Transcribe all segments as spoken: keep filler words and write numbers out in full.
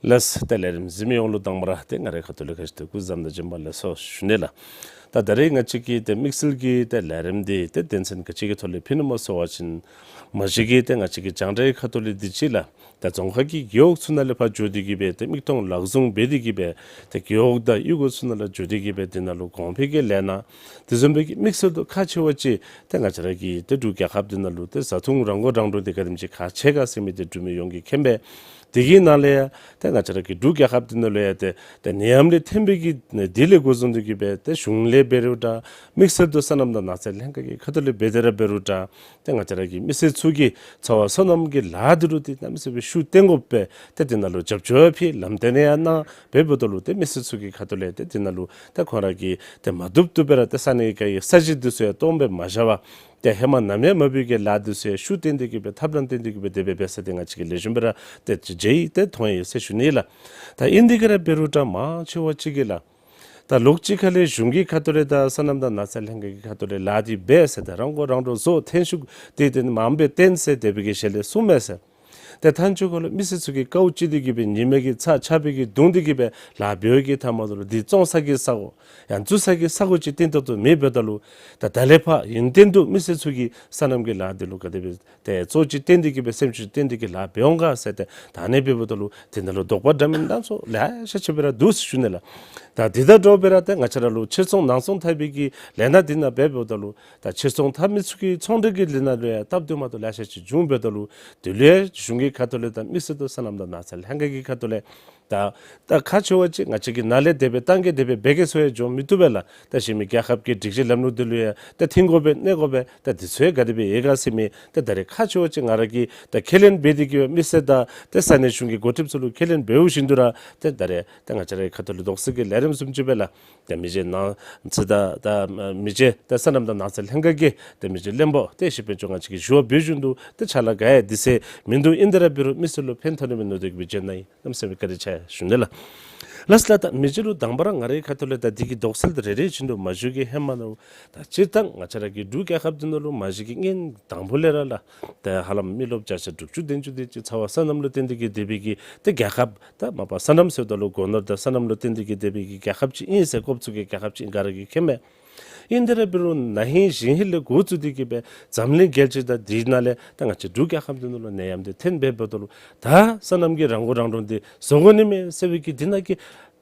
ལགས། ཏེ་ལས་རིམ་གཟིགས་མི་ཡོངས་ལུ་དང་པ་ར་ཏེ་ང་རའི་ཁ་ཐུག་ལས་ག་ཅི་ཏེ་སྐུ་གཟུགས་བཟང་དང་བྱོན་པ་ལེགས་སོ་ཞུ་ནི་ལགས། ད་ད་རེས་ང་བཅས་ཀྱི་ཏེ་དམིགས་བསལ་གྱི་ཏེ་ལས་རིམ་འདི་ཏེ་དོན་ཚན་ག་ཅི་གི་ཐོག་ལས་ཕུལ་ནི་སྨོ་ཟེར་བ་ཅིན་མ་གཞི་གི་ཏེ་ང་བཅས་ཀྱི་རྒྱང་བསྒྲགས་ཁ་ཐུག་ལས་འདི་ཅིག་ལགས། ད་རྫོང་ཁག་གི་རྒེད་འོག་ཚུ་ནང་ལས་ཕར་འགྱོ་སྟེ་གི་སྦེ་ཏེ་མིག་མཐོང་ལག་བཟུང་འབད་དེ་གི་སྦེ་ཏེ་རྒེད་འོག་དང་གཡུས་སྒོ་ཚུ་ནང་ལུ་འགྱོ་སྟེ་གི་སྦེ་དེ་ནང་ལུ་གོང་འཕེལ་གྱི་ལས་སྣ་དེ་བཟུམ་སྦེ་གི་དམིགས་བསལ་དུ་ཁག་ཆེ་བ་ཅིག་ཏེ་ང་བཅས་ར་གི་ཏེ་འབྲུག་རྒྱལ་ཁབ་འདི་ནང་ལུ་ཏེ་བཟའ་འཐུང་རང་མགོ་རང་འདྲོངས་འདི་ག་དེམ་ཅིག་ཁག་ཆེ་ག་ཟེར་མི་འདི་འབྲུག་མི་ཡོངས་ཀྱིས་མཁྱེན་པས། དེ་གི་ནང་ལས་ཡང་ཏེ་ང་བཅས་ར་གི་འབྲུག་རྒྱལ་ཁབ་འདི་ནང་ལུ་ཡང་ཏེ་ཏེ་ནད་ཡམས་ལས་ཐོན་པའི་གི་འདི་ལས་འགོ་བཟུང་སྟེ་གི་སྦེ་ཏེ་གཞུང་ལས་འབད་རུང་འདྲ། དམིགས་བསལ་དུ་སོ་ནམ་དང་ནགས་ཚལ་ལྷན་ཁག་གི་ཁ་ཐུག་ལས་འབད་དེ་ར་འབད་རུང་འདྲ། ཏེ་ང་བཅས་ར་གི་མི་སེར་ཚུ་གིས་ཚ་བ་སོ་ནམ་གྱི་ལཱ་འདི་ལུ་ཏེ་གནམ་མེད་ས་མེད་ཤུགས་བཏོན་དགོ་པས། ཏེ་དེ་ནང་ལུ་རྒྱབ་སྐྱོར་ཕུལ། ལམ་སྟོན་ཡང་གནང་། འབདཝ་ད་ལུ་ཏེ་མི་སེར་ཚུ་གི་ཁ་ཐུག་ལས་ཏེ་དེ་ནང་ལུ་ཏེ་ཁོང་ར་གིས་ཏེ་མ་བཏུབ་བཏུབ་སྦེ་ར་ཏེ་ས་གནས་ཀྱི་ས་གཞི་འདི་ཚུ་ཡང་སྟོངམ་སྦེ་མ་བཞག་པར་ཏེ་ཧེ་མ་ནམ་ཡང་མ་འབད་བའི་གི་ལཱ་འདི་ཚུ་ཡང་ཤུགས་བཏོན་ཏེ་གི་སྦེ་ཐབས་ལམ་བཏོན་ཏེ་གི་སྦེ་དེ་སྦེ་འབད་ས་དེ་ང་བཅས་ཀྱིས་ལེགས་ཤོམ་སྦེ་ར་ཏེ་མཇལ་ཡི་ཏེ་མཐོང་ཡི་ཟེར་ཞུ་ནི་ལགས། ད་ཨིན་དེ་ག་ར་འབད་རུང་འདྲ་མང་ཆེ་བ་ཅིག་གིས་ལགས། ད་ལོགས་ཅིག་ཁ་ལས་གཞུང་གི་ཁ་ཐུག་ལས་དང་སོ་ནམ་དང་ནགས་ཚལ་ལྷན་ཁག་གི་ཁ་ཐུག་ལས་ལཱ་འདི་འབད་ཟེར་ད་རང་མགོ་རང་འདྲོངས་བཟོ་འཐེན་ཤུགས་དེ་དེ་མངམ་སྦེ་བཏོན་ཟེར་དེ་སྦེ་གི་ཞལ་ལས་གསུངས་མས་ཟེར། ཏེ་མཐའ་མཇུག་ཁ་ལུ་མི་སེར་ཚུ་གིས་དཀའཝ་སྤྱད་དེ་གི་སྦེ་ཉི་མའི་གི་ཚ་ཆར་པའི་གི་གདུང་དེ་གི་སྦེ་ལཱ་འབད་བའི་གི་མཐའ་མ་དེ་ལུ་འདི་བཙོང་ས་གི་ས་གོ་ཡང་བཙུགས་ས་གི་ས་གོ་ཅིག་བརྟན་ཏོག་ཏོ་མེདཔ་ད་ལུ་ད་ད་ལས་ཕར་ཡུན་བརྟན་དུ་མི་སེར་ཚུ་གིས་སོ་ནམ་གྱི་ལཱ་འདི་ལུ་ག་དེ་སྦེ་ཏེ་གཙོ་ཅིག་བཏོན་ཏེ་གི་སྦེ་སེམས་ཤུགས་བཏོན་ཏེ་གི་ལཱ་འབད་འོང་ག་ཟེར་ཏེ་ད་ཨ་ནི་འབདཝ་ད་ལུ་དེ་ནང་ལུ་དོགས་པ་འདྲ་མིན་སྣ་ཚོགས་ལེ་ཤ་ཅིག་སྦེ་ར་འདུག་ཟེར་ཞུ་ནི་ལགས། ད་དེ་དང་འདྲཝ་སྦེ་ར་ཏེ་ང་བཅས་ར་ལུ་ཕྱིར་ཚོང་ནང་ཚོང་འཐབ་པའི་གི་ལས་སྣ་འདི་ནང་འབདཝ་ད་ལུ་ད་ཕྱིར་ཚོང་འཐབ་མི་ཚུ་གི་ཚོང་འབྲེལ་གྱི་ལས་སྣ་ལུ་ཡང་སྟབས་བདེཝ་མ་བདེཝ་ལེ་ཤ་ཅིག་འབྱུངམ་འབདཝ་ད་ལུ་དེ་ལུ་ཡང་གཞུང་གི་ཁ་ཐུག་ལས་དང་དམིགས་བསལ་དུ་སོ་ནམ་དང་ནགས་ཚལ་ལྷན་ཁག་གི་ཁ་ཐུག་ལས་ད་ད་ཁག་ཆེ་བ་ཅིག་ང་བཅས་ཀྱིས་ནཱ་ལས་དེ་སྦེ་བཏང་གེ་དེ་སྦེ་འབད་གེ་ཟེར་ཡང་འགྱོ་མི་བཏུབ་པས་ལགས། ད་གཞན་མི་རྒྱལ་ཁབ་ཀྱི་སྒྲིག་གཞི་ལམ་ལུགས་འདི་ལུ་ཡང་ད་མཐུན་དགོ་པས་གནས་དགོ་པས། ད་འདི་ཚུ་ཡང་ག་དེ་སྦེ་ཡོད་ག་ཟེར་མི་ད་ད་རེས་ཁག་ཆེ་བ་ཅིག་ང་ར་གིས་ད་ཁས་ལེན་འབད་དེ་གི་སྦེ་མི་སེར་དང་ད་ས་གནས་གཞུང་གི་འགོ་ཁྲིདཔ་ཚུ་ལུ་ཁས་ལེན་འབདཝ་བཞིན་དུ་ར་ད་ད་རེས་ད་ང་བཅས་རའི་ཁ་ཐུག་ལུ་དོགས་སེལ་གྱི་ལས་རིམ་བཟུམ་ཅིག་སྦེ་ལགས། ད་མི་རྗེ་ནང་ཚེ་ད་ད་མི་རྗེ་ད་སོ་ནམ་དང་ནགས་ཚལ་ལྷན་ཁག་གི་ད་མི་རྗེ་བློན་པོ་ཏེ་ཤེས་དཔལ་མཆོག་ང་བཅས་ཀྱིས་ཞུ་བ་འབད་བཞིན་དུ་ད་ཕྱག་ལཱ་ག་ཡང་འདི་ཟེར་མིན་འདུག། ཨིན་དེ་ར་འབད་རུང་མི་སེར་ལུ་ཕན་ཐོགས་ནི་མས་མནོ་སྟེ་གི་སྦེ་བྱོན་ནི་ཨིན། གནམ་མེད་ས་མེད་བཀའ་དྲིན་ཆེ་ཞུ་ནི་ལགས། ལགས་སོ་ལགས། ད་མི་རྗེ་ལུ་དང་པ་ར་ང་རའི་ཁ་ཐུག་ལས་ད་འདི་གི་དོགས་སེལ་དེ་རེ་རེ་བཞིན་དུ་མ་ཞུ་གི་ཧེ་མ་ནཱ་ད་སྤྱིར་བཏང་ང་བཅས་ར་གི་འབྲུག་རྒྱལ་ཁབ་འདི་ནང་ལུ་མ་གཞི་གི་སྔོན་དང་པ་ལས་ར་ལགས། ད་ཧ་ལམ་མི་རློབས་བརྒྱ་ཆ་དྲུག་ཅུ་བདུན་ཅུ་དེ་ཅིག་ཚ་བ་སོ་ནམ་ལུ་བརྟེན་ཏེ་གི་སྡོད་པའི་གི་ད་རྒྱལ་ཁབ་ད་མ་པ་སོ་ནམ་ཟེརཝ་ད་ལུ་སྒོ་ནོར་དང་སོ་ནམ་ལུ་བརྟེན་ཏེ་གི་སྡོད་པའི་གི་རྒྱལ་ཁབ་ཅིག་ཨིན་ཟེར་རྐྱབ་ཚུགས་ཀྱི་རྒྱལ་ཁབ་ཅིག་ག་ར་གིས་མཁྱེན་མས། ཨིན་དེ་ར་འབད་རུང་ན་ཧིང་གཞེས་ཧིང་ལས་འགོ་བཙུགས་ཏེ་གི་སྦེ་འཛམ་གླིང་རྒྱལ་སྤྱི་དང་དེ་ནང་ལས་ད་ང་བཅས་འབྲུག་རྒྱལ་ཁབ་འདི་ནང་ལུ་ནད་ཡམས་འདི་ཐོན་འབདཝ་ད་ལུ་ད་སོ་ནམ་གྱིས་རང་མགོ་རང་འདྲོངས་འདི་བཟོ་དགོ་ནི་མས་ཟེར་བའི་གི་དེ་ནང་གི་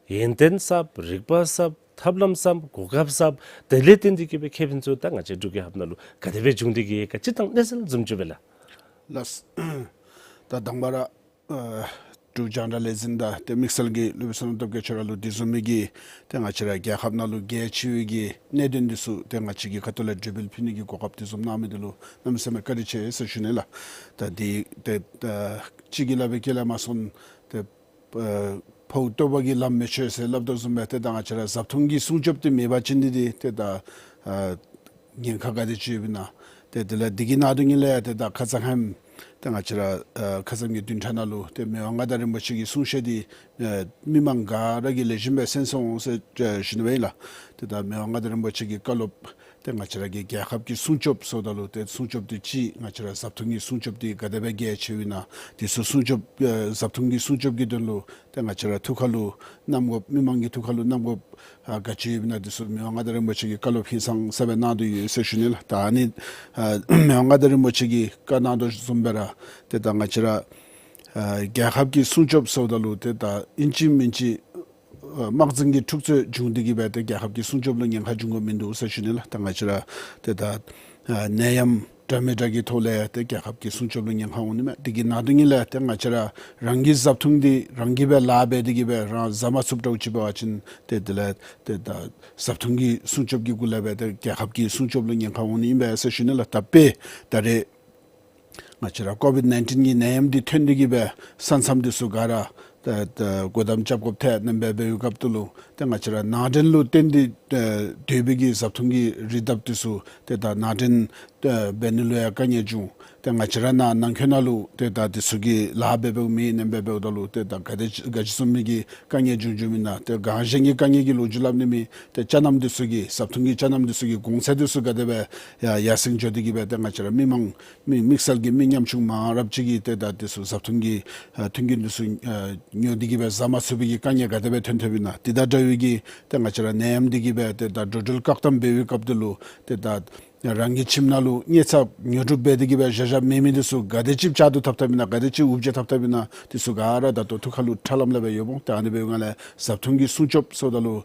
ཡོན་ཏན་གསརཔ་རིག་པ་གསརཔ་ཐབས་ལམ་གསརཔ་གོ་སྐབས་གསརཔ་དེ་ལས་བརྟེན་ཏེ་གི་སྦེ་ཁེ་ཕན་ཚུ་ད་ང་བཅས་འབྲུག་རྒྱལ་ཁབ་ནང་ལུ་ག་དེ་སྦེ་འབྱུང་སྟེ་གི་ཡོད་ག་སྤྱིར་བཏང་གནས་ཚུལ་བཟུམ་ཅིག་སྦེ་ལགས། ལགས། ད་དང་པ་ར་ཨ་འབྲུག་རྒྱང་བསྒྲགས་ལས་འཛིན་དང་ཏེ་དམིགས་བསལ་གྱིས་སློབ་དཔོན་བསོད་ནམས་སྟོབས་རྒྱས་ཁྱོད་ར་ལུ་དེ་བཟུམ་མའི་གི་ཏེ་ང་བཅས་ར་རྒྱལ་ཁབ་ནང་ལུ་གལ་ཆེ་བའི་གི་གནད་དོན་འདི་ཚུ་ཏེ་ང་བཅས་ཀྱི་ཁ་ཐུག་ལས་འགྲེལ་པ་ཕུལ་ནི་གི་གོ་སྐབས་དེ་བཟུམ་གནང་མི་འདི་ལུ་གནམ་མེད་ས་མེད་བཀའ་དྲིན་ཆེ་ཟེར་ཞུ་ནི་ལགས། ད་འདི་ཏེ་ད་གཅིག་གིས་སླབ་པའི་སྐད་ལས་མ་སོང་ཏེ་ཨ་ཕོཝ་བཏོག་པ་གིས་ལམ་མི་ཆོད་ཟེར་སླབ་དོ་བཟུམ་སྦེ་ཏེ་ད་ང་བཅས་ར་བཟའ་འཐུང་གི་སྲུང་སྐྱོབ་འདི་མེད་པ་ཅིན་འདི་འདི་ཏེ་ད་ཨ་ཉེན་ཁ་ག་དེ་ཅིག་ཡོདཔ་ཨིན་ན། ཏེ་དེ་ལས་འདི་གི་ནང་དོན་ཉིད་ལས་ཏེ་ད་ཁ་ཙ་ཧེམ་ཏེ་ང་བཅས་ར་ཨ་ཁ་ཙ་ཧེམ་གྱི་བདུན་ཕྲག་ནང་ལུ་ཏེ་མི་དབང་མངའ་བདག་རིན་པོ་ཆེ་གི་གསུང་བཤད་འདི་ཨ་མི་མང་ག་ར་གིས་ལེགས་ཤོམ་སྦེ་གསན་སོང་ཟེར་ཨ་ཞུ་ནི་སྦེ་ཨིན་ལགས། ཏེ་ད་མི་དབང་མངའ་བདག་རིན་པོ་ཆེ་གི་བཀའ་སློབ་ཏེ་ང་བཅས་ར་གི་རྒྱལ་ཁབ་ཀྱི་སྲུང་སྐྱོབ་ཟེརཝ་ད་ལུ་ཏེ་སྲུང་སྐྱོབ་འདི་ཅིག་ང་བཅས་ར་བཟའ་འཐུང་གི་སྲུང་སྐྱོབ་འདི་ག་དེ་སྦེ་གལ་ཆེཝ་ཨིན་ན། འདི་ཚུ་སྲུང་སྐྱོབ་ཨ་བཟའ་འཐུང་གི་སྲུང་སྐྱོབ་ཀྱི་དོན་ལུ་ཏེ་ང་བཅས་ར་ཐུགས་ཁར་ལུ་བསྣམ་དགོཔ་མི་མང་གི་ཐུགས་ཁར་ལུ་བསྣམ་དགོཔ་ཨ་ག་ཅི་ཡོདཔ་ཨིན་ན་འདི་ཚུ་མི་དབང་མངའ་བདག་རིན་པོ་ཆེ་གིས་བཀའ་སློབ་ཧིང་སངས་ས་སྦེ་གནང་དོ་ཡོད་ཟེར་ཞུ་ནི་ལགས། ད་ཨ་ནི་ཨ་མི་དབང་མངའ་བདག་རིན་པོ་ཆེ་གིས་བཀའ་གནང་དོ་བཟུམ་སྦེ་ར་ཏེ་ད་ང་བཅས་ར་ཨ་རྒྱལ་ཁབ་ཀྱི་སྲུང་སྐྱོབ་ཟེརཝ་ད་ལུ་ཏེ་ད་ཨིན་ཅི་མིན་ཅི་ཨ་དམག་འཛིང་གི་འཁྲུག་རྩོད་བྱུང་སྟེ་གི་སྦེ་ཏེ་རྒྱལ་ཁབ་ཀྱི་སྲུང་སྐྱོབ་ལུ་ཉེན་ཁ་འབྱུང་དགོཔ་མིན་འདུག་ཟེར་ཞུ་ནི་ལགས། ད་ང་བཅས་ར་ཏེ་ད་ཨ་ནད་ཡམས་འདྲ་མི་འདྲ་གི་ཐོག་ལས་ཏེ་རྒྱལ་ཁབ་ཀྱི་སྲུང་སྐྱོབ་ལུ་ཉེན་ཁ་འོང་ནི་མས། དེ་གི་ནང་དོན་ཉིད་ལས་ཏེ་ང་བཅས་ར་རང་གི་བཟའ་འཐུང་འདི་རང་གིས་སྦེ་ལཱ་འབད་དེ་གི་སྦེ་རང་བཟའ་མ་ཚུགསཔ་འདྲཝ་ཅིག་འབད་བ་ཅིན་ཏེ་དེ་ལས་ཏེ་ད་བཟའ་འཐུང་གི་སྲུང་སྐྱོབ་ཀྱི་གུ་ལས་སྦེ་ཏེ་རྒྱལ་ཁབ་ཀྱི་སྲུང་སྐྱོབ་ལུ་ཉེན་ཁ་འོང་ནི་ཨིན་པས་ཟེར་ཞུ་ནི་ལགས། ད་དཔེ་ད་རེས་ང་བཅས་ར་ཀོ་བིཌ་ནའིན་ཊིན་གྱི་ནད་ཡམས་འདི་ཐོན་ཏེ་གི་སྦེ་ས་མཚམས་འདི་ཚུ་ག་ར་ཏེ་ཏེ་སྒོ་བསྡམ་རྐྱབ་དགོཔ་ཐད་ནེམ་སྦེ་འབད་བའི་སྐབས་དེ་ལུ་ཏེ་ང་བཅས་ར་ནང་འདྲེན་ལུ་བརྟེན་ཏེ་ཏེ་སྡོད་པའི་གི་བཟའ་འཐུང་གི་རིགས་དག་འདི་ཚུ་ཏེ་ད་ནང་འདྲེན་ ཨ་འབད་ནི་ལུ་ཡང་དཀའ་ངལ་འབྱུང་། ཏེ་ང་བཅས་ར་ནཱ་ནང་འཁོད་ནང་ལུ་ཏེ་ད་འདི་ཚུ་གི་ལཱ་འབད་འབདཝ་མེད་ནེམ་སྦེ་འབདཝ་ད་ལུ་ཏེ་ད་ག་དེ་ཅིག་ག་ཅི་བཟུམ་མའི་གི་དཀའ་ངལ་འབྱུང་འབྱུངམ་ཨིན་ན། ཏེ་ག་གཞན་གྱི་དཀའ་ངལ་གྱི་ལོ་རྒྱུས་སླབ་ནི་མེད། ཏེ་ཅ་ལམ་འདི་ཚུ་གི་བཟའ་འཐུང་གི་ཅ་ལམ་འདི་ཚུ་གི་གོང་ཚད་འདི་ཚུ་ག་དེ་སྦེ་ཡར་ཡར་སེང་འགྱོ་སྟེ་གི་སྦེ་ཏེ་ང་བཅས་ར་མི་མང་མི་དམིགས་བསལ་གྱི་མི་ཉམ་ཆུང་མང་རབས་ཅིག་གིས་ཏེ་ད་འདི་ཚུ་བཟའ་འཐུང་གི་ཨ་མཐུན་རྐྱེན་འདི་ཚུ་ཨ་ཉོ་སྟེ་གི་སྦེ་བཟའ་མ་ཚུགས་པའི་གི་དཀའ་ངལ་ག་དེ་སྦེ་ཐོན་ཐོནམ་ཨིན་ན། དེ་དང་འདྲ་བའི་གི་ཏེ་ང་བཅས་ར་ནད་ཡམས་འདི་གིས་སྦེ་ཏེ་ད་འགྲོ་འགྲུལ་བཀག་དམ་འབད་བའི་སྐབས་འདི་ལུ་ཏེ་ད་རང་གི་ཁྱིམ་ནང་ལུ་ཉལ་ཚབ་ཉོ་སྒྲུབ་འབད་དེ་གི་སྦེ་བཞག་བཞགཔ་མེད་མི་འདི་ཚུ་ག་དེ་ཅིག་བཅག་ཏུ་ཐབ་ཐབ་ཨིན་ན། ག་དེ་ཅིག་འུབ་བྱེད་ཐབ་ཐབ་ཨིན་ན། འདི་ཚུ་ག་ར་ད་ལྟོ་ཐུགས་ཁ་ལུ་ཁྲ་ལམ་ལམ་སྦེ་ཡོདཔ་འོང་། ཏེ་ཨ་ནི་འབདཝ་ལས་བཟའ་འཐུང་གི་སྲུང་སྐྱོབ་ཟེརཝ་ད་ལུ་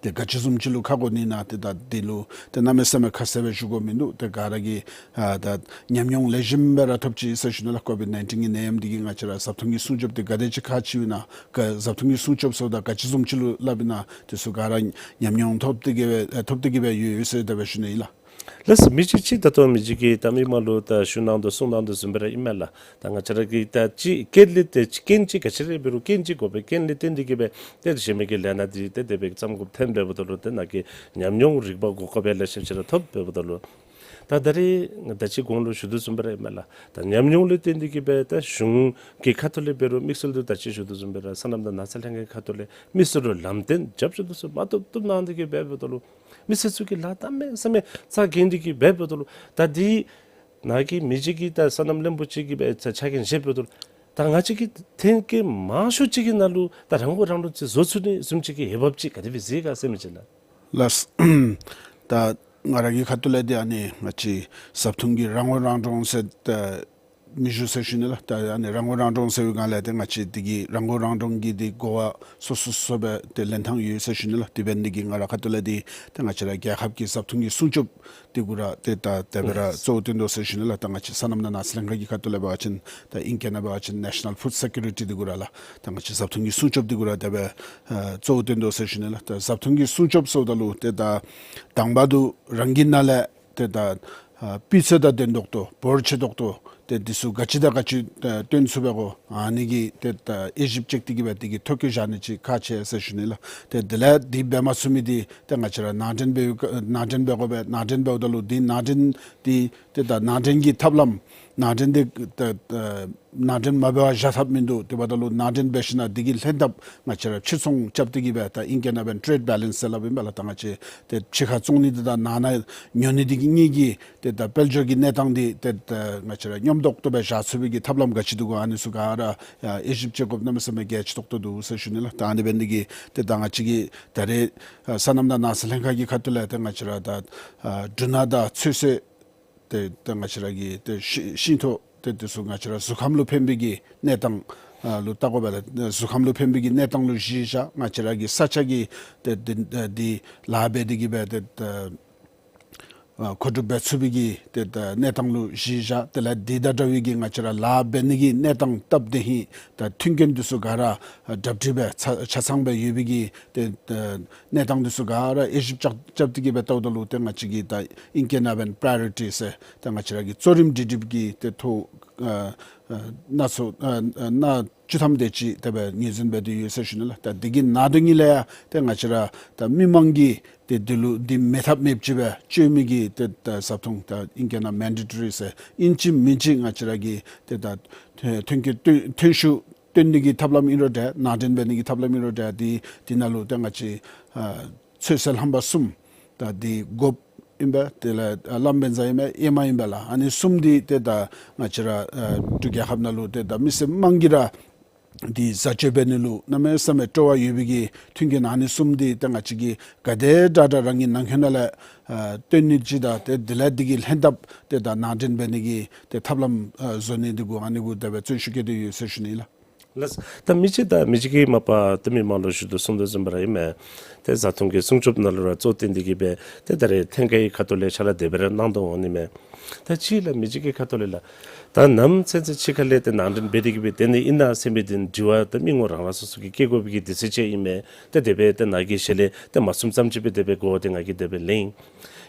ཏེ་ག་ཅི་བཟུམ་ཅིག་ལུ་ཁག་དགོ་ནི་ཨིན་ན། ཏེ་ད་འདི་ལུ་ཏེ་གནམ་མེད་ས་མེད་ཁ་གསལ་སྦེ་ཞུ་དགོཔ་མིན་འདུག། ཏེ་ག་ར་གིས་ཨ་ད་ཉམས་མྱོང་ལེགས་ཤོམ་སྦེ་ར་ཐོབ་ཅི་ཟེར་ཞུ་ནི་ལགས། ཀོ་ཝིཌ་ནའིན་ཊིན་གི་ནད་ཡམས་འདི་གིས་ང་བཅས་ར་བཟའ་འཐུང་གི་སྲུང་སྐྱོབ་འདི་ག་དེ་ཅིག་ཁག་ཆེཝ་ཨིན་ན། ག་བཟའ་འཐུང་གི་སྲུང་སྐྱོབ་ཟེརཝ་ད་ག་ཅི་བཟུམ་ཅིག་ལུ་སླབ་ཨིན་ན། འདི་ཚུ་ག་ར་ཉམས་མྱོང་ཐོབ་སྟེ་གི་སྦེ་ཨ་ཐོབ་སྟེ་གི་སྦེ་ཡོད་ཡོད་ཟེར་དེ་སྦེ་ཞུ་ནི་ཨིན་ལགས། ལགས་སོ། མི་ཅིག་ཅིག་ད་ལྟོ་མི་ཅིག་གིས་ད་མི་མང་ལུ་ད་ཞུ་གནང་དོ་གསུང་གནང་དོ་བཟུམ་སྦེ་ར་ཨིན་མས་ལགས། ད་ང་བཅས་ར་གིས་ད་ཅིག་རྐྱེན་ལས་ཏེ་ཅིག་རྐྱེན་ཅིག་ག་ཅི་ར་འབད་རུང་རྐྱེན་ཅིག་དགོ་པས། རྐྱེན་ལས་བརྟེན་ཏེ་གི་སྦེ་ཏེ་གཞན་མི་གི་ལས་སྣ་འདི་ཏེ་དེ་སྦེ་བརྩམ་དགོཔ་ཐོན་འབདཝ་ད་ལུ་ཏེ་ནཱ་གི་ཉམས་མྱོང་རིག་པ་གོ་སྐབས་ལེ་ཤ་ཅིག་ར་ཐོབ་འབདཝ་ད་ལུ་ད་ད་རེས་ད་ཅི་གོང་ལུ་ཞུ་དོ་བཟུམ་སྦེ་ར་ཨིན་མས་ལགས། ད་ཉམས་མྱོང་ལས་བརྟེན་ཏེ་གི་སྦེ་ད་གཞུང་གི་ཁ་ཐུག་ལས་འབད་རུང་དམིགས་བསལ་དུ་ད་ཅི་ཞུ་དོ་བཟུམ་སྦེ་ར་སོ་ནམ་དང་ནགས་ཚལ་ལྷན་ཁག་གི་ཁ་ཐུག་ལས་མི་སེར་ལུ་ལམ་སྟོན་རྒྱབ་སྐྱོར་འདི་ཚུ་མ་བཏུབ་བཏུབ་གནང་སྟེ་གི་སྦེ་འབདཝ་ད་ལུ་མི་སེར་ཚུ་གིས་ལཱ་གནམ་མེད་ས་མེད་རྩ་འགེངས་ཏེ་གི་སྦེ་འབདཝ་ད་ལུ་ད་འདི་ནཱ་གི་མི་ཅིག་གིས་ད་སོ་ནམ་བློན་པོ་ཅིག་གིས་སྦེ་ཆ་རྐྱེན་བཞེས་འབདཝ་ད་ལུ་ད་ང་བཅས་ཀྱི་ཐོན་སྐྱེད་མང་ཤོས་ཅིག་གི་ནང་ལུ་ད་རང་མགོ་རང་འདྲོངས་ཅིག་བཟོ་ཚུགས་ནི་བཟུམ་ཅིག་གི་འོས་འབབ་ཅིག་ག་དེ་སྦེ་གཟིགས་ག་ཟེར་མི་ཅིག་ལགས། ལགས། ད་ང་ར་གི་ཁ་ཐུག་ལས་འདི་ཨ་ནི་ང་བཅས་བཟའ་འཐུང་གི་རང་མགོ་རང་འདྲོངས་ཟེར་ད་མི་ཞུ་ཟེར་ཞུ་ནི་ལགས། ད་ཨ་ནི་རང་མགོ་རང་འདྲོངས་ཟེར་བའི་སྒང་ལས་ཏེ་ང་བཅས་འདི་གི་རང་མགོ་རང་འདྲོངས་ཀྱི་འདི་གོ་བ་སོ་སོ་སོ་སྦེ་ཏེ་ལེན་ཐངས་ཡོད་ཟེར་ཞུ་ནི་ལགས། དེ་འབད་ནི་འདི་གིས་ང་ར་ཁ་ཐུག་ལས་འདི་ཏེ་ང་བཅས་ར་རྒྱལ་ཁབ་ཀྱི་བཟའ་འཐུང་གི་སྲུང་སྐྱོབ་འདི་གུ་ར་ཏེ་ད་དེ་སྦེ་ར་གཙོ་བོ་བཏོན་དོ་ཟེར་ཞུ་ནི་ལགས། ད་ང་བཅས་སོ་ནམ་དང་ནགས་ཚལ་ལྷན་ཁག་གི་ཁ་ཐུག་ལས་འབད་བ་ཅིན་ད་ཨིང་སྐད་ནང་འབད་བ་ཅིན་National Food Security འདི་གུ་ར་ལགས། ད་ང་བཅས་བཟའ་འཐུང་གི་སྲུང་སྐྱོབ་འདི་གུ་ར་དེ་སྦེ་ཨ་གཙོ་བོ་བཏོན་དོ་ཟེར་ཞུ་ནི་ལགས། ད་བཟའ་འཐུང་གི་སྲུང་སྐྱོབ་ཟེརཝ་ད་ལུ་ཏེ་ད་དང་པ་འདི་རང་གི་ནང་ལས་ཏེ་ད་ཨ་སྤུས་ཚད་དང་ལྡན་ཏོག་ཏོ་འབོར་ཆེ་ཏོག་ཏོ་ཏེ་འདི་ཚུ་ག་ཅི་དང་ག་ཅི་ཨ་བཏོན་ཚུགས་པས་གོ། ཨ་ནི་གི་ཏེ་ད་དབྱེ་ཞིབ་རྐྱབ་སྟེ་གི་སྦེ་འདི་གི་ཐོ་བཀོད་བཞག་ནི་ཅིག་ཁག་ཆེ་ཟེར་ཞུ་ནི་ལགས། ཏེ་དེ་ལས་འདི་འབད་མ་ཚུགས་མི་འདི་ཏེ་ང་བཅས་ར་ནང་འདྲེན་འབད་ནང་འདྲེན་འབད་དགོ་པས། ནང་འདྲེན་འབདཝ་ད་ལུ་འདི་ནང་འདྲེན་འདི་ཏེ་ད་ནང་འདྲེན་གྱི་ཐབས་ལམ་ནང་འདྲེན་འདི་ད་ད་ནང་འདྲེན་མ་འབད་བར་བཞག་ཐབས་མིན་འདུག། དེ་འབདཝ་ད་ལུ་ནང་འདྲེན་འབད་ཞིན་ན་འདི་གི་ལྷན་ཐབས་ང་བཅས་ར་ཕྱིར་ཚོང་རྐྱབ་སྟེ་གི་སྦེ་ད་ཨིང་སྐད་ནང་འབད་བ་ཅིན་ཊེརེཌ་བེ་ལེནསི་ཟེར་སླབ་ཨིན་པས་ལགས། ད་ང་བཅས་ཏེ་ཕྱི་ཁར་བཙོང་ནི་འདི་དང་ནང་ན་ཉོ་ནི་འདི་གཉིས་ཀྱི་ཏེ་ད་དཔལ་འབྱོར་གྱི་གནས་སྟངས་འདི་ཏེ་ད་ང་བཅས་ར་སྙོམས་ཏོག་ཏོ་སྦེ་བཞག་ཚུགས་པའི་གི་ཐབས་ལམ་ག་ཅི་འདུག་གོ། ཨ་ནི་ཚུ་ག་ར་ཨ་དབྱེ་ཞིབ་བྱེད་དགོཔ་གནམ་མེད་ས་མེད་གལ་ཆེ་ཏོག་ཏོ་འདུག་ཟེར་ཞུ་ནི་ལགས། ད་ཨ་ནི་འབད་ནི་འདི་གིས་ཏེ་ད་ང་བཅས་ཀྱི་ད་རེས་ཨ་སོ་ནམ་དང་ནགས་ཚལ་ལྷན་ཁག་གི་ཁ་ཐུག་ལས་ཏེ་ང་བཅས་ར་ད་ཨ་འབྲུ་སྣ་དང་ཚོད་བསྲེ་ཏེ་ཏེ་ང་བཅས་ར་གི་ཏེ་ཤིང་ཤིང་ཐོག་ཏེ་འདི་ཚུ་ང་བཅས་ར་གཟུགས་ཁམས་ལུ་ཕན་པའི་གི་གནས་སྟངས་ཨ་ལུ་བལྟ་དགོ་པས་ལགས། གཟུགས་ཁམས་ལུ་ཕན་པའི་གི་གནས་སྟངས་ལུ་གཞི་བཞག། ང་བཅས་ར་གི་ས་ཆ་གི་ཏེ་འདི་འདི་ལཱ་འབད་དེ་གི་སྦེ་ཏེ་ཏེ་ཨ་མཁོ་སྒྲུབ་འབད་ཚུགས་པའི་གི་ཏེ་ཏེ་གནས་སྟངས་ལུ་གཞི་བཞག། དེ་ལས་འདི་དང་འདྲ་བའི་གི་ང་བཅས་ར་ལཱ་འབད་ནི་གི་གནས་སྟངས་སྟབས་བདེ་ཧིང་ད་མཐུན་རྐྱེན་འདི་ཚུ་ག་ར་ཨ་གྲ་སྒྲིག་འབད་ཆ་ཆ་ཚང་སྦེ་ཡོད་པའི་གི་ཏེ་ཏེ་གནས་སྟངས་འདི་ཚུ་ག་ར་དབྱེ་ཞིབ་རྐྱབ་རྐྱབ་སྟེ་གི་སྦེ་བལྟཝ་ད་ལུ་ཏེ་ང་བཅས་ཀྱི་ད་ཨིང་སྐད་ནང་འབད་བ་ཅིན་པ་རའི་ཡོ་རི་ཊི་ཟེར་ད་ང་བཅས་ར་གི་གཙོ་རིམ་སྒྲིག་སྒྲིགཔ་གི་ཏེ་ཐོག་ཨ་ཨ་སྣ་ཚོགས་ཨ་ཨ་སྣ་བཅུ་ཐམ་དེ་ཅིག་དེ་སྦེ་ངོས་འཛིན་འབད་དེ་ཡོད་ཟེར་ཞུ་ནི་ལགས། ད་འདི་གི་ནང་དོན་ཉིད་ལས་ཡང་ཏེ་ང་བཅས་ར་ད་མི་མང་གིས་ཏེ་འདི་ལུ་འདི་མེད་ཐབས་མེདཔ་ཅིག་སྦེ་སྤྱོད་མི་གི་ཏེ་ད་བཟའ་འཐུང་ད་ཨིང་སྐད་ནང་མེན་ཌེ་ཊོ་རི་ཟེར་ཨིན་ཅི་མིན་ཅི་ང་བཅས་ར་གིས་ཏེ་ད་ཐོན་ཐོན་སྐྱེད་ཐོན་ཐོན་ཤུགས་བཏོན་ནི་གི་ཐབས་ལམ་ཨིན་རུང་འདྲ་ནང་འདྲེན་འབད་ནི་གི་ཐབས་ལམ་ཨིན་རུང་འདྲ་འདི་འདི་ནང་ལུ་ཏེ་ང་བཅས་ཨ་ཚོད་བསྲེ་རྣམ་པ་གསུམ་ད་འདི་སྒོགཔ་ཨིན་པས། དེ་ལས་ཨ་གླང་བཛྲ་ཨིན་པས། ཨེ་མ་ཨིན་པས་ལགས། ཨ་ནི་གསུམ་འདི་ཏེ་ད་ང་བཅས་ར་ཨ་འབྲུག་རྒྱལ་ཁབ་ནང་ལུ་ཏེ་ད་མི་སེར་མང་གིས་ར་འདི་བཟའ་སྤྱོད་འབད་ནི་ལུ་གནམ་མེད་ས་མེད་སྤྲོ་བ་ཡོད་པའི་གི་མཐུན་རྐྱེན་ཨ་ནི་གསུམ་འདི་ཏེ་ང་བཅས་ཀྱིས་ག་དེ་དྲག་དྲག་རང་གི་ནང་འཁོད་ནང་ལས་ཨ་བཏོན་ནི་ཅིག་དང་ཏེ་དེ་ལས་འདི་གི་ལྷན་ཐབས་ཏེ་ད་ནང་འདྲེན་འབད་ནི་གི་ཏེ་ཐབས་ལམ་ཨ་བཟོ་ནི་འདི་གུ་ཨ་ནི་གུ་དེ་སྦེ་བརྩོན་ཤུགས་བསྐྱེད་དེ་ཡོད་ཟེར་ཞུ་ནི་ལགས། ལགས། ད་མི་ཅིག་ད་མི་ཅིག་གིས་མ་པ་ཏེ་མི་མང་ལུ་ཞུ་དོ་གསུང་དོ་བཟུམ་སྦེ་ར་ཨིན་མས། ཏེ་བཟའ་འཐུང་གི་སྲུང་སྐྱོབ་ནང་ལུ་ར་གཙོ་བཏོན་ཏེ་གི་སྦེ་ཏེ་ད་རེས་ཐོན་སྐྱེད་ཁ་ཐུག་ལས་ཕྱག་ལཱ་དེ་སྦེ་ར་གནང་དོ་འོང་ནི་མས། ད་ཅི་ལགས་མི་ཅིག་གི་ཁ་ཐུག་ལས་ལགས། ད་ནམ་ཚུན་ཚོད་ཕྱི་ཁ་ལས་ཏེ་ནང་འདྲེན་འབད་དེ་གི་སྦེ་ཏེ་ནི་ཨིན་ན་ཟེར་མི་འདི་དྲི་བ་ད་མི་ངོ་རང་རང་སོ་སོ་གིས་བཀོད་དགོ་པའི་གི་དུས་ཚོད་ཅིག་ཨིན་མས། ཏེ་དེ་སྦེ་ཏེ་ནཱ་གི་ཞལ་ལས་ཏེ་མ་གསུངམ་ཙམ་ཅིག་སྦེ་དེ་སྦེ་གོ་བ་ཏེ་ང་གིས་དེ་སྦེ་ལེན།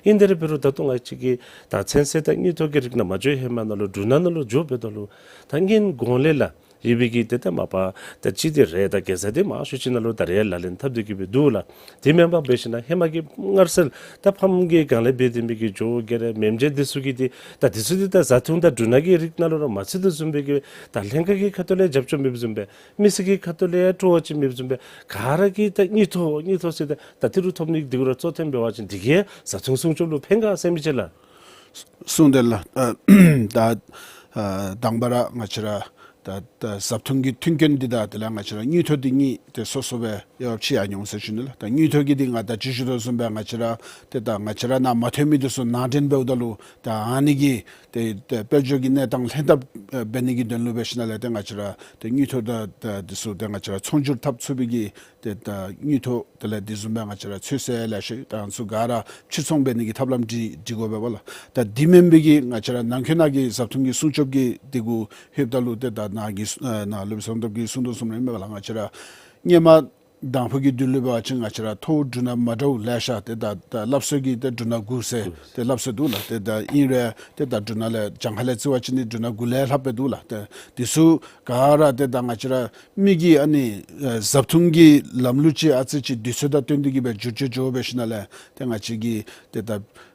ཨིན་དེ་ར་འབད་རུང་ད་ལྟོ་ང་བཅས་ཀྱིས་ད་ཚོད་བསྲེ་དང་དངུལ་ཐོག་གི་རིགས་ནང་མ་འགྱོ་ཧེ་མ་ནང་ལུ་འབྲུ་སྣ་ནང་ལུ་འགྱོ་འབདཝ་ད་ལུ་ད་སྔོན་གོང་ལས་ལགས། ཡོད་པའི་གི་ཏེ་ད་མ་པ་ད་ཅི་ཏེ་རེད། ད་གེ་ས་འདི་མང་ཤོས་ཅིག་ནང་ལུ་ད་རེས་ལག་ལེན་འཐབ་སྟེ་གི་སྦེ་འདུག་ལགས། དེ་མེན་པར་འབད་ཞིན་ན་ཧེ་མ་གི་སྔར་སྲོལ་ད་ཕམ་གི་སྒང་ལས་འབད་དེ་མི་གི་ཇོ་བོ་ག་ར་མཉྫ་འདི་ཚུ་གི་འདི་ད་འདི་ཚུ་འདི་ད་བཟའ་འཐུང་དང་འབྲུ་སྣ་གི་རིགས་ནང་ལུ་ར་མ་ཚུད་དོ་བཟུམ་སྦེ་གི་ད་ལྷན་ཁག་གི་ཁ་ཐུག་ལས་རྒྱབ་སྐྱོར་མེདཔ་བཟུམ་སྦེ་མི་སེར་གྱི་ཁ་ཐུག་ལས་སྤྲོ་བ་ཅིག་མེདཔ་བཟུམ་སྦེ་ག་ར་གིས་ད་དངུལ་ཐོག་དངུལ་ཐོག་ཟེར་ཏེ་ད་ཏི་རུ་ཐོབ་ནི་འདི་གུ་ར་གཙོ་བོ་བཏོན་འབད་བ་ཅིན་འདི་གིས་བཟའ་འཐུང་སྲུང་སྐྱོབ་ལུ་ཕན་ག་ཟེར་མི་ཅིག་ལགས། གསུངས་ཏེ་ལགས། ཨ་ད་ཨ་དང་པ་ར་ང་བཅས་ར་ད་ད་བཟའ་འཐུང་གི་མཐུན་རྐྱེན་འདི་དང་དེ་ལས་ང་བཅས་ར་དངུལ་ཐོག་འདི་གཉིས་ཏེ་སོ་སོ་སྦེ་ཡོདཔ་ཅིག་ཡང་འོང་ཟེར་ཞུ་ནི་ལགས། ད་དངུལ་ཐོག་གི་འདི་ང་ད་ཅི་ཞུ་དོ་བཟུམ་སྦེ་ང་བཅས་ར་ཏེ་ད་ང་བཅས་ར་ནང་མ་ཐོན་མི་འདི་ཚུ་ནང་འདྲེན་འབདཝ་ད་ལུ་ད་ཨ་ནི་གི་ཏེ་ཏེ་དཔལ་འབྱོར་གྱི་གནས་སྟངས་ལྷན་ཐབས་ཨ་འབད་ནི་གི་དོན་ལུ་འབད་ཞིན་ན་ལས་ཏེ་ང་བཅས་ར་ཏེ་དངུལ་ཐོག་ད་ད་འདི་ཚུ་ཏེ་ང་བཅས་ར་ཚོང་སྒྱུར་འཐབ་ཚུགས་པའི་གི་ཏེ་ད་དངུལ་ཐོག་དེ་ལས་དེ་བཟུམ་སྦེ་ང་བཅས་ར་ཚོད་བསྲེ་ལེ་ཤ་ད་ང་ཚུ་ག་ར་ཕྱིར་ཚོང་འབད་ནི་གི་ཐབས་ལམ་འདི་འདི་དགོ་པས་ལགས། ད་འདི་མེན་པའི་གི་ང་བཅས་ར་ནང་འཁོད་ནང་གི་བཟའ་འཐུང་གི་སྲུང་སྐྱོབ་ཀྱི་འདི་གུ་ལྷོདཔ་ད་ལུ་ཏེ་ད་ནཱ་གི་ཨ་ནཱ་སློབ་དཔོན་བསོད་ནམས་སྟོབས་རྒྱས་གསུང་དོ་བཟུམ་ར་ཨིན་པས་ལགས། ང་བཅས་ར་སྔོན་མ་དང་ཕུ་གི་དུས་ལུ་འབད་བ་ཅིན་ང་བཅས་ར་ཐོག་འབྲུ་སྣ་མ་འདྲཝ་ལེ་ཤ་ཏེ་ད་ད་སླབ་སྲོལ་གྱི་ཏེ་འབྲུ་སྣ་དགུ་ཟེར་ཏེ་སླབ་སྲོལ་འདུག་ལགས། ཏེ་ད་ཨིན་རུང་ཏེ་ད་འབྲུ་སྣ་ལས་གྱངས་ཁ་ལས་རྩི་བ་ཅིན་ནི་འབྲུ་སྣ་དགུ་ལས་ལྷགཔ་སྦེ་འདུག་ལགས། ཏེ་འདི་ཚུ་ག་ར་ཏེ་ད་ང་བཅས་ར་མི་གི་ཨ་ནི་ཨ་བཟའ་འཐུང་གི་ལམ་ལུགས་ཅིག་ཨ་ཙི་ཅིག་དུས་ཚོད་དང་བསྟུན་ཏེ་གི་སྦེ་འགྱུར་བཅོས་འགྱོ་འབད་ཞིན་ན་ལས་ཏེ་ང་བཅས་ཀྱི་ཏེ་ད་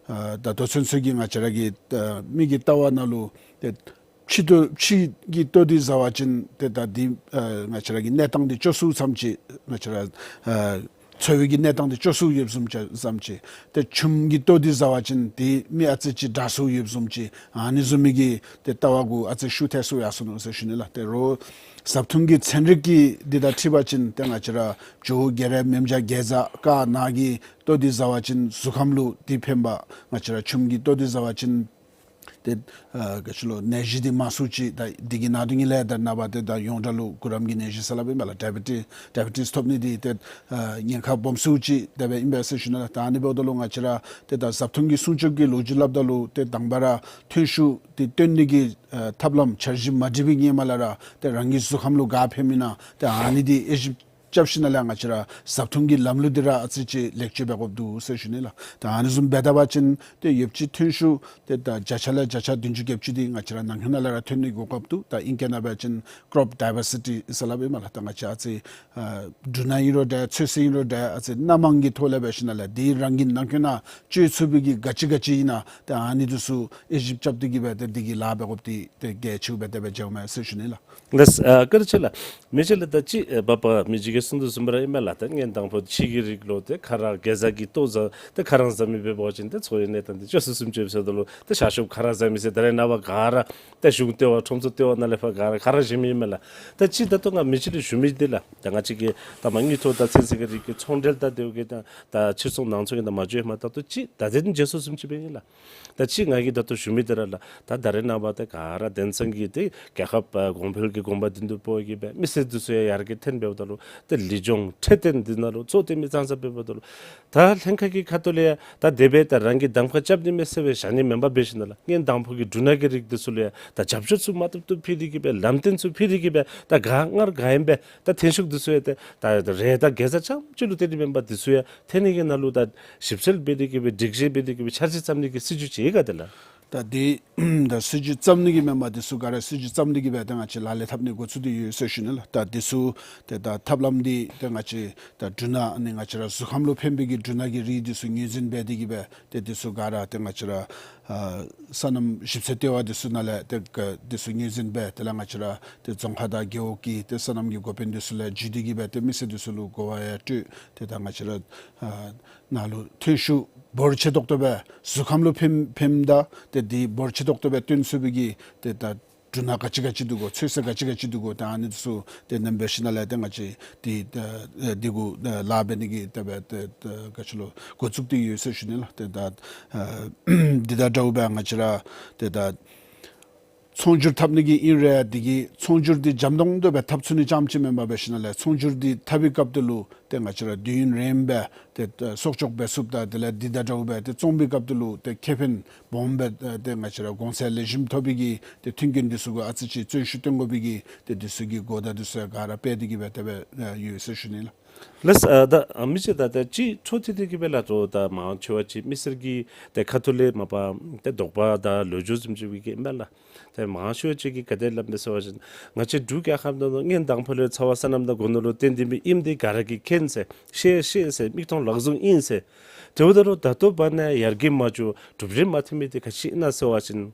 ཨ་ད་ལྟོ་ཚུན་ཚོད་ཀྱི་ང་བཅས་ར་གི་ཨ་མི་གི་ལྟ་བ་ནང་ལུ་ཏེ་ཕྱི་ལྟོ་ཕྱི་གི་ལྟོ་འདི་བཟའ་བ་ཅིན་ཏེ་ད་འདི་ཨ་ང་བཅས་ར་གི་གནས་སྟངས་འདི་སྐྱོ་སུ་ཙམ་ཅིག་ང་བཅས་ར་ཨ་འཚོ་བའི་གི་གནས་སྟངས་འདི་སྐྱོ་སུ་ཡོདཔ་བཟུམ་ཅིག་ཙམ་ཅིག། ཏེ་ཆུམ་གྱི་ལྟོ་འདི་བཟའ་བ་ཅིན་ཏེ་མི་ཨ་ཙི་ཅིག་དྲག་སུ་ཡོདཔ་བཟུམ་ཅིག། ཨ་ནི་བཟུམ་མའི་གི་ཏེ་ལྟ་བ་གུ་ཨ་ཙི་ཤུགས་ཐལ་སུ་ཡར་སོ་ནུག་ཟེར་ཞུ་ནི་ལགས། ཏེ་རོགས་བཟའ་འཐུང་གི་ཚན་རིག་གི་འདི་དང་འཁྲིལ་བ་ཅིན་ཏེ་ང་བཅས་ར་ཇོ་བོ་ག་ར་མཉྫ་གེ་ཛ་ཀ་ནཱ་གི་ལྟོ་འདི་བཟའ་བ་ཅིན་གཟུགས་ཁམས་ལུ་འདི་ཕན་པས། ང་བཅས་ར་ཆུམ་གྱི་ལྟོ་འདི་བཟའ་བ་ཅིན་ཏེ་ཨ་ག་ཅི་ལོ་ནད་གཞི་འདི་མང་སུ་ཅིག་ད་འདི་གི་ནང་དོན་ལས་ད་ནངས་པ་ཏེ་ད་ཡོངས་གྲགས་ལུ་གུ་རམ་གྱི་ནད་གཞི་ཟེར་སླབ་ཨིན་པས་ལགས། ཌའི་བི་ཊིས་ཌའི་བི་ཊིས་ཐོབ་ནི་འདི་ཏེ་ཨ་ཉེན་ཁ་སྦོམ་སུ་ཅིག་དེ་སྦེ་ཨིན་པས་ཟེར་ཞུ་ནི་ལགས། ད་ཨ་ནི་འབདཝ་ད་ལུ་ང་བཅས་ར་ཏེ་ད་བཟའ་འཐུང་གི་སྲུང་སྐྱོབ་ཀྱི་ལོ་རྒྱུས་སླབ་ད་ལུ་ཏེ་དང་པ་ར་ཐོན་ཤུགས་འདི་བཏོན་ནི་གི་ཨ་ཐབས་ལམ་འཆར་གཞི་མ་སྒྲིག་པའི་སྔོན་མ་ལས་ར་ཏེ་རང་གི་གཟུགས་ཁམས་ལུ་ག་ཕན་མི་ན་ཏེ་ཨ་ནི་འདི་དབྱེ་ཞིབ་རྐྱབ་ཞིན་ན་ལས་ང་བཅས་ར་བཟའ་འཐུང་གི་ལམ་ལུགས་འདི་ར་ཨ་ཙི་ཅིག་ལེགས་བཅོས་འབད་དགོཔ་འདུག་ཟེར་ཞུ་ནི་ལགས། ད་ཨ་ནི་བཟུམ་འབད་ད་པ་ཅིན་ཏེ་ཡོདཔ་ཅིག་ཐོན་ཤུགས་ཏེ་ད་བརྒྱ་ཆ་ལས་བརྒྱ་ཆ་བདུན་ཅུ་བརྒྱད་ཅུ་འདི་ང་བཅས་ར་ནང་འཁོད་ནང་ལས་ར་ཐོན་ནི་གོ་སྐབས་འདུག། ད་ཨིང་སྐད་ནང་འབད་བ་ཅིན་ཀྲོབ་ཌའི་བར་སི་ཊི་ཟེར་སླབ་ཨིན་མས་ལགས། ད་ང་བཅས་ཨ་ཙི་ཨ་འབྲུ་སྣ་ཨིན་རུང་འདྲ་ཚོད་བསྲེ་ཨིན་རུང་འདྲ་ཨ་ཙི་སྣ་མང་གི་ཐོག་ལས་འབད་ཞིན་ན་ལས་འདི་རང་གི་ནང་འཁོད་ནང་སྤྱོད་ཚུགས་པའི་གི་ག་ཅི་ག་ཅི་ཨིན་ན་ཏེ་ཨ་ནི་འདི་ཚུ་དབྱེ་ཞིབ་རྐྱབ་སྟེ་གི་སྦེ་ཏེ་འདི་གི་ལཱ་འབད་དགོཔ་འདི་ཏེ་གལ་ཆེཝ་སྦེ་དེ་སྦེ་མཇལཝ་མས་ཟེར་ཞུ་ནི་ལགས། ལགས་སོ། ཨ་བཀའ་དྲིན་ཆེ་ལགས། མི་རྗེ་ལགས་ད་ཅི་ཨ་འབད་བ་མི་རྗེ་གིས་གསུང་དོ་བཟུམ་ར་ཨིན་མས་ལགས། ད་སྔོན་དང་པོ་ཕྱི་གི་རིགས་ལུ་ཏེ་ཁ་རག་གེ་ཛ་གི་ལྟོ་བཟའ་ཏེ་ཁ་རག་བཟའ་མི་འབད་བ་ཅིན་ཏེ་འཚོ་བའི་གནས་སྟངས་འདི་སྐྱོ་སུ་སུམ་ཅུ་ཟེརཝ་ད་ལུ་ཏེ་ཤ་ཤོབ་ཁ་རག་བཟའ་མི་ཟེར་ད་རེས་ནངས་པ་ག་ར་ཏེ་གཞུང་ལྟེ་བ་ཁྲོམ་ཚོགས་ལྟེ་བ་ནང་ལས་ཕར་ག་ར་ཁ་རག་བཞེས་མི་ཨིན་མས་ལགས། ད་ཅི་ད་ལྟོ་ང་མི་རྗེ་ལུ་ཞུ་མི་འདི་ལགས། ད་ང་བཅས་ཀྱི་ད་མ་དངུལ་ཐོག་དང་ཚན་རྩལ་གྱི་རིགས་ཀྱི་ཚོང་འབྲེལ་དང་འདི་གུ་གི་ད་ད་ཕྱིར་ཚོང་ནང་ཚོང་གི་ད་མ་འགྱོཝ་མ་ད་ལྟོ་ཅི་ད་དེ་ནི་མཇལ་སོ་སུམ་ཅུ་འབད་ཨིན་ལགས། ད་ཅི་ང་གིས་ད་ལྟོ་ཞུ་མི་འདི་ར་ལགས། ད་ད་རེས་ནངས་པ་ཏེ་ག་ར་དེང་སང་གི་ཏེ་རྒྱལ་ཁབ་ཨ་གོང་འཕེལ་གྱི་གོམ་པ་མདུན་དུ་སྤོ་གི་སྦེ་མི་སེར་འདི་ཚུ་ཡང་ཡར་རྒྱས་ཐོན་འབདཝ་ད་ལུ་ཏེ་ལུས་སྦྱོང་འཕྲོད་བསྟེན་འདི་ནང་ལུ་གཙོ་བོ་ཏེ་མི་ཙང་ཙ་འབདཝ་ད་ལུ་ད་ལྷན་ཁག་གི་ཁ་ཐུག་ལས་ཡང་ད་དེ་སྦེ་ད་རང་གི་གདམ་ཁ་རྐྱབ་ནི་མས་ཟེར་སྦེ་བཞག་ནི་མེན་པར་འབད་ཞིན་ན་ལགས། སྔོན་དང་པོ་གི་འབྲུ་སྣ་གི་རིགས་འདི་ཚུ་ལུ་ཡང་ད་རྒྱབ་སྐྱོར་ཚུ་མ་བཏུབ་བཏུབ་ཕུལ་ཏེ་གི་སྦེ་ལམ་སྟོན་ཚུ་ཕུལ་ཏེ་གི་སྦེ་ད་ག་སྔར་ག་ཨིནམ་སྦེ་ད་ཐོན་ཤུགས་འདི་ཚུ་ཡང་ཏེ་ད་རེ་ད་གེ་ཛ་རྐྱངམ་ཅིག་ལུ་བརྟེན་ཏེ་མེན་པར་འདི་ཚུ་ཡང་ཐོན་ནི་གི་ནང་ལུ་ད་ཞིབ་འཚོལ་འབད་དེ་གི་སྦེ་སྒྲིག་གཞི་འབད་དེ་གི་སྦེ་འཆར་གཞི་བརྩམ་ནི་གི་སྲིད་བྱུས་ཅིག་ཡོད་ག་ཏེ་ལགས། ད་འདི་ད་སྲིད་བྱུས་བརྩམ་ནི་གི་མེན་པར་འདི་ཚུ་ག་ར་སྲིད་བྱུས་བརྩམ་ནི་གི་སྦེ་ད་ང་བཅས་ལག་ལེན་འཐབ་ནི་འགོ་བཙུགས་ཏེ་ཡོད་ཟེར་ཞུ་ནི་ལགས། ད་འདི་ཚུ་ཏེ་ད་ཐབས་ལམ་འདི་ཏེ་ང་བཅས་ད་འབྲུ་སྣ་ཨ་ནི་ང་བཅས་ར་གཟུགས་ཁམས་ལུ་ཕན་པའི་གི་འབྲུ་སྣ་གི་རིགས་འདི་ཚུ་ངོས་འཛིན་འབད་དེ་གི་སྦེ་ཏེ་འདི་ཚུ་ག་ར་ཏེ་ང་བཅས་ར་ཨ་སོ་ནམ་ཞིབ་འཚོལ་ལྟེ་བ་འདི་ཚུ་ནང་ལས་ཏེ་ག་འདི་ཚུ་ངོས་འཛིན་འབད་དེ་ལས་ང་བཅས་ར་ཏེ་རྫོང་ཁག་དང་རྒེད་འོག་གི་ཏེ་སོ་ནམ་གྱི་འགོ་དཔོན་འདི་ཚུ་ལས་བརྒྱུད་དེ་གི་སྦེ་ཏེ་མི་སེར་འདི་ཚུ་ལུ་གོ་བ་ཡང་སྤྲོད་དེ་ད་ང་བཅས་ར་ཨ་ནང་ལུ་ཐོན་ཤུགས་འབོར་ཆེ་ཏོག་ཏོ་སྦེ་གཟུགས་ཁམས་ལུ་ཕན་ཕནམ་ད་ཏེ་འདི་འབོར་ཆེ་ཏོག་ཏོ་སྦེ་བཏོན་ཚུགས་པའི་གི་ཏེ་ད་འབྲུ་སྣ་ག་ཅི་ག་ཅི་འདུག་གོ་ཚོད་བསྲེ་ག་ཅི་ག་ཅི་འདུག་གོ་ད་ཨ་ནི་འདི་ཚུ་ཏེ་ནེམ་འབད་ཞིན་ན་ལས་ཏེ་ང་བཅས་འདི་ཨ་འདི་གུ་ཨ་ལཱ་འབད་ནི་གི་ཏེ་སྦེ་ཏེ་ཏེ་ག་ཅི་ལོ་འགོ་བཙུགས་ཏེ་ཡོད་ཟེར་ཞུ་ནི་ལགས། ཏེ་ད་ཨ་འདི་དང་འདྲཝ་སྦེ་ང་བཅས་ར་ཏེ་ད་ཚོང་སྒྱུར་འཐབ་ནི་གི་ཨིན་རུང་འདི་གི་ཚོང་སྒྱུར་འདི་འཇམ་ཏོང་ཏོ་སྦེ་འཐབ་ཚུགས་ནི་རྐྱངམ་ཅིག་མེན་པར་འབད་ཞིན་ན་ལས་ཚོང་སྒྱུར་འདི་འཐབ་པའི་སྐབས་དེ་ལུ་ཏེ་ང་བཅས་ར་དུས་ཡུན་རིངམོ་སྦེ་ཏེ་གསོག་འཇོག་འབད་ཚུགསཔ་དང་དེ་ལས་འདི་དང་འདྲཝ་སྦེ་ཏེ་བཙོང་པའི་སྐབས་དེ་ལུ་ཏེ་ཁེ་ཕན་སྦོམ་སྦེ་ཏེ་ང་བཅས་ར་གོང་ཚད་ལེགས་ཤོམ་ཐོབ་པའི་གི་ཏེ་མཐུན་རྐྱེན་འདི་ཚུ་གུ་ཨ་ཙི་ཅིག་བརྩོན་ཤུགས་བཏོན་དགོ་པའི་གི་ཏེ་འདི་ཚུ་གི་གོ་བརྡ་འདི་ཚུ་ཡང་ག་ར་སྤེལ་ཏེ་གི་སྦེ་དེ་སྦེ་ཡོད་ཟེར་ཞུ་ནི་ལགས། ལགས། ཨ་ད་ཨ་མི་ཅིག་ད་ད་ཅིག་འཕྲོ་མཐུད་དེ་གི་སྦེ་ལགས། ད་ད་མང་ཆེ་བ་ཅིག་མི་སེར་གྱི་ཏེ་ཁ་ཐུག་ལས་མ་པ་ཏེ་དོགས་པ་དང་ལོ་རྒྱུས་བཟུམ་ཅིག་སྦེ་གི་ཨིན་པས་ལགས། ཏེ་མང་ཆེ་བ་ཅིག་གིས་ག་དེ་སླབ་མས་ཟེར་བ་ཅིན་ང་བཅས་འབྲུག་རྒྱལ་ཁབ་ནང་ལུ་སྔོན་དང་ཕུ་ལས་ཚ་བ་སོ་ནམ་དང་སྒོ་ནོར་ལུ་བརྟེན་ཏེ་སྦེ་ཨིནམ་འདི་ག་ར་གིས་མཁྱེན་ཟེར། ཤེས་ཤེས་ཟེར། མིག་མཐོང་ལག་བཟུང་ཨིན་ཟེར། དེ་འབདཝ་ད་ལུ་ད་ལྟོ་བར་ན་ཡར་རྒྱས་མ་བྱུང་གྲུབ་འབྲས་མ་ཐོན་མི་འདི་ག་ཅི་ཨིན་ན་ཟེར་བ་ཅིན་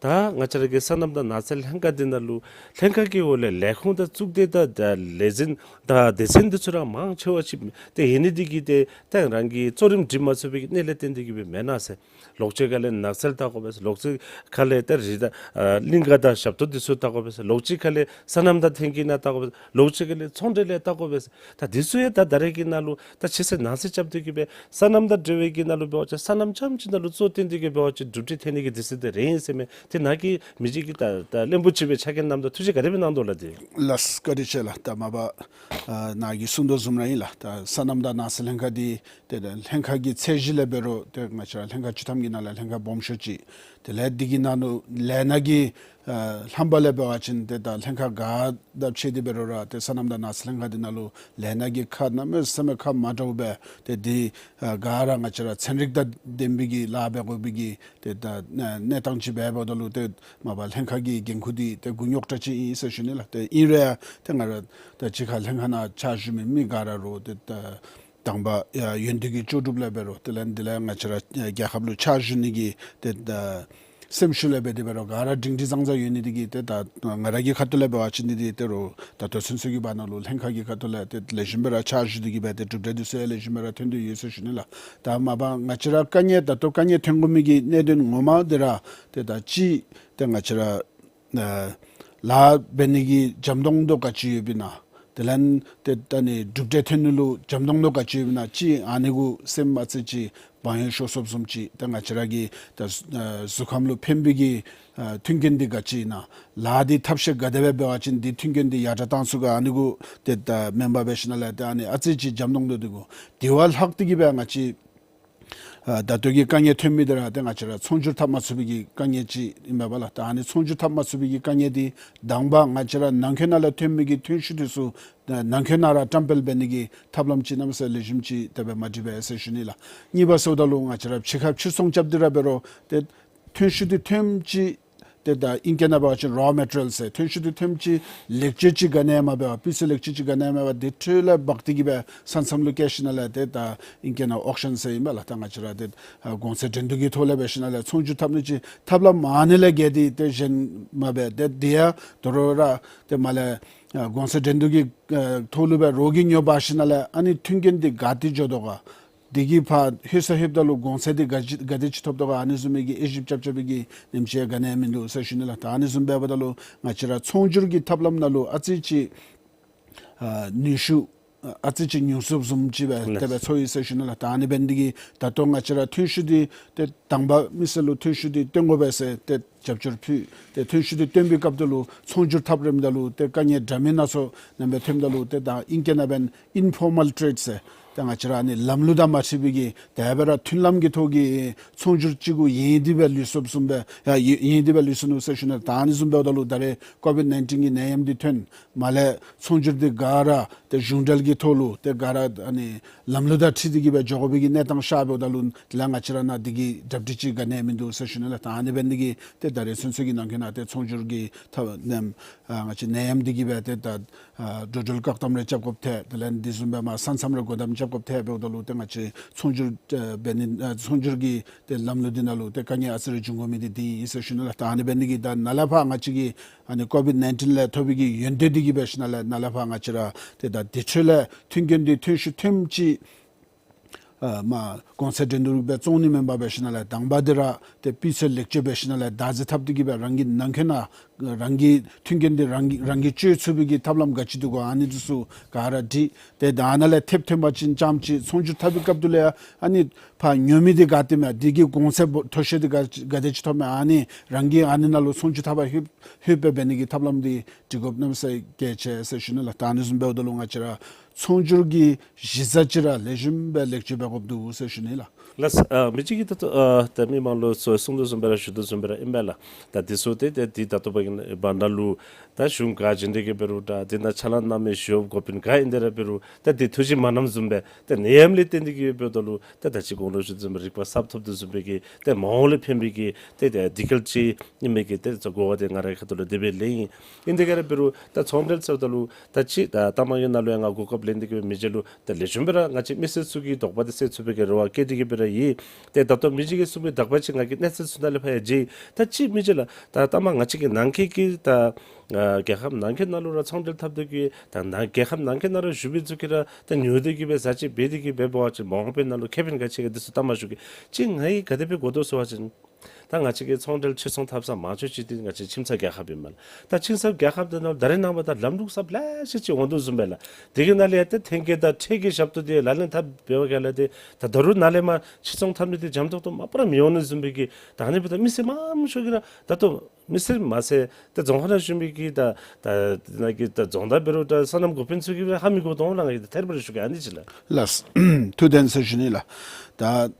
ད་ང་བཅས་ར་གི་སོ་ནམ་དང་ནགས་ཚལ་ལྷན་ཁག་འདི་ནང་ལུ་ལྷན་ཁག་གི་འོག་ལས་ལས་ཁུངས་དང་གཙུག་སྡེ་དང་ད་ལས་འཛིན་དང་སྡེ་ཚན་འདི་ཚུ་ར་མང་ཆེ་བ་ཅིག་ཏེ་ཡོད་ནི་འདི་གིས་ཏེ་ཏེ་རང་གིས་གཙོ་རིམ་སྒྲིག་མ་ཚུགས་པའི་གི་གནད་ལས་བརྟེན་ཏེ་གི་སྦེ་མེན་ན་ཟེར། ལོགས་ཅིག་ཁ་ལས་ནགས་ཚལ་བལྟ་དགོ་པས། ལོགས་ཅིག་ཁ་ལས་ཏེ་རི་དང་ཨ་གླིང་ག་དང་ཞབས་ཏོག་འདི་ཚུ་བལྟ་དགོ་པས། ལོགས་ཅིག་ཁ་ལས་སོ་ནམ་དང་ཐོན་སྐྱེད་ནང་བལྟ་དགོ་པས། ལོགས་ཅིག་ཁ་ལས་ཚོང་འབྲེལ་ལས་བལྟ་དགོ་པས། ད་འདི་ཚུ་ཡང་ད་ད་རེས་ཀྱི་ནང་ལུ་ད་ཕྱི་སེ་ནང་སེ་རྐྱབ་སྟེ་གི་སྦེ་སོ་ནམ་དང་འབྲེལ་བའི་གི་ནང་ལུ་འབད་བ་ཅིན་སོ་ནམ་རྐྱངམ་ཅིག་ནང་ལུ་གཙོ་བོ་བཏོན་ཏེ་གི་འབད་བ་ཅིན་གྲུབ་འབྲས་ཐོན་ནི་གི་དུས་ཚོད་འདི་རན་ཟེར་མས། ཏེ་ནཱ་གི་མི་ཅིག་གིས་ད་ད་བློན་པོ་ཅིག་སྦེ་ཕྱག་འགན་བསྣམས་དོ། ཐུགས་རྗེ་ག་དེ་སྦེ་གནང་དོ་ལགས། ཏེ་ལགས་བཀའ་དྲིན་ཆེ་ལགས། ད་མ་པ་ཨ་ནཱ་གིས་གསུངས་དོ་བཟུམ་ར་ཨིན་ལགས། ད་སོ་ནམ་དང་ནགས་ཚལ་ལྷན་ཁག་འདི་ཏེ་ད་ལྷན་ཁག་གི་ཚད་གཞི་ལས་འབད་རུང་ཏེ་ང་བཅས་ར་ལྷན་ཁག་བཅུ་ཐམ་གྱི་ནང་ལས་ལྷན་ཁག་སྦོམ་ཤོས་ཅིག། དེ་ལས་འདི་གི་ནང་ལུ་ལས་སྣ་གི་ཨ་ལྷམ་པ་ལས་འབད་བ་ཅིན་ཏེ་ད་ལྷན་ཁག་ག་དང་ཕྱད་དེ་འབད་རུང་ར་ཏེ་སོ་ནམ་དང་ནགས་ཚལ་ལྷན་ཁག་འདི་ནང་ལུ་ལས་སྣ་གི་ཁག་གནམ་མེད་ས་མེད་ཁག་མ་འདྲཝ་སྦེ་ཏེ་འདི་ཨ་ག་ར་ང་བཅས་ར་ཚན་རིག་དང་ལྡན་པའི་གི་ལཱ་འབད་དགོ་པའི་གི་ཏེ་ད་གནས་སྟངས་ཅིག་འབདཝ་ད་ལུ་ཏེ་མ་པ་ལྷན་ཁག་གི་འགན་ཁུར་འདི་ཏེ་མགུ་རྙོག་དྲགས་ཅིག་ཨིན་ཟེར་ཞུ་ནི་ལགས། ཏེ་ཨིན་རུང་ཡང་ཏེ་ང་ར་ད་གཅིག་ཁར་ལྷན་ཁག་ནང་ཕྱག་ཞུ་མི་མི་ག་ར་རུང་ཏེ་ད་དང་པ་ཡ་ཡོན་ཏན་གྱི་ལྕོགས་གྲུབ་ལས་འབད་རུང་དེ་ལས་འདི་ལས་ང་བཅས་ར་རྒྱལ་ཁབ་ལུ་ཕྱག་ཞུ་ནི་གི་ཏེ་ད་སེམས་ཤུགས་ལས་འབད་དེ་འབད་རུང་ག་ར་སྒྲིང་སྒྲི་བཟང་བཟང་ཡོད་ནི་འདི་གིས་ཏེ་ད་ང་ར་གི་ཁ་ཐུག་ལས་འབད་བ་ཅིན་འདི་འདི་ཏེ་རུང་ད་ལྟོ་ཚུན་ཚོད་ཀྱི་བར་ན་ལུ་ལྷན་ཁག་གི་ཁ་ཐུག་ལས་ཏེ་ལེགས་ཤོམ་སྦེ་ར་ཕྱག་ཞུ་སྟེ་གི་སྦེ་ཏེ་གྲུབ་འབྲས་འདི་ཚུ་ཡང་ལེགས་ཤོམ་སྦེ་ར་ཐོན་ཏེ་ཡོད་ཟེར་ཞུ་ནི་ལགས། ད་མ་པ་ང་བཅས་ར་དཀའ་ངལ་ད་ལྟོ་དཀའ་ངལ་ཐོན་དགོ་མི་གི་གནད་དོན་ངོ་མ་འདི་ར་ཏེ་ད་ཅིག་ཏེ་ང་བཅས་ར་ཨ་ལཱ་འབད་ནི་གི་འཇམ་ཏོང་ཏོ་ག་ཅི་ཡོདཔ་ཨིན་ན། དེ་ལས་ཏེ་ད་ནི་གྲུབ་འབྲས་ཐོན་ནི་ལུ་འཇམ་ཏོང་ཏོ་ག་ཅི་ཡོདཔ་ཨིན་ན་ཅིག་ཨ་ནི་གུ་སེམས་ཨ་ཙི་ཅིག་བག་ཡངས་ཤོར་སོཔ་བཟུམ་ཅིག། ཏེ་ང་བཅས་ར་གི་ད་ཨ་གཟུགས་ཁམས་ལུ་ཕན་པའི་གི་ཨ་མཐུན་རྐྱེན་འདི་ག་ཅི་ཨིན་ན། ལཱ་འདི་ཐབས་ཤེས་ག་དེ་སྦེ་འབད་བ་ཅིན་འདི་མཐུན་རྐྱེན་འདི་ཡར་དྲག་གཏང་ཚུགས་ག། ཨ་ནི་གུ་ཏེ་ད་མེན་པར་འབད་ཞིནམ་ལས་ཏེ་ཨ་ནི་ཨ་ཙི་ཅིག་འཇམ་ཏོང་ཏོ་འདི་གུ་དེ་བ་ལྷག་སྟེ་གི་སྦེ་ང་བཅས་ཨ་ད་ལྟོ་གི་དཀའ་ངལ་ཐོན་མི་འདི་ར་ཏེ་ང་བཅས་ར་ཚོང་སྒྱུར་འཐབ་མ་ཚུགས་པའི་གི་དཀའ་ངལ་ཅིག་ཨིན་པས་ལགས། ད་ཨ་ནི་ཚོང་སྒྱུར་འཐབ་མ་ཚུགས་པའི་གི་དཀའ་ངལ་འདི་དང་པ་ང་བཅས་ར་ནང་འཁོད་ནང་ལས་ཐོན་མི་གི་ཐོན་ཤུགས་འདི་ཚུ་ནང་འཁོད་ནང་ར་བཀྲམ་སྤེལ་འབད་ནི་གི་ཐབས་ལམ་ཅིག་གནམ་མེད་ས་མེད་ལེགས་ཤོམ་ཅིག་དེ་སྦེ་མ་སྒྲིག་པས་ཟེར་ཞུ་ནི་ལགས། གཉིས་པ་ཟེརཝ་ད་ལུ་ང་བཅས་ར་ཕྱི་ཁར་ཕྱིར་ཚོང་རྐྱབ་སྟེ་ར་འབད་རུང་ཏེ་ཐོན་ཤུགས་འདི་ཐོནམ་ཅིག་ཏེ་ད་ཨིང་སྐད་ནང་འབད་བ་ཅིན་རོ་མེ་ཊི་རི་ཡལ་ཟེར། ཐོན་ཤུགས་འདི་ཐོནམ་ཅིག་ལེགས་བཅོས་ཅིག་ག་ནི་ཡང་མ་འབད་བར་སྤུས་ཚད་ལེགས་བཅོས་ཅིག་ག་ནི་ཡང་མ་འབད་བར་དེ་འཕྲོ་ལས་འབག་སྟེ་གི་སྦེ་ས་མཚམས་ལུ་བསྐྱལ་ཞིནམ་ལས་ཏེ་ད་ཨིང་སྐད་ནང་ཨོག་ཤཱན་ཟེར་ཨིན་པས་ལགས། ད་ང་བཅས་ར་ཏེ་ཨ་གོང་ཚད་འགྲན་བསྡུར་གྱི་ཐོག་ལས་འབད་ཞིནམ་ལས་ཚོང་སྒྱུར་འཐབ་ནི་ཅིག་ཐབས་ལམ་ཨ་ནི་ལས་བརྒལ་ཏེ་ཏེ་གཞན་མ་འབད། ཏེ་དེ་ཡང་དོ་རུང་ར་ཏེ་མར་ལས་ཨ་གོང་ཚད་འགྲན་བསྡུར་གྱི་ཨ་ཐོག་ལུ་སྦེ་རོགས་ཀྱིས་ཉོ་འབག་ཞིནམ་ལས་ཨ་ནི་མཐུན་རྐྱེན་འདི་ག་ཏེ་འགྱོ་དོ་ག། དེ་གིས་ཕར་ལྷོད་ས་ལྷོདཔ་ད་ལུ་གོང་ཚད་འདི་ག་ཅི་ག་དེ་ཅིག་ཐོབ་དོ་ག། ཨ་ནི་བཟུམ་མའི་གི་དབྱེ་ཞིབ་རྐྱབ་རྐྱབ་པའི་གི་ཉིནམ་ཅིག་ཡང་ག་ནི་ཡང་མིན་འདུག་ཟེར་ཞུ་ནི་ལགས། ད་ཨ་ནི་བཟུམ་འབདཝ་ད་ལུ་ང་བཅས་ར་ཚོང་སྒྱུར་གྱི་ཐབས་ལམ་ནང་ལུ་ཨ་ཙི་ཅིག་ཨ་ནུས་ཤུགས་ཨ་ཙི་ཅིག་ཉུང་སོཔ་བཟུམ་ཅིག་སྦེ་དེ་སྦེ་ཚོར་ཡི་ཟེར་ཞུ་ནི་ལགས། ད་ཨ་ནི་འབད་ནི་དེ་གིས་ད་ལྟོ་ང་བཅས་ར་ཐོན་ཤུགས་འདི་ཏེ་དང་པ་མི་སེར་ལུ་ཐོན་ཤུགས་འདི་བཏོན་དགོ་པས་ཟེར་ཏེ་རྒྱབ་སྐྱོར་ཕུལ། ཏེ་ཐོན་ཤུགས་འདི་བཏོན་པའི་སྐབས་དེ་ལུ་ཚོང་སྒྱུར་འཐབ་རནམ་ད་ལུ་ཏེ་དཀའ་ངལ་འདྲ་མིན་སྣ་ཚོགས་ནང་སྦེ་ཐོནམ་ད་ལུ་ཏེ་ད་ཨིང་སྐད་ནང་འབདན་ཨིན་ཕོར་མཱལ་ཊེརེཌ་ཟེར། ཏེ་ང་བཅས་ར་ཨ་ནི་ལམ་ལུགས་དང་མ་འཁྲིལ་བའི་གི་དེ་སྦེ་ར་མཐུན་ལམ་གྱི་ཐོག་གི་ཚོང་སྒྱུར་ཅིག་གུ་ཡེངས་ཏེ་སྦེ་ལུས་སོཔ་བཟུམ་སྦེ་ཡ་ཡེངས་ཏེ་སྦེ་ལུས་སོ་ནུག་ཟེར་ཞུ་ནི། ད་ཨ་ནི་བཟུམ་འབདཝ་ད་ལུ་ད་རེས་ཀོ་བིཌ་ནའིན་ཊིན་གྱི་ནད་ཡམས་འདི་ཐོན། མར་ལས་ཚོང་སྒྱུར་འདི་ག་ར་ཏེ་གཞུང་འབྲེལ་གྱི་ཐོག་ལུ་ཏེ་ག་ར་ཨ་ནི་ལམ་ལུགས་དང་འཁྲིལ་ཏེ་གི་སྦེ་འགྱོ་དགོ་པའི་གི་གནས་སྟངས་ཤར་འབདཝ་ད་ལུ་དེ་ལས་ང་བཅས་ར་ནང་འདི་གི་གྲ་སྒྲིག་ཅིག་ག་ནི་ཡང་མིན་འདུག་ཟེར་ཞུ་ནི་ལགས། ད་ཨ་ནི་འབད་ནི་དེ་གིས་ཏེ་ད་རེས་ཚུན་ཚོད་ཀྱི་ནང་འཁོད་ནང་ཏེ་ཚོང་སྒྱུར་གྱི་ཐབས་ལམ་ཨ་ང་བཅས་ནད་ཡམས་འདི་གིས་སྦེ་ཏེ་ད་ཨ་འགྲོ་འགྲུལ་བཀག་དམ་རེ་རྐྱབ་དགོཔ་ཐལ། དེ་ལས་འདི་བཟུམ་སྦེ་མར་ས་མཚམས་ར་སྒོ་བསྡམ་རྐྱབ་དགོཔ་ཐལ་འབདཝ་ད་ལུ་ཏེ་ང་བཅས་ཚོང་སྒྱུར་ཨ་འབད་ནི་ཨ་ཚོང་སྒྱུར་གྱི་ཏེ་ལམ་ལུགས་འདི་ནང་ལུ་ཏེ་དཀའ་ངལ་ཨ་ཙི་རེ་འབྱུང་དགོ་མི་འདི་འདི་ཨིན་ཟེར་ཞུ་ནི་ལགས། ད་ཨ་ནི་འབད་ནི་དེ་གིས་ད་ནཱ་ལས་ཕར་ང་བཅས་ཀྱིས་ཨ་ནི་ཀོ་བིཌ་ནའིན་ཊིན་ལས་ཐོབ་པའི་གི་ཡོན་ཏན་འདི་གིས་འབད་ཞིནམ་ལས་ནཱ་ལས་ཕར་ང་བཅས་ར་ཏེ་ད་དེ་འཕྲོ་ལས་མཐུན་རྐྱེན་འདི་ཐོན་ཤུགས་ཐོནམ་ཅིག་ཨ་མར་གོང་ཚད་འགྲན་བསྡུར་སྦེ་བཙོང་ནི་མེན་པར་འབད་ཞིནམ་ལས་དང་པ་འདི་ར་ཏེ་སྤུས་ཚད་ལེགས་བཅོས་འབད་ཞིནམ་ལས་བདག་འཛིན་འཐབ་སྟེ་གི་སྦེ་རང་གི་ནང་འཁོད་ནང་རང་གི་མཐུན་རྐྱེན་འདི་རང་གིས་རང་གིས་སྤྱོད་ཚུགས་པའི་གི་ཐབས་ལམ་ག་ཅི་འདུག་གོ། ཨ་ནི་འདི་ཚུ་ག་ར་སྒྲིག། ཏེ་ད་ནཱ་ལས་ཐེབས་ཐོན་པ་ཅིན་ཙམ་ཅིག་ཚོང་སྒྱུར་འཐབ་པའི་སྐབས་དེ་ལུ་ཡང་ཨ་ནི་ཕར་ཉོ་མི་འདི་ག་ཏེ་མས། དེ་གི་གོང་ཚད་མཐོ་ཤོས་འདི་ག་ག་དེ་ཅིག་ཐོབ་མས། ཨ་ནི་རང་གིས་ཨ་ནི་ནང་ལུ་ཚོང་སྒྱུར་འཐབ་པར་ལྷོད་ལྷོདཔ་སྦེ་འབད་ནི་གི་ཐབས་ལམ་འདི་སྒྲིག་དགོཔ་གནམ་མེད་ས་མེད་གལ་ཆེ་ཟེར་ཞུ་ནི་ལགས། ད་ཨ་ནི་བཟུམ་འབདཝ་ད་ལུ་ང་བཅས་ར་ཚོང་སྒྱུར་གྱི་གཞི་རྩ་ཅིག་ར་ལེགས་ཤོམ་སྦེ་ལེགས་བཅོས་འབད་དགོཔ་འདུག་ཟེར་ཞུ་ནི་ལགས། ལགས། ཨ་མི་གཅིག་གིས་ད་ལྟོ་ཨ་ད་མི་མང་ལུ་ཚུ་གསུང་དོ་བཟུམ་སྦེ་ར་ཞུ་དོ་བཟུམ་སྦེ་ར་ཨིན་པས་ལགས། ད་འདི་ཚུ་ཏེ་ཏེ་འདི་ད་ལྟོ་བ་གི་བར་ན་ལུ་ད་གཞུང་ག་བྱིན་ཏེ་གི་འབད་རུང་འདྲ། དེ་ནང་ཕྱག་ལཱ་གནང་མི་ཞུ་འབག་འབད་མི་ག་ཨིན་དེ་ར་འབད་རུང་ད་འདི་ཐུགས་བཞེད་མ་གནངམ་བཟུམ་སྦེ་ཏེ་ནད་ཡམས་ལས་བརྟེན་ཏེ་གི་འབདཝ་ད་ལུ་ད་ད་ཅི་གོང་ལུ་ཞུ་དོ་བཟུམ་སྦེ་རིག་པ་གསརཔ་ཐོབ་དོ་བཟུམ་སྦེ་གི་ཏེ་མ་འོངས་ལས་ཕན་པའི་གི་ཏེ་ཏེ་འདི་གལ་ཅིག་ཨིན་མས་གི་ཏེ་གོ་བ་འདི་ང་རའི་ཁ་ཐུག་ལས་དེ་སྦེ་ལེན་ཡི། ཨིན་དེ་ག་ར་འབད་རུང་ད་ཚོང་འབྲེལ་ཟེརཝ་ད་ལུ་ད་ཅི་ད་ལྟ་མ་གི་ནང་ལུ་ཡང་ང་གོ་སྐབས་ལེན་ཏེ་གི་མི་རྗེ་ལུ་ད་ལེགས་ཤོམ་སྦེ་ར་ང་བཅས་མི་སེར་ཚུ་གི་དོགས་པ་འདི་སེལ་ཚུགས་པའི་གི་རེ་བ་བསྐྱེད་དེ་གི་སྦེ་ར་ཡོད། ཏེ་ད་ལྟོ་མི་རྗེ་གིས་གསུངས་པའི་དག་པ་ཅིག་ང་གིས་གནས་ཚུལ་ཚུ་ནང་ལས་ཕར་ཡང་མཇལ་ཡི། ད་ཅི་མི་རྗེ་ལགས་ད་ལྟ་མ་ང་བཅས་ཀྱི་ནང་འཁོད་ཀྱི་ད་ཨ་རྒྱལ་ཁབ་ནང་འཁོད་ནང་ལུ་ར་ཚོང་འབྲེལ་འཐབ་སྟེ་གི་ད་ནང་རྒྱལ་ཁབ་ནང་འཁོད་ནང་ལུ་བཞུགས་པའི་ཚུ་གིས་ར་ད་ཉོ་སྟེ་གི་སྦེ་ཟ་ཅི་འབད་དེ་གི་སྦེ་འབད་བ་ཅིན་མ་འོངས་པའི་ནང་ལུ་ཁེ་ཕན་ག་ཅི་ག་འདི་ཚུ་ད་མ་ཞུ་གེ། ཅིག་ང་གིས་ག་དེ་སྦེ་གོ་དོ་ཟེར་བ་ཅིན་ད་ང་བཅས་ཀྱི་ཚོང་འབྲེལ་ཕྱིར་ཚོང་འཐབ་ས་མང་ཤོས་ཅིག་འདི་ང་བཅས་ཁྱིམ་ཚང་རྒྱལ་ཁབ་ཨིན་མས་ལགས། ད་ཁྱིམ་ཚང་རྒྱལ་ཁབ་འདི་ནང་ད་རེས་ནངས་པ་ད་ལམ་ལུགས་གསརཔ་ལེ་ཤ་ཅིག་འོང་དོ་བཟུམ་སྦེ་ལགས། དེ་གི་ནང་ལས་ཡང་ཏེ་ཐོན་སྐྱེད་དང་ཁྲལ་གྱི་ཞབས་ཏོག་འདི་ལག་ལེན་འཐབ་འབད་བ་ག་ལས་ཏེ་ད་ད་རུང་ནཱ་ལས་མར་ཕྱིར་ཚོང་འཐབ་ནི་འདི་འཇམ་ཏོག་ཏོ་མ་པ་ར་མི་འོང་ནི་བཟུམ་སྦེ་གི་ད་ཨ་ནི་འབདཝ་ད་མི་སེར་མང་ཤོས་ཀྱིས་ར་ད་ལྟོ་མི་སེར་མ་ཚད་ཏེ་རྫོང་ཁག་ནང་བཞུགས་མི་གི་ད་ད་ནཱ་གི་ད་རྫོང་བདག་འབད་རུང་ད་སོ་ནམ་འགོ་དཔོན་ཚུ་གིས་ར་ཧ་མི་གོ་དོ་འོང་ལགས། ང་གིས་ད་ཐེར་པ་རེ་ཞུ་གེ། ཨ་ནི་ཅིག་ལགས། ལགས། ཐུགས་བདེན་ཟེར་ཞུ་ནི་ལགས། ད་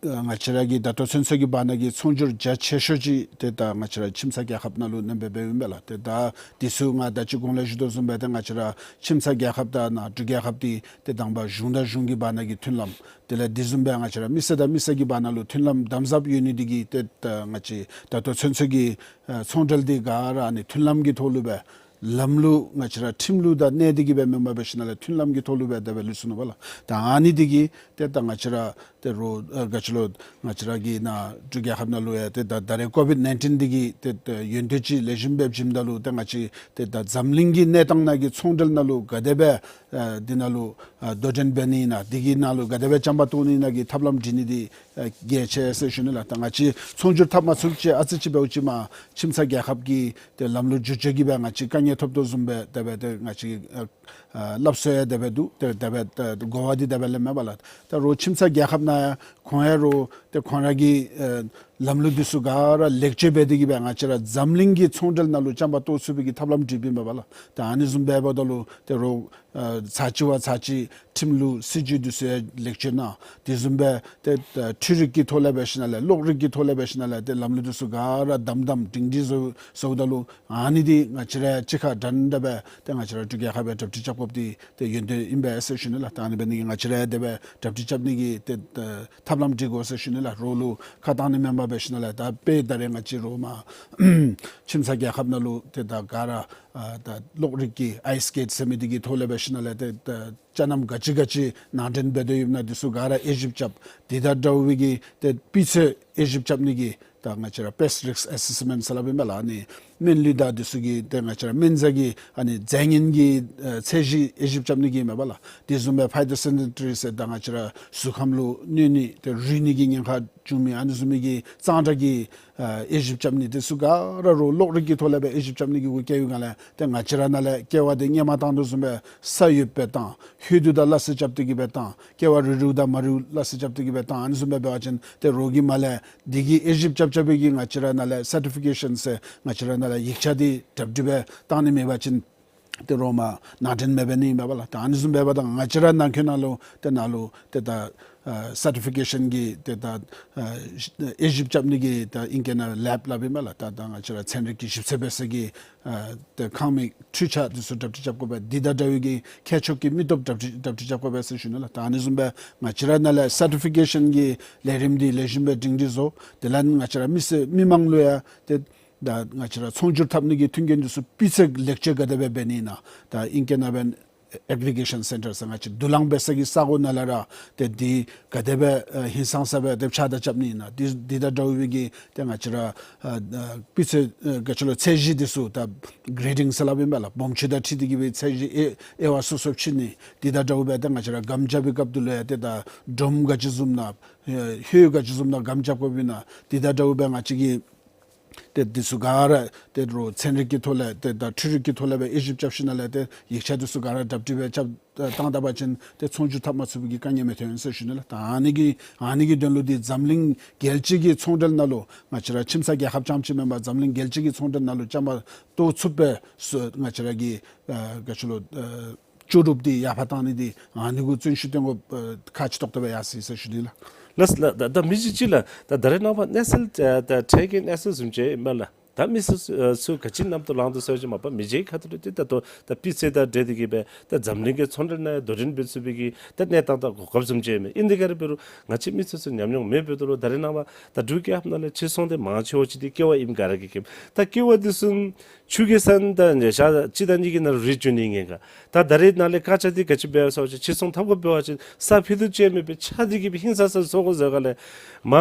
ང་བཅས་ར་གི་ད་ལྟོ་ཚུན་ཚོད་ཀྱི་བར་ན་གི་ཚོང་སྒྱུར་རྒྱ་ཆེ་ཤོས་ཅིག་ཏེ་ད་ང་བཅས་ར་ཁྱིམ་ཚང་རྒྱལ་ཁབ་ནང་ལུ་གནས་པའི་སྦེ་ཨིན་པས་ལགས། ཏེ་ད་འདི་ཚུ་ང་ད་ཅི་གོང་ལས་ཞུ་དོ་བཟུམ་སྦེ་ཏེ་ང་བཅས་ར་ཁྱིམ་ཚང་རྒྱལ་ཁབ་དང་ནང་འབྲུག་རྒྱལ་ཁབ་འདི་ཏེ་དང་པ་གཞུང་དང་གཞུང་གི་བར་ན་གི་མཐུན་ལམ་དེ་ལས་འདི་བཟུམ་སྦེ་ང་བཅས་ར་མི་སེར་དང་མི་སེར་གྱི་བར་ན་ལུ་མཐུན་ལམ་དམ་ཟབ་ཡོད་ནི་འདི་གིས་ཏེ་ད་ང་བཅས་ད་ལྟོ་ཚུན་ཚོད་ཀྱི་ཨ་ཚོང་འབྲེལ་འདི་ག་ར་ཨ་ནི་མཐུན་ལམ་གྱི་ཐོག་ལུ་སྦེ་ལམ་ལུགས་ང་བཅས་ར་ཁྲིམས་ལུགས་དང་གནས་འདི་གི་སྦེ་མེན་པར་འབད་ཞིནམ་ལས་མཐུན་ལམ་གྱི་ཐོག་ལུ་སྦེ་དེ་སྦེ་ལུས་སོ་ནུག་པ་ལགས། ད་ཨ་ནི་འདི་གིས་ཏེ་ད་ང་བཅས་ར་ཏེ་རོགས་ཨ་ག་ཅི་ལོ་ང་བཅས་ར་གི་ནཱ་འབྲུག་རྒྱལ་ཁབ་ནང་ལུ་ཡང་ཏེ་ད་ད་རེས་ཀོ་བིཌ་ནའིན་ཊིན་འདི་གིས་ཏེ་ད་ཡོན་ཏན་ཅིག་ལེགས་ཤོམ་སྦེ་བྱིནམ་ད་ལུ་ཏེ་ང་བཅས་ཏེ་ད་འཛམ་གླིང་གི་གནས་སྟངས་ནང་གི་ཚོང་འབྲེལ་ནང་ལུ་ག་དེ་སྦེ་ཨ་འདི་ནང་ལུ་ཨ་དོ་འགྲན་འབད་ནི་ཨིན་ན་འདི་གི་ནང་ལུ་ག་དེ་སྦེ་རྐྱངམ་པ་གཏོགས་ནི་ཨིན་ན་གི་ཐབས་ལམ་སྒྲིག་ནི་འདི་ཨ་གལ་ཆེ་ཟེར་ཞུ་ནི་ལགས། ད་ང་བཅས་ཚོང་སྒྱུར་འཐབ་མ་ཚུགསཔ་ཅིག་ཨ་ཙི་ཅིག་འབདཝ་ཅིག་མ་ཁྱིམ་ཚང་རྒྱལ་ཁབ་ཀྱི་ཏེ་ལམ་ལུགས་བསྒྱུར་བཅོས་ཀྱིས་སྦེ་ང་བཅས་དཀའ་ངལ་ཐོབ་དོ་བཟུམ་སྦེ་དེ་སྦེ་ཏེ་ང་བཅས་ཨ་ཨ་སླབ་སྲོལ་ཡང་དེ་སྦེ་འདུག། ཏེ་དེ་སྦེ་ཏེ་གོ་བ་འདི་དེ་སྦེ་ལེན་མས་པ་ལགས། ད་རོགས་ཁྱིམ་ཚང་རྒྱལ་ཁབ་ནང་ཡང་ཁོང་ཡང་རོགས་ཏེ་ཁོང་ར་གི་ཨ་ལམ་ལུགས་འདི་ཚུ་ག་ར་ལེགས་བཅོས་འབད་དེ་གིས་སྦེ་ང་བཅས་ར་འཛམ་གླིང་གི་ཚོང་འབྲེལ་ནང་ལུ་རྐྱངམ་པ་གཏོགས་ཚུགས་པའི་གི་ཐབས་ལམ་སྒྲིག་པའི་མས་པ་ལགས། ད་ཨ་ནི་བཟུམ་སྦེ་འབདཝ་ད་ལུ་ཏེ་རོགས་ཨ་ཚར་གཅིག་བ་ཚར་གཅིག་ཁྲིམས་ལུགས་སྲིད་བྱུས་འདི་ཚུ་ཡང་ལེགས་བཅོས་གནང་། དེ་བཟུམ་སྦེ་ཏེ་ཨ་འཕྲུལ་རིག་གི་ཐོག་ལས་འབད་ཞིནམ་ལས་གློག་རིག་གི་ཐོག་ལས་འབད་ཞིནམ་ལས་ཏེ་ལམ་ལུགས་འདི་ཚུ་ག་ར་དམ་དམ་སྒྲིང་སྒྲིང་བཟོ་བཟོཝ་ད་ལུ་ཨ་ནི་འདི་ང་བཅས་ར་གཅིག་ཁར་འདྲན་འདྲ་སྦེ་ཏེ་ང་བཅས་ར་འབྲུག་རྒྱལ་ཁབ་སྦེ་གྲ་སྒྲིག་རྐྱབ་དགོཔ་འདི་ཏེ་ཡོན་ཏན་ཨིན་པས་ཟེར་ཞུ་ནི་ལགས། ད་ཨ་ནི་འབད་ནི་གིས་ང་བཅས་ར་དེ་སྦེ་གྲ་སྒྲིག་རྐྱབ་ནི་གི་ཏེ་ཨ་ཐབས་ལམ་སྒྲིག་དགོ་ཟེར་ཞུ་ནི་ལགས། རོགས་ལུ་ཁ་བཏང་ནི་མེན་པར་འབད་ཞིནམ་ལས་ད་དཔེ་ད་རེས་ང་བཅས་རོགས་མར་ཁྱིམ་ཚང་རྒྱལ་ཁབ་ནང་ལུ་ཏེ་ད་ག་ར་ཨ་ད་གློག་རིག་གི་ཨའི་སི་གེཊ་ཟེར་མི་འདི་གི་ཐོག་ལས་འབད་ཞིནམ་ལས་ཏེ་ད་ཅ་རྣམ་ག་ཅི་ག་ཅི་ནང་འདྲེན་འབད་དོ་ཡོདཔ་ཨིན་ན་འདི་ཚུ་ག་ར་དབྱེ་ཞིབ་རྐྱབ། དེ་དང་འདྲ་བའི་གི་ཏེ་སྤུས་ཚད་དབྱེ་ཞིབ་རྐྱབ་ནི་གི་ད་ང་བཅས་ར་པེསཊ་རིསཀ་ཨེ་སེསི་མེནཊ་ཟེར་སླབ་ཨིན་པས་ལགས། ཨ་ནི་སྨན་ལུད་དང་འདི་ཚུ་གི་ཏེ་ང་བཅས་ར་སྨན་རྫས་ཀྱི་ཨ་ནི་རྫས་ངན་གྱི་ཨ་ཚད་གཞི་དབྱེ་ཞིབ་རྐྱབ་ནི་གི་མས་པ་ལགས། དེ་བཟུམ་སྦེ་ཕའི་ཊོ་སེ་ནི་ཊ་རི་ཟེར་ད་ང་བཅས་ར་གཟུགས་ཁམས་ལུ་གནོད་ནི་ཏེ་རུལ་ནི་གི་ཉེན་ཁ་བྱུང་མི་ཨ་ནི་བཟུམ་མའི་གི་གཙང་སྦྲ་གི་ཨ་དབྱེ་ཞིབ་རྐྱབ་ནི་འདི་ཚུ་ག་ར་རོགས་གློག་རིག་གི་ཐོག་ལས་སྦེ་དབྱེ་ཞིབ་རྐྱབ་ནི་གི་འགོ་བཀལ་བའི་སྒང་ལས་ཏེ་ང་བཅས་ར་ནང་ལས་ཀེ་བ་འདི་སྔོན་མ་བཏང་དོ་བཟུམ་སྦེ་ས་ཡོདཔ་སྦེ་བཏང་། ཧོད་དུ་དང་སླ་བསྲེ་རྐྱབ་སྟེ་གི་སྦེ་བཏང་། ཀེ་བ་རུལ་རུལཝ་དང་མ་རུལཝ་སླ་བསྲེ་རྐྱབ་སྟེ་གི་སྦེ་བཏང་། ཨ་ནི་བཟུམ་སྦེ་འབད་བ་ཅིན་ཏེ་རོགས་ཀྱིས་མར་ལས་འདི་གི་དབྱེ་ཞིབ་རྐྱབ་རྐྱབ་པའི་གི་ང་བཅས་ར་ནང་ལས་སར་ཊི་ཕི་ཀེ་ཤཱན་ཟེར་ང་བཅས་ར་ནང་ལས་ཡིག་ཆ་འདི་གྲ་སྒྲིག་སྦེ་བཏང་ནི་མེད་པ་ཅིན་ཏེ་རོགས་མར་ནང་འདྲེན་མི་འབད་ནི་ཨིན་པས་ལགས། ད་ཨ་ནི་བཟུམ་སྦེ་འབདཝ་ད་ང་བཅས་ར་ནང་འཁོད་ནང་ལུ་ཏེ་ནང་ལུ་ཏེ་ད་ཨ་སར་ཊི་ཕི་ཀེ་ཤཱན་གྱི་ཏེ་ད་ཨ་དབྱེ་ཞིབ་རྐྱབ་ནི་གི་ད་ཨིང་སྐད་ནང་ལེབ་སླབ་ཨིན་པས་ལགས། ད་ད་ང་བཅས་ར་ཚན་རིག་གི་ཞིབ་འཚོལ་འབད་ས་གི་ཨ་ཏེ་ཁང་མིག་འཕྲུལ་ཆས་འདི་ཚུ་གྲ་སྒྲིག་རྐྱབ་དགོ་པས། འདི་དང་འདྲ་བའི་གི་མཁས་མཆོག་གི་མི་སྟོབས་གྲ་སྒྲིག་གྲ་སྒྲིག་རྐྱབ་དགོ་པས་ཟེར་ཞུ་ནི་ལགས། ད་ཨ་ནི་བཟུམ་སྦེ་ང་བཅས་ར་ནང་ལས་སར་ཊི་ཕི་ཀེ་ཤཱན་གྱི་ལས་རིམ་འདི་ལེགས་ཤོམ་སྦེ་སྒྲིང་སྒྲིང་བཟོ། དེ་ལས་ང་བཅས་ར་མི་སེར་མི་མང་ལུ་ཡང་ཏེ་ད་ང་བཅས་ར་ཚོང་སྒྱུར་འཐབ་ནི་གི་མཐུན་རྐྱེན་འདི་ཚུ་སྤུས་ཚད་ལེགས་བཅོས་ག་དེ་སྦེ་འབད་ནི་ཨིན་ན། ད་ཨིང་སྐད་ནང་འབད་ཨེག་རི་གེ་ཤཱན་སེན་ཊར་ཟེར་ང་བཅས་དུག་རླངས་འབད་ས་གི་ས་གོ་ནང་ལས་ར་ཏེ་འདི་ག་དེ་སྦེ་ཨ་ཧིང་སངས་ས་སྦེ་ཏེ་ཕྱགས་བདའ་རྐྱབ་ནི་ཨིན་ན། འདི་འདི་དང་འདྲ་བའི་གི་ཏེ་ང་བཅས་ར་ཨ་ཨ་སྤུས་ཚད་ཨ་ག་ཅི་ལོ་ཚད་གཞི་འདི་ཚུ་ད་གེ་རེ་ཌིང་ཟེར་སླབ་ཨིན་པས་ལགས། སྦོམ་ཆུང་དང་འཁྲིལ་ཏེ་གི་སྦེ་ཚད་གཞི་དབྱེ་དབྱེ་བ་སོ་སོ་ཕྱེ་ནི། འདི་དང་འདྲ་བའི་སྦེ་ཏེ་ང་བཅས་ར་སྒམ་རྐྱབ་པའི་སྐབས་དུ་ལུ་ཡང་ཏེ་ད་སྒྲོམ་ག་ཅི་བཟུམ་ན་ཨ་ཧོད་ག་ཅི་བཟུམ་ན་སྒམ་རྐྱབ་དགོཔ་ཨིན་ན། འདི་དང་འདྲ་བའི་སྦེ་ང་བཅས་ཀྱི་ཏེ་འདི་ཚུ་ག་ར་ཏེ་རོགས་ཚན་རིག་གི་ཐོག་ལས་ཏེ་ད་འཕྲུལ་རིག་གི་ཐོག་ལས་སྦེ་དབྱེ་ཞིབ་རྐྱབ་ཞིནམ་ལས་ཏེ་ཡིག་ཆ་འདི་ཚུ་ག་ར་གྲ་སྒྲིག་སྦེ་རྐྱབ་བཏང་ད་པ་ཅིན་ཏེ་ཚོང་སྒྱུར་འཐབ་མ་ཚུགས་པའི་གི་དཀའ་ངལ་མི་ཐོན་ཟེར་ཞུ་ནི་ལགས། ད་ཨ་ནི་གི་ཨ་ནི་གི་དོན་ལུ་འདི་འཛམ་གླིང་རྒྱལ་སྤྱི་གི་ཚོང་འབྲེལ་ནང་ལུ་ང་བཅས་ར་ཁྱིམ་ཚང་རྒྱལ་ཁབ་རྐྱངམ་ཅིག་མེན་པར་འཛམ་གླིང་རྒྱལ་སྤྱི་གི་ཚོང་འབྲེལ་ནང་ལུ་རྐྱངམ་གཏོགས་ཚུགས་པའི་སུ་ང་བཅས་ར་གི་ཨ་ག་ཅི་ལོ་ཨ་ལྕོགས་གྲུབ་འདི་ཡར་འཕར་བཏང་ནི་འདི་ཨ་ནི་གུ་བརྩོན་ཤུགས་བཏོན་དགོཔ་ཨ་ཁག་ཆེ་ཏོག་ཏོ་སྦེ་ཡར་སོ་ཡི་ཟེར་ཞུ་ནི་ལགས། ལགས་ལགས། ད་ད་མི་གཅིག་གཅིག་ལགས། ད་ད་རེས་ནངས་པ་གནས་ཚུལ་ད་ད་འཕྲལ་གྱི་གནས་ཚུལ་བཟུམ་ཅིག་ཨིན་པས་ལགས། ད་མི་སེར་ཚུ་ག་ཅི་རྣམ་རྟོག་ལངས་འདུག་ཟེར་བ་ཅིན་མ་པ་མི་རྗེ་ཁ་ཐུག་ལས་ཏེ་ད་ལྟོ་ད་སྤུས་ཚད་དང་འབྲེལ་ཏེ་གི་སྦེ་ད་འཛམ་གླིང་གི་ཚོང་འབྲེལ་ནང་ཡང་དོ་འགྲན་འབད་ཚུགས་པའི་གི་ད་གནས་སྟངས་དང་གོ་སྐབས་བཟུམ་ཅིག་ཨིན་མས། ཨིན་དེ་ག་ར་འབད་རུང་ང་བཅས་མི་སེར་ཚུ་ཉམས་མྱོང་མེད་འབདཝ་ད་ལུ་ད་རེས་ནངས་པ་ད་འབྲུག་རྒྱལ་ཁབ་ནང་ལས་ཕྱིར་ཚོང་འདི་མང་ཆེ་བ་ཅིག་འདི་ཀེ་བ་ཨིནམ་ག་ར་གིས་མཁྱེན། ད་ཀེ་བ་འདི་ཚུ་ཆུ་གི་ས་ནང་ད་ཞག་གཅིག་དང་གཉིས་ཀྱི་ནང་རུལ་འགྱོ་ནི་ཉེན་ཁ། ད་ད་རེས་ནཱ་ལས་བཀག་ཆ་འདི་ག་ཅི་འབད་ཟེར་བ་ཅིན་ཕྱིར་ཚོང་འཐབ་དགོ་པ་ཅིན་ས་ཕུད་རྡོག་ཅིག་མེད་པར་ཆག་སྟེ་གི་སྦེ་ཧིང་སངས་ས་བཟོ་དགོ་ཟེར་ག་ལས་མ་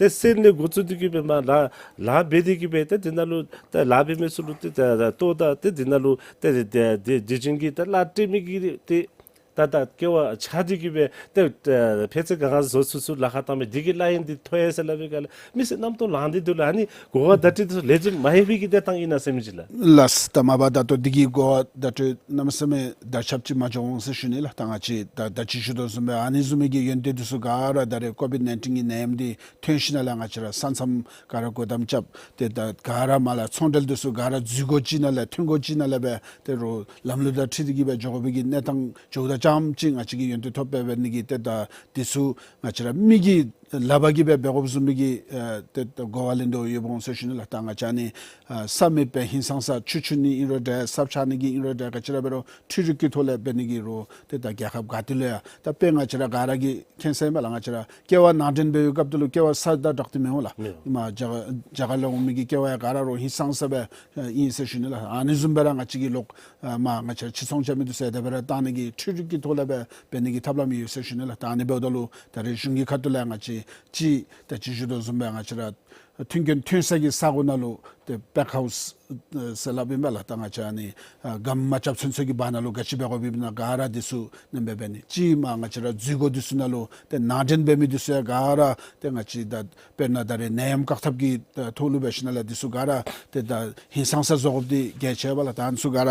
ཏེ་སེམས་ལས་འགོ་བཙུགས་ཏེ་གི་སྦེ་མ་ལཱ་ལཱ་འབད་དེ་གི་སྦེ་ཏེ་དེ་ནང་ལུ་ཏེ་ལཱ་འབད་མི་ཚུ་ལུ་ཏེ་ཏེ་ལྟོ་དང་ཏེ་དེ་ནང་ལུ་ཏེ་ཏེ་ཏེ་དེ་དེ་བྱིན་གྱི་ཏེ་ལཱ་སྤྲོད་མི་གི་ཏེ་ད་ད་ཀེ་བ་ཆག་སྟེ་གི་སྦེ་ཏེ་ཏེ་ཕན་ཚུན་ག་ག་བཟོ་ཚུགས་ཚུགས་ལཱ་ཁག་བཏང་མི་འདི་གི་ལཱ་ཡང་འདི་ཐོབ་ཡི་ཟེར་སླབ་པའི་སྒང་ལས་མི་སེར་རྣམ་རྟོག་ལངས་ཏེ་འདུག་ལགས། ཨ་ནི་གོ་བ་བརྡ་སྤྲོད་འདི་ཚུ་ལེགས་ཤོམ་མ་ལྷོད་པའི་གི་གནས་སྟངས་ཨིན་ན་ཟེར་མི་ཅིག་ལགས། ལགས། ད་མ་པ་ད་ལྟོ་འདི་གི་གོ་བ་བརྡ་སྤྲོད་གནམ་མེད་ས་མེད་དར་ཁྱབ་ཅིག་མ་འགྱོ་འོང་ཟེར་ཞུ་ནི་ལགས། ད་ང་བཅས་ད་ད་ཅི་ཞུ་དོ་བཟུམ་སྦེ་ཨ་ནི་བཟུམ་མའི་གི་ཡོན་ཏན་འདི་ཚུ་ག་ར་ད་རེས་ཀོ་བིཌ་ནའིན་ཊིན་གྱི་ནད་ཡམས་འདི་ཐོན་ཞིནམ་ལས་ང་བཅས་ར་ས་མཚམས་ག་ར་སྒོ་བསྡམས་རྐྱབ་སྟེ་ད་ག་ར་མ་ལགས་ཚོང་འབྲེལ་འདི་ཚུ་ག་ར་འཛུལ་སྒོ་ཅིག་ནང་ལས་ཐོན་སྒོ་ཅིག་ནང་ལས་སྦེ་ཏེ་རོགས་ལམ་ལུགས་དང་འཁྲིལ་ཏེ་གི་སྦེ་འགྱོ་དགོ་པའི་གི་གནས་སྟངས་འགྱོཝ་ད་ཙམ་ཅིག་ང་བཅས་ཀྱིས་ཡོན་ཏན་ཐོབ་པའི་འབད་ནི་གི་ཏེ་ད་འདི་ཚུ་ང་བཅས་ར་མི་གི་ལག་པར་གྱི་སྦེ་འབད་དགོཔ་བཟུམ་མའི་གི་ཨ་ཏེ་ད་གོ་བ་ལེན་དོ་ཡོདཔ་འོང་ཟེར་ཞུ་ནི་ལགས། ད་ང་བཅས་ནི་ཨ་ས་མེད་པའི་ཧིང་སངས་ས་ཆུ་འཁྱུ་ནི་ཨིན་རུང་འདྲ་ས་ཆག་ནི་གི་ཨིན་རུང་འདྲ་ག་ཅི་ར་འབད་རུང་འཕྲུལ་རིག་གི་ཐོག་ལས་འབད་ནི་གི་རོགས་ཏེ་ད་རྒྱལ་ཁབ་ག་ཏེ་ལུ་ཡང་ད་དཔེ་ང་བཅས་ར་ག་ར་གིས་མཁྱེན་གསལ་ཨིན་པས་ལགས། ང་བཅས་ར་ཀེ་བ་ནང་འདྲེན་འབད་བའི་སྐབས་དེ་ལུ་ཀེ་བ་ས་དང་སྦྲགས་ཏེ་མི་འོང་ལགས། མི་འོང་། མ་རྒྱ་གར་རྒྱ་གར་ལས་འོང་མི་གི་ཀེ་བ་ཡང་ག་ར་རོགས་ཧིང་སངས་ས་སྦེ་ཨིན་ཟེར་ཞུ་ནི་ལགས། ཨ་ནི་བཟུམ་སྦེ་ར་ང་བཅས་ཀྱི་ལོག་ཨ་མ་ང་བཅས་ར་ཕྱིར་ཚོང་རྐྱབ་མི་འདི་ཚུ་ཡང་དེ་སྦེ་ར་བཏང་ནི་གི་འཕྲུལ་རིག་གི་ཐོག་ལས་སྦེ་འབད་ནི་གི་ཐབས་ལམ་ཡོད་ཟེར་ཞུ་ནི་ལགས། ད་ཨ་ནི་འབདཝ་ད་ལུ་ད་རེས་གཞུང་གི་ཁ་ཐུག་ལས་ང་བཅས་ཅིག་ད་ཅི་ཞུ་དོ་བཟུམ་སྦེ་ང་བཅས་ར་མཐུན་རྐྱེན་ཐོན་ས་གི་ས་གོ་ནང་ལུ་ཏེ་པེག་ཧའུསི་ཟེར་སླབ་ཨིན་པས་ལགས། ད་ང་བཅས་ཨ་ནི་ཨ་སྒམ་མ་རྐྱབ་ཚུན་ཚོད་ཀྱི་བར་ན་ལུ་ག་ཅི་འབད་དགོཔ་ཨིན་ན་ག་ར་འདི་ཚུ་ནེམ་སྦེ་འབད་ནི། ཅིག་མ་ང་བཅས་ར་འཛུལ་སྒོ་འདི་ཚུ་ནང་ལུ་ཏེ་ནང་འདྲེན་འབད་མི་འདི་ཚུ་ཡང་ག་ར་ཏེ་ང་བཅས་ད་དཔེར་ན་ད་རེས་ནད་ཡམས་བཀག་ཐབས་ཀྱི་ཐོག་ལུ་འབད་ཞིནམ་ལས་འདི་ཚུ་ག་ར་ཏེ་ད་ཧིང་སངས་ས་བཟོ་དགོཔ་འདི་གལ་ཆེ་བས་ལགས། ད་ཨ་ནི་ཚུ་ག་ར་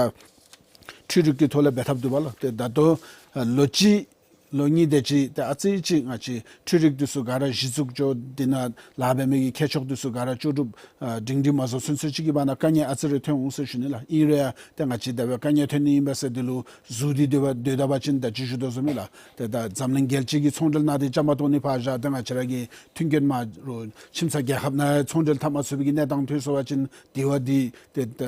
འཕྲུལ་རིག་གི་ཐོག་ལས་འབད་ཐབས་འདུག་པ་ལགས། ཏེ་ད་ལྟོ་ཨ་ལོ་གཅིག་ལོ་གཉིས་དེ་ཅིག་ཏེ་ཨ་ཙི་ཅིག་ང་བཅས་འཕྲུལ་རིག་འདི་ཚུ་ག་ར་གཞི་བཙུགས་འགྱོ་དེ་ནང་ལཱ་འབད་མི་གི་མཁས་མཆོག་འདི་ཚུ་ག་ར་ལྕོགས་གྲུབ་ཨ་སྒྲིང་སྒྲི་མ་བཟོ་ཚུན་ཚོད་ཅིག་གི་བར་ན་དཀའ་ངལ་ཨ་ཙི་རེ་ཐོན་འོང་ཟེར་ཞུ་ནི་ལགས། ཨིན་རུང་ཡང་ཏེ་ང་བཅས་དེ་སྦེ་དཀའ་ངལ་ཐོན་ནི་ཨིན་པས་ཟེར་འདི་ལུ་གཟུར་ཏེ་སྡོད་པ་སྡོད་ད་པ་ཅིན་ད་ཅི་ཞུ་དོ་བཟུམ་ཨིན་ལགས། ཏེ་ད་འཛམ་གླིང་རྒྱལ་སྤྱི་གི་ཚོང་འབྲེལ་ནང་འདི་བཅའ་མར་གཏོགས་ནི་ཕར་བཞག་སྟེ་ང་བཅས་ར་གི་མཐུན་རྐྱེན་མ་རོགས་ཁྱིམ་ཚང་རྒྱལ་ཁབ་ནང་ཚོང་འབྲེལ་འཐབ་མ་ཚུགས་པའི་གི་གནས་སྟངས་ཐོན་སོང་པ་ཅིན་དེ་བ་འདི་ཏེ་ད་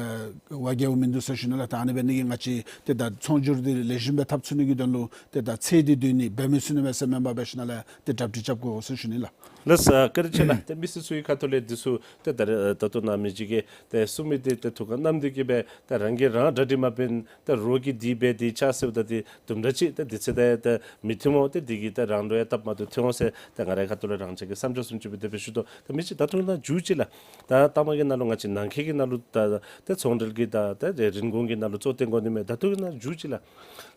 བ་རྒྱལཝ་མིན་འདུག་ཟེར་ཞུ་ནི་ལགས། ད་ཨ་ནི་འབད་ནི་གིས་ང་བཅས་ཏེ་ད་ཚོང་སྒྱུར་འདི་ལེགས་ཤོམ་སྦེ་འཐབ་ཚུགས་ནི་གི་དོན་ལུ་ཏེ་ད་ཚེ་འདི་སྡོད་ནི་འབད་མི་ཚུགས་ནི་མས་ཟེར་མེན་པར་འབད་ཞིནམ་ལས་ཏེ་གྲ་སྒྲིག་རྐྱབ་དགོ་ཟེར་ཞུ་ནི་ལགས། ལགས་སོ། བཀའ་དྲིན་ཆེ་ལགས། ཏེ་མི་སེར་ཚུ་གི་ཁ་ཐུག་ལས་འདི་ཚུ་ཏེ་ད་རེས་ད་ལྟོ་ནཱ་མི་གཅིག་གིས་ཏེ་གསུང་མི་འདི་ཏེ་ཐུགས་ཁར་བསྣམས་ཏེ་གི་སྦེ་ཏེ་རང་གིས་རང་གྲ་སྒྲིག་མ་འབད་ན་ཏེ་རོགས་ཀྱིས་འདི་འབད་འདི་བྱ་ཟེརཝ་ད་ཏེ་དུམ་གྲ་ཅིག་ཏེ་འདི་ཚེ་ད་ཏེ་མི་ཐོན་འོང་། ཏེ་འདི་གིས་ཏེ་རང་ལུ་ཡང་སྟབས་མ་བདེཝ་ཐོན་འོང་ཟེར་ཏེ་ང་རའི་ཁ་ཐུག་ལས་རང་ཅག་གི་བསམ་འཆར་བཟུམ་ཅིག་སྦེ་དེ་སྦེ་ཞུ་དོ། ཏེ་མི་གཅིག་ད་ལྟོ་ནཱ་མཇུག་ཅིག་ལགས། ད་ལྟ་མ་གི་ནང་ལུ་ང་བཅས་ནང་འཁོད་ཀྱི་ནང་ལུ་ད་ཏེ་ཚོང་འབྲེལ་གྱི་ད་ཏེ་རིན་གོང་གི་ནང་ལུ་གཙོ་བོ་བཏོན་དགོ་ནི་མས། ད་ལྟོ་གི་ནཱ་མཇུག་ཅིག་ལགས།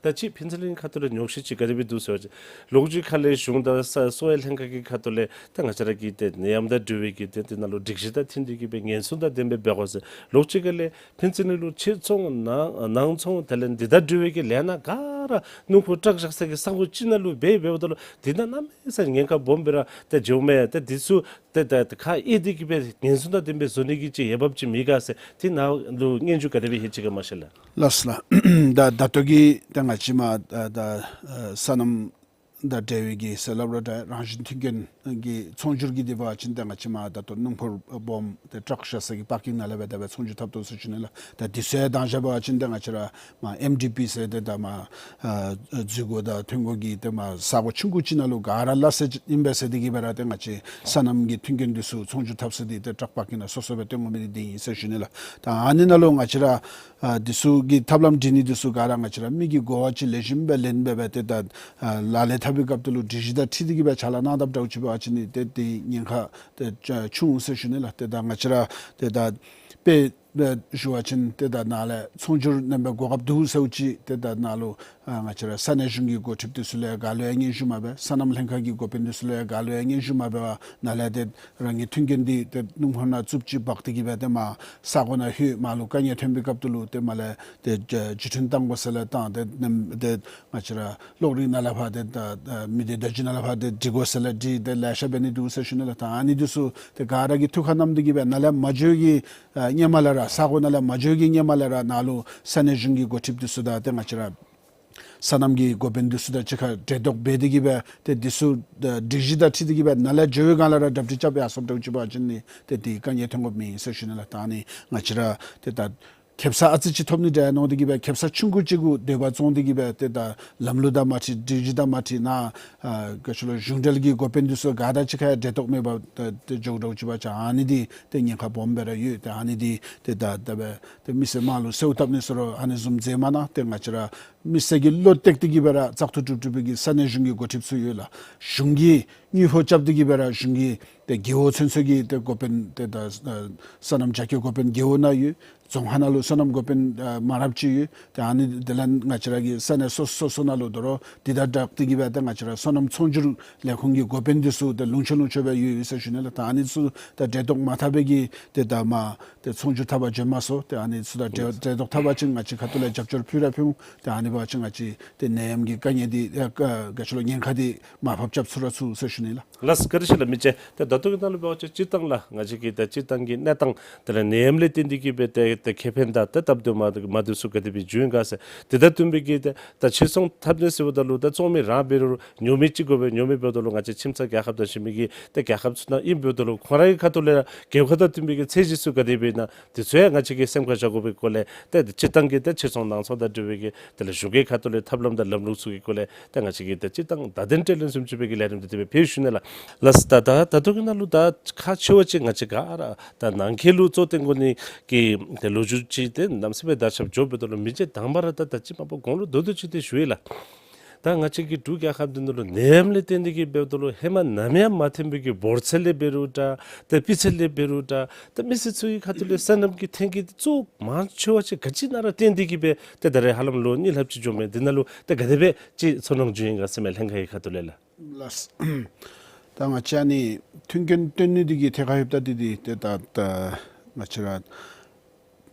ད་ཅི་ཕན་ཚུན་གྱི་ཁ་ཐུག་ལས་ཉོགས་བཤད་ཅིག་ག་དེ་སྦེ་འདུག་ཟེར་བ་ཅིན་ལོགས་ཅིག་ཁ་ལས་གཞུང་དང་ས་གསོ་བའི་ལྷན་ཁག་གི་ཁ་ཐུག་ལས་ད་ང་བཅས་ར་གི་ཏེ་ནད་ཡམས་དང་འབྲེལ་བའི་གི་ཏེ་དེ་ནང་ལུ་སྒྲིག་གཞི་དང་མཐུན་ཏེ་གི་སྦེ་ཉེན་སྲུང་དང་ལྡན་སྦེ་འབད་དགོ་ཟེར། ལོགས་ཅིག་ཁ་ལས་ཕན་ཚུན་ལུ་ཕྱི་ཚོང་ནང་ནང་ཚོང་དེ་ལས་འདི་དང་འབྲེལ་བའི་གི་ལས་སྣ་ག་ར་སྣུམ་འཁོར་ཊཱག་བཞག་ས་གི་ས་གོ་ཅིག་ནང་ལུ་འབད་འབདཝ་ད་ལུ་འདི་ནང་གནམ་མེད་ས་མེད་ཉེན་ཁ་སྦོམ་སྦེ་ར་ཏེ་འགྱོཝ་མས། ཏེ་འདི་ཚུ་ཏེ་ད་ཁ་གཡར་ཏེ་གི་སྦེ་ཉེན་སྲུང་དང་ལྡན་སྦེ་བཟོ་ནི་གི་ཅིག་འོས་འབབ་ཅིག་མེད་ག་ཟེར་དེ་ནང་ལུ་སྙན་ཞུ་ག་དེ་སྦེ་ཡོད་ཅི་ག་མ་ཤེས་ལགས། ལགས་སོ་ལགས། ད་ད་ལྟོ་གི་ད་ང་བཅས་མ་ད་ད་ཨ་སོ་ནམ་དང་འབྲེལ་བའི་གི་ཟེར་སླབ་རུང་ད་རང་བཞིན་མཐུན་རྐྱེན་གྱི་ཚོང་སྒྱུར་གྱི་འདི་འབད་བ་ཅིན་ད་ང་བཅས་མ་ད་ལྟོ་སྣུམ་འཁོར་སྦོམ་ཏེ་ཊཱག་བཞག་ས་གི་པར་ཀིང་ནང་ལས་སྦེ་ད་སྦེ་ཚོང་སྒྱུར་འཐབ་དོ་ཟེར་ཞུ་ནི་ལགས། ད་འདི་ཚུ་ཡང་དང་ཞག་འབད་བ་ཅིན་ད་ང་བཅས་ར་མ་ཨེམ་ཌི་པི་ཟེར་ཏེ་ད་མ་ཨ་འཛུལ་སྒོ་དང་ཐོན་སྒོ་གི་ཏེ་མ་ས་གོ་ཆུང་ཀུ་ཅིག་ནང་ལུ་ག་ར་སླ་བསྲེ་ཨིན་པས་ཟེར་ཏེ་གི་སྦེ་ར་ཏེ་ང་བཅས་སོ་ནམ་གྱི་མཐུན་རྐྱེན་འདི་ཚུ་ཚོང་སྒྱུར་འཐབ་ས་འདི་ཏེ་ཊཱག་པར་ཀིང་ནང་སོ་སོ་སྦེ་སྟོན་དགོ་མི་འདི་འདི་ཨིན་ཟེར་ཞུ་ནི་ལགས། ད་ཨ་ནི་ནང་ལུ་ང་བཅས་ར་ཨ་འདི་ཚུ་གི་ཐབས་ལམ་སྒྲིག་ནི་འདི་ཚུ་ག་ར་ང་བཅས་ར་མི་གི་གོ་བ་ཅིག་ལེགས་ཤོམ་སྦེ་ལེན་སྦེ་སྦེ་ཏེ་ད་ཨ་ལག་ལེན་འཐབ་པའི་སྐབས་དེ་ལུ་སྒྲིག་གཞི་དང་འཁྲིལ་ཏེ་གི་སྦེ་ཕྱག་ལཱ་གནང་དཔ་འདྲཝ་ཅིག་འབད་བ་ཅིན་ཏེ་ཏེ་ཉེན་ཁ་ཏེ་ཆུང་ཟེར་ཞུ་ནི་ལགས། ཏེ་ད་ང་བཅས་ར་ཏེ་ད་དཔེ་སྦེ་ཞུ་བ་ཅིན་ཏེ་ད་ནཱ་ལས་ཚོང་སྒྱུར་གནང་བའི་གོ་སྐབས་འདུག་ཟེརཝ་ཅིག་ཏེ་ད་ནཱ་ལུ་ཨ་ང་བཅས་ར་ས་གནས་གཞུང་གི་འགོ་ཁྲིདཔ་འདི་ཚུ་ལུ་ཡང་ག་ལུ་ཡང་སྙན་ཞུ་མ་འབད། སོ་ནམ་ལྷན་ཁག་གི་འགོ་དཔོན་འདི་ཚུ་ལུ་ཡང་ག་ལུ་ཡང་སྙན་ཞུ་མ་འབད་བར་ནཱ་ལས་ཏེ་རང་གི་མཐུན་རྐྱེན་འདི་ཏེ་སྣུམ་འཁོར་ནང་བཙུགས་ཅིག་འབག་སྟེ་གི་སྦེ་ཏེ་མ་ས་གོ་ནང་ལྷོད། མར་ལུ་དཀའ་ངལ་ཐོན་པའི་སྐབས་དེ་ལུ་ཏེ་མར་ལས་ཏེ་བརྒྱུད་འཕྲིན་བཏང་དགོ་ས་ལས་བཏང་། ཏེ་ནམ་ཏེ་ང་བཅས་ར་གློག་རིག་ནང་ལས་ཕར་ཏེ་ད་ཨ་མི་སྡེ་བརྡ་བརྒྱུད་ནང་ལས་ཕར་ཏེ་འབྲི་དགོ་ས་ལས་འབྲི། ཏེ་ལེ་ཤ་འབད་ནི་འདུག་ཟེར་ཞུ་ནི་ལགས། ད་ཨ་ནི་འདི་ཚུ་ཏེ་ག་ར་གིས་ཐུགས་ཁར་བསྣམས་ཏེ་གི་སྦེ་ནཱ་ལས་མ་འགྱོ་གི་ཨ་སྔོན་མ་ལས་ར་ས་གོ་ནང་ལས་མ་འགྱོ་གི་སྔོན་མ་ལས་ར་ནཱ་ལུ་ས་གནས་གཞུང་གི་འགོ་ཁྲིདཔ་འདི་ཚུ་དང་ཏེ་ང་བཅས་ར་ སོ་ནམ་གྱི་འགོ་དཔོན་འདི་ཚུ་དང་གཅིག་ཁར་འབྲེལ་གཏོགས་འབད་དེ་གིས་སྦེ་ཏེ་འདི་ཚུ་ཨ་སྒྲིག་གཞི་དང་འཁྲིལ་ཏེ་གིས་སྦེ་ནཱ་ལས་འགྱོ་བའི་སྒང་ལས་ར་གྲ་སྒྲིག་རྐྱབ་ཡར་སོངམ་འདྲཝ་ཅིག་འབད་བ་ཅིན་ནི་ཏེ་འདི་དཀའ་ངལ་ཐོན་དགོཔ་མེད་ཟེར་ཞུ་ནི་ལགས། ད་ཨ་ནི་ང་བཅས་ར་ཏེ་ད་ཁེ་སང་ཨ་ཙི་ཅིག་ཐོབ་ནི་འདྲ་མནོ་སྟེ་གིས་སྦེ་ཁེ་སང་ཆུང་ཀུ་ཅིག་གུ་འདོད་པ་བཙོང་སྟེ་གིས་སྦེ་ཏེ་ད་ལམ་ལུགས་དང་མ་འཁྲིལ་སྒྲིག་གཞི་དང་མ་འཁྲིལ་ནཱ་ཨ་ག་ཅི་ལོ་གཞུང་འབྲེལ་གྱི་འགོ་དཔོན་འདི་ཚུ་ག་དང་གཅིག་ཁར་འབྲེལ་གཏོགས་མེད་པར་ཏེ་ཏེ་འགྱོཝ་འདྲཝ་ཅིག་འབད་བ་ཅིན་ཨ་ནི་འདི་ཏེ་ཉེན་ཁ་སྦོམ་སྦེ་ར་ཡོད། ཏེ་ཨ་ནི་འདི་ཏེ་ད་ད་སྦེ་ཏེ་མི་སེར་དམངས་ལུ་གསོལཝ་བཏབ་ནི་ཟེར་རུང་ཨ་ནི་བཟུམ་མཛད་མ་གནང་། ཏེ་ང་བཅས་ར་མི་སེར་གྱིས་བློ་གཏད་དེ་གིས་སྦེ་ར་བཙག་འཐུ་གྲུབ་གྲུབ་པའི་གི་ས་གནས་གཞུང་གི་འགོ་ཁྲིདཔ་ཚུ་ཡོད་ལགས། གཞུང་གིས་དངུལ་ཕོགས་རྐྱབ་སྟེ་གིས་སྦེ་ར་གཞུང་གི་ཏེ་རྒེད་འོག་ཚུན་ཚོད་ཀྱི་ཏེ་འགོ་དཔོན་ཏེ་ད་ཨ་སོ་ནམ་རྒྱ་སྐྱེད་འགོ་དཔོན་རྒེད་འོག་ནང་ཡོད། རྫོང་ཁག་ནང་ལུ་སོ་ནམ་འགོ་དཔོན་ཨ་མང་རབས་ཅིག་ཡོད། ཏེ་ཨ་ནི་དེ་ལས་ང་བཅས་ར་གི་ས་གནས་སོ་སོ་སོ་སོ་ནང་ལུ་དོ་རུང་འདི་དང་སྦྲགས་ཏེ་གིས་སྦེ་ཏེ་ང་བཅས་ར་སོ་ནམ་ཚོང་སྒྱུར་ལས་ཁུངས་ཀྱི་འགོ་དཔོན་འདི་ཚུ་ཏེ་ལུང་ཕྱོགས་ལུང་ཕྱོགས་སྦེ་ཡོད་ཡོད་ཟེར་ཞུ་ནི་ལགས། ད་ཨ་ནི་ཚུ་ད་འབྲེལ་གཏོགས་མ་འཐབ་པའི་གི་ཏེ་ད་མ་ཏེ་ཚོང་སྒྱུར་འཐབ་པར་འབྱོན་མ་ཚུགས། ཏེ་ཨ་ནི་ཚུ་དང་འབྲེལ་འབྲེལ་གཏོགས་འཐབ་པ་ཅིན་ང་བཅས་ཁ་ཐུག་ལས་རྒྱབ་སྐྱོར་ཕུལ་ར་ཕུལ་འོང་། ཏེ་ཨ་ནི་འབད་བ་ཅིན་ང་བཅས་ཏེ་ནད་ཡམས་ཀྱི་དཀའ་ངལ་འདི་ཨ་ག་ག་ཅི་ལོ་ཉེན་ཁ་འདི་མར་ཕབ་རྐྱབ་ཚུགས་ར་ཚུགས་ཟེར་ཞུ་ནི་ལགས། ལགས་བཀའ་དྲིན་ཆེ་ལགས། མི་རྗེ་ད་ད་ལྟོ་གི་ནང་ལུ་འབད་བ་ཅིན་སྤྱིར་བཏང་ལགས་ང་བཅས་ཀྱི་ད་སྤྱིར་བཏང་གི་གནས་སྟངས་དེ་ལས་ནད་ཡམས་ལས་བརྟེན་ཏེ་གིས་སྦེ་ཏེ་ཏེ་ཁེ་ཕན་དང་ཏེ་སྟབས་བདེ་མ་མ་བདེཝ་ཚུ་ག་དེ་སྦེ་བྱུང་ཡི་ག་ཟེར། དེ་དང་བསྟུན་པའི་གི་ཏེ་ད་ཕྱིར་ཚོང་འཐབ་ནི་ཟེརཝ་ད་ལུ་ད་བཙོང་མི་རང་འབད་རུང་ཉོ་མི་ཅིག་དགོ་པས། ཉོ་མི་འབདཝ་ད་ལུ་ང་བཅས་ཁྱིམ་ཚང་རྒྱལ་ཁབ་དང་ཞི་མི་གི་ཏེ་རྒྱལ་ཁབ་ཚུ་ནང་ཨིན། འབདཝ་ད་ལུ་ཁོང་རའི་ཁ་ཐུག་ལས་ར་དགོས་མཁོ་དང་བསྟུན་པའི་གི་ཚད་གཞི་ཚུ་ག་དེ་སྦེ་ཨིན་ན་དེ་ཚུ་ཡང་ང་བཅས་ཀྱིས་སེམས་ཁར་བཞག་དགོ་པའི་སྐོར་ལས་ཏེ་སྤྱིར་བཏང་གི་ཏེ་ཕྱིར་ཚོང་ནང་ཚོང་དང་འབྲེལ་བའི་གི་དེ་ལས་གཞུང་གི་ཁ་ཐུག་ལས་ཐབས་ལམ་དང་ལམ་ལུགས་ཚུ་གི་སྐོར་ལས་ཏེ་ང་བཅས་ཀྱིས་ཏེ་སྤྱིར་བཏང་བརྡ་དོན་སྤྲོད་ལེན་བཟུམ་ཅིག་སྦེ་གི་ལས་རིམ་དེ་དེ་སྦེ་ཕུལ་ཞུ་ནི་ལགས། ལགས་ད་ད་ད་ལྟོ་གི་ནང་ལུ་ད་ཁག་ཆེ་བ་ཅིག་ང་བཅས་ག་ར་ད་ནང་འཁོད་ལུ་གཙོ་བོ་བཏོན་དགོ་ནི་གི་ཏེ་ལོ་རྒྱུས་ཅིག་ཏེ་གནམ་མེད་ས་མེད་དར་ཁྱབ་འགྱོ་འབདཝ་ད་ལུ་མི་རྗེ་དང་པ་ར་ད་ད་ཅི་མ་པ་གོང་ལུ་མདོར་བསྡུས་ཅིག་ཏེ་ཞུ་ཡི་ལགས། ད་ང་བཅས་ཀྱི་འབྲུག་རྒྱལ་ཁབ་འདི་ནང་ལུ་ནད་ཡམས་ལས་བརྟེན་ཏེ་གིས་འབདཝ་ད་ལུ་ཧེ་མ་ནམ་ཡང་མ་ཐོན་པའི་གི་འབོར་ཚད་ལས་འབད་རུང་འདྲ་ཏེ་སྤུས་ཚད་ལས་འབད་རུང་འདྲ་ཏེ་མི་སེར་ཚུ་གི་ཁ་ཐུག་ལས་སོ་ནམ་གྱི་ཐོན་སྐྱེད་འདི་གཙོ་བོ་མང་ཆེ་བ་ཅིག་ག་ཅི་ནང་ར་བརྟེན་ཏེ་གིས་སྦེ་ཏེ་ད་རེས་ཧ་ལམ་ལོ་གཉིས་ལྷགཔ་ཅིག་འགྱོཝ་མས། འདི་ནང་ལུ་ཏེ་ག་དེ་སྦེ་ཅིག་ཚོར་སྣང་བྱུང་ཡི་ག་ཟེར་མས་ལྷན་ཁག་གི་ཁ་ཐུག་ལས་ལགས། ལགས། ད་ང་བཅས་ཨ་ནི་མཐུན་རྐྱེན་བཏོན་ནི་འདི་གི་ཐད་ཁར་ལྷོདཔ་ད་འདི་འདི་ཏེ་ད་ད་ང་བཅས་ར་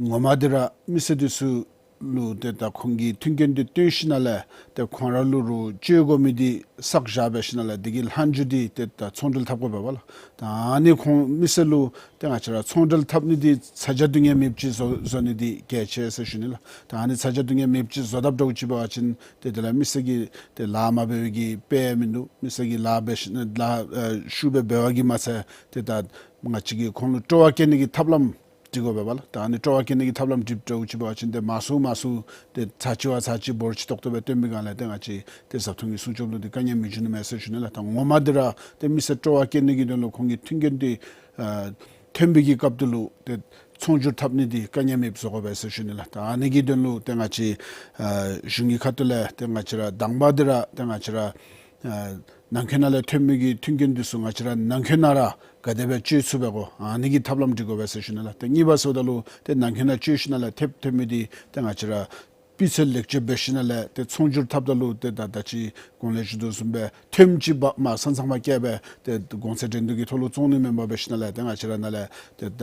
ངོ་མ་འདི་ར་མི་སེར་འདི་ཚུ་ལུ་ཏེ་ད་ཁོང་གིས་མཐུན་རྐྱེན་འདི་བཏོན་ཞིནམ་ལས་ཏེ་ཁོང་ར་ལུ་རུང་སྤྱོད་དགོ་མི་འདི་བསགས་བཞག་འབད་ཞིནམ་ལས་འདི་གི་ལྷག་མཇུག་འདི་ཏེ་ད་ཚོང་འབྲེལ་འཐབ་དགོ་པས་ལགས། ད་ཨ་ནི་ཁོང་མི་སེར་ལུ་ཏེ་ང་བཅས་ར་ཚོང་འབྲེལ་འཐབ་ནི་འདི་ཚ་གྱང་སྡུག་བསྔལ་མེདཔ་ཅིག་བཟོ་བཟོ་ནི་འདི་གལ་ཆེ་ཟེར་ཞུ་ནི་ལགས། ད་ཨ་ནི་ཚ་གྱང་སྡུག་བསྔལ་མེདཔ་ཅིག་བཟོ་དཔ་འདྲཝ་ཅིག་འབད་བ་ཅིན་ཏེ་དེ་ལས་མི་སེར་གྱིས་ཏེ་ལཱ་མ་འབད་བའི་གི་དཔེ་མིན་འདུག། མི་སེར་གྱིས་ལཱ་འབད་ཞིནམ་ལཱ་ཨ་ཤུགས་སྦེ་འབད་བའི་གི་མ་ཚད་ཏེ་ད་ང་བཅས་ཀྱིས་ཁོང་ལུ་སྤྲོ་བ་བསྐྱེད་ནི་གི་ཐབས་ལམ་སྒྲིག་དགོ་པས་ལགས། ད་ཨ་ནི་སྤྲོ་བ་བསྐྱེད་ནི་གི་ཐབས་ལམ་སྒྲིགཔ་འདྲཝ་ཅིག་འབད་བ་ཅིན་ཏེ་མང་སུ་མང་སུ་ཏེ་ཚར་གཅིག་བ་ཚར་གཅིག་འབོར་ཆེ་ཏོག་ཏོ་སྦེ་བཏོན་པའི་སྒང་ལས་ཏེ་ང་བཅས་ཏེ་བཟའ་འཐུང་གི་སྲུང་སྐྱོབ་ལུ་ཏེ་དཀའ་ངལ་མི་འབྱུང་ནི་མས་ཟེར་ཞུ་ནི་ལགས། ད་ངོ་མ་འདི་ར་ཏེ་མི་སེར་སྤྲོ་བ་བསྐྱེད་ནི་གི་དོན་ལུ་ཁོང་གི་མཐུན་རྐྱེན་འདི་ཨ་ཐོན་པའི་གི་སྐབས་དེ་ལུ་ཏེ་ཚོང་སྒྱུར་འཐབ་ནི་འདི་དཀའ་ངལ་མེདཔ་བཟོ་དགོ་པས་ཟེར་ཞུ་ནི་ལགས། ད་ཨ་ནི་གི་དོན་ལུ་ཏེ་ང་བཅས་ཨ་གཞུང་གི་ཁ་ཐུག་ལས་ཏེ་ང་བཅས་ར་དང་པ་འདི་ར་ཏེ་ང་བཅས་ར་ཨ་ནང་འཁོད་ནང་ལས་ཐོན་མི་གི་མཐུན་རྐྱེན་འདི་ཚུ་ང་བཅས་ར་ནང་འཁོད་ནང་ར་ག་དེ་སྦེ་སྤྱོད་ཚུགས་པས་གོ། ཨ་ནི་གི་ཐབས་ལམ་སྒྲིག་དགོ་པས་ཟེར་ཞུ་ནི་ལགས། ཏེ་གཉིས་པ་ཟེརཝ་ད་ལུ་ཏེ་ནང་འཁོད་ནང་སྤྱོད་ཞིནམ་ལས་ཐེབས་ཐོན་མི་འདི་ཏེ་ང་བཅས་ར་སྤུས་ཚད་ལེགས་བཅོས་འབད་ཞིནམ་ལས་ཏེ་ཚོང་སྒྱུར་འཐབ་ད་ལུ་ཏེ་ད་ད་ཅི་གོང་ལས་ཞུ་དོ་བཟུམ་སྦེ་ཐོནམ་ཅིག་འབག་མར་ས་མཚམས་མར་བསྐྱལ་སྦེ་ཏེ་གོང་ཚད་འགྲན་བསྡུར་གྱི་ཐོག་ལུ་བཙོང་ནི་མེན་པར་འབད་ཞིནམ་ལས་ཏེ་ང་བཅས་ར་ནཱ་ལས་ཏེ་ད་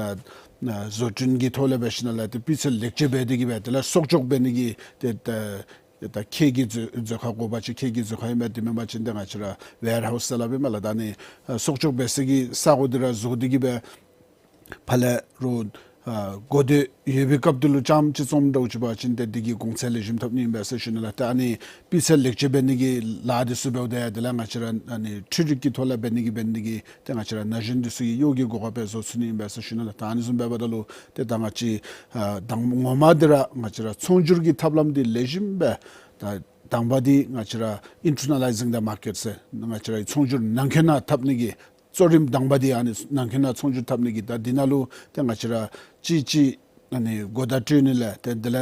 བཟོ་སྐྲུན་གྱི་ཐོག་ལས་འབད་ཞིནམ་ལས་ཏེ་སྤུས་ཚད་ལེགས་བཅོས་འབད་དེ་གིས་སྦེ་དེ་ལས་གསོག་འཇོག་འབད་ནི་གི་ཏེ་ད་ད་ཁལ་གྱི་མཛོད་མཛོད་ཁང་དགོ་པ་ཅིན་ཁལ་གྱི་མཛོད་ཁང་ཨིན་པས། དེ་མེན་པ་ཅིན་ཏེ་ང་བཅས་ར་ཝེར་ཧའུསི་ཟེར་སླབ་ཨིན་མས་ལགས། ད་ཨ་ནི་གསོག་འཇོག་འབད་ས་གི་ས་གོ་འདི་ར་བཟོ་སྟེ་གིས་སྦེ་ཕར་ལས་རོགས་ཨ་དགོས་འདོད་ཡོད་པའི་སྐབས་དེ་ལུ་རྐྱངམ་ཅིག་བཙོངམ་འདྲཝ་ཅིག་འབད་བ་ཅིན་ཏེ་འདི་གི་གོང་ཚད་ལེགས་ཤོམ་ཐོབ་ནི་ཨིན་པས་ཟེར་ཞུ་ནི་ལགས། ཏེ་ཨ་ནི་སྤུས་ཚད་ལེགས་བཅོས་འབད་ནི་གི་ལཱ་འདི་ཚུ་འབདཝ་ད་ཡང་དེ་ལས་ང་བཅས་ར་ཨ་ནི་འཕྲུལ་རིག་གི་ཐོག་ལས་འབད་ནི་གི་འབད་ནི་གི་ཏེ་ང་བཅས་ར་ན་གཞོན་འདི་ཚུ་གི་གཡོག་གི་གོ་སྐབས་སྦེ་བཟོ་ཚུགས་ནི་ཨིན་པས་ཟེར་ཞུ་ནི་ལགས། ད་ཨ་ནི་བཟུམ་འབདཝ་ད་ལུ་ཏེ་ད་ང་བཅས་ཨ་དང་ངོ་མ་འདི་ར་ང་བཅས་ར་ཚོང་སྒྱུར་གྱི་ཐབས་ལམ་འདི་ལེགས་ཤོམ་སྦེ་ད་དང་པ་འདི་ང་བཅས་ར་internalizing the market ཟེར་ང་བཅས་ར་ཚོང་སྒྱུར་ནང་འཁོད་ནང་འཐབ་ནི་གི་གཙོ་རིམ་དང་པ་འདི་ཨ་ནི་ནང་འཁོད་ནང་ཚོང་སྒྱུར་འཐབ་ནི་གི་ད་འདི་ནང་ལུ་ཏེ་ང་བཅས་ར་ཅིག་ཅིག་ཨ་ནི་གོ་བརྡ་སྤྲོད་ནི་ལས་ཏེ་དེ་ལས་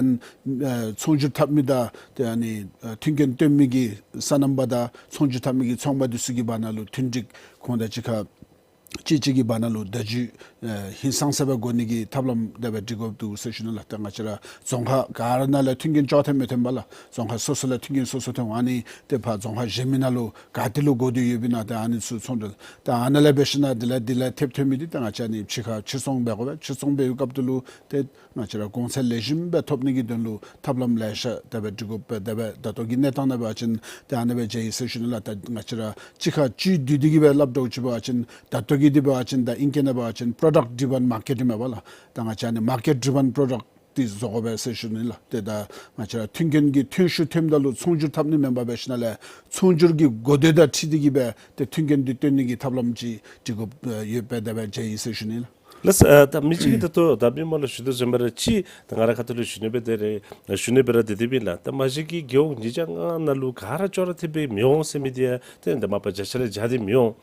ཨ་ཚོང་སྒྱུར་འཐབ་མི་དང་ཏེ་ཨ་ནི་ཨ་མཐུན་རྐྱེན་བཏོན་མི་གི་སོ་ནམ་པ་དང་ཚོང་སྒྱུར་འཐབ་མི་གི་ཚོང་པ་འདི་ཚུ་གི་བར་ན་ལུ་མཐུན་འགྲིག་ཁོང་དང་གཅིག་ཁར་གཅིག་གཅིག་གི་བར་ན་ལུ་བརྡ་བརྒྱུད་ཨེ་ཧིང་སངས་ས་སྦེ་དགོ་ནི་གི་ཐབས་ལམ་དེ་སྦེ་སྒྲིག་དགོཔ་འདུག་ཟེར་ཞུ་ནི་ལགས། ཏེ་ང་བཅས་ར་རྫོང་ཁག་ག་ར་ནང་ལས་མཐུན་རྐྱེན་ཅོག་འཐདཔ་མི་འཐདཔ་ལགས། རྫོང་ཁག་སོ་སོ་ལས་མཐུན་རྐྱེན་སོ་སོ་འཐོན་འོང་། ཨ་ནི་ཏེ་ཕར་རྫོང་ཁག་གཞན་མི་ནང་ལུ་ག་ཏེ་ལུ་དགོས་འདོད་ཡོདཔ་ཨིན་ན་ཏེ་ཨ་ནི་ཚུ་ཚོང་འབྲེལ་ཏེ་ཨ་ནཱ་ལས་འབད་ཞིན་ན་དེ་ལས་དེ་ལས་ཐེབས་ཐོན་མི་འདི་ཏེ་ང་བཅས་ཨ་ནི་ཕྱི་ཁར་ཕྱིར་ཚོང་འབད་དགོ་པས། ཕྱིར་ཚོང་འབད་བའི་སྐབས་དེ་ལུ་ཏེ་ང་བཅས་ར་གོང་ཚད་ལེགས་ཤོམ་སྦེ་ཐོབ་ནི་གི་དོན་ལུ་ཐབས་ལམ་ལེ་ཤ་དེ་སྦེ་སྒྲིག་དགོ་པས། དེ་སྦེ་ད་ལྟོ་གི་གནས་སྟངས་ནང་འབད་བ་ཅིན་ཏེ་ཨ་ནེ་སྦེ་མཇལ་ཡི་ཟེར་ཞུ་ནི་ལགས། ད་ང་བཅས་ར་གཅིག་ཁར་བཅུད་བསྡུས་ཏེ་གིས་སྦེ་སླབ་འདྲཝ་ཅིག་འབད་བ་ཅིན་ད་ལྟོ་གི་འདི་འབད་བ་ཅིན་ད་ཨིང་སྐད་ནང་འབད་བ་ཅིན་product driven market ཨིན་མས་པ་ལགས། ད་ང་བཅས་ཨ་ནི་market driven product འདི་བཟོ་དགོ་པས་ཟེར་ཞུ་ནི་ལགས། ཏེ་ད་ང་བཅས་ར་མཐུན་རྐྱེན་གྱི་ཐོན་ཤུགས་ཐོནམ་ད་ལུ་ཚོང་སྒྱུར་འཐབ་ནི་མེན་པར་འབད་ཞིནམ་ལས་ཚོང་སྒྱུར་གྱི་གོ་བརྡ་དང་འཁྲིལ་ཏེ་གི་སྦེ་ཏེ་མཐུན་རྐྱེན་འདི་བཏོན་ནི་གི་ཐབས་ལམ་ཅིག་སྒྲིག་དགོཔ་ཡོདཔ་སྦེ་དེ་སྦེ་མཇལ་ཡི་ཟེར་ཞུ་ནི་ལགས། ལགས། ཨ་ད་མི་གཅིག་གིས་ད་ལྟོ་ད་མི་མང་ལུ་ཞུ་དོ་བཟུམ་སྦེ་ར་ཅིག་ད་ང་ར་ཁ་ཐུག་ལུ་ཞུ་ནི་སྦེ་དེ་རེ་ཞུ་ནི་སྦེ་ར་དེ་དེ་མེན་ལགས། ད་མ་གཞི་གི་རྒེད་འོག་ཉིས་བརྒྱ་ལྔ་ནང་ལུ་ག་ར་ཅོག་ར་འཐདཔ་སྦེ་མི་འོང་ཟེར་མི་འདི་ཡང་ཏེ་ད་མ་པ་བརྒྱ་ཆ་ར་བརྒྱ་འདི་མི་འོང་།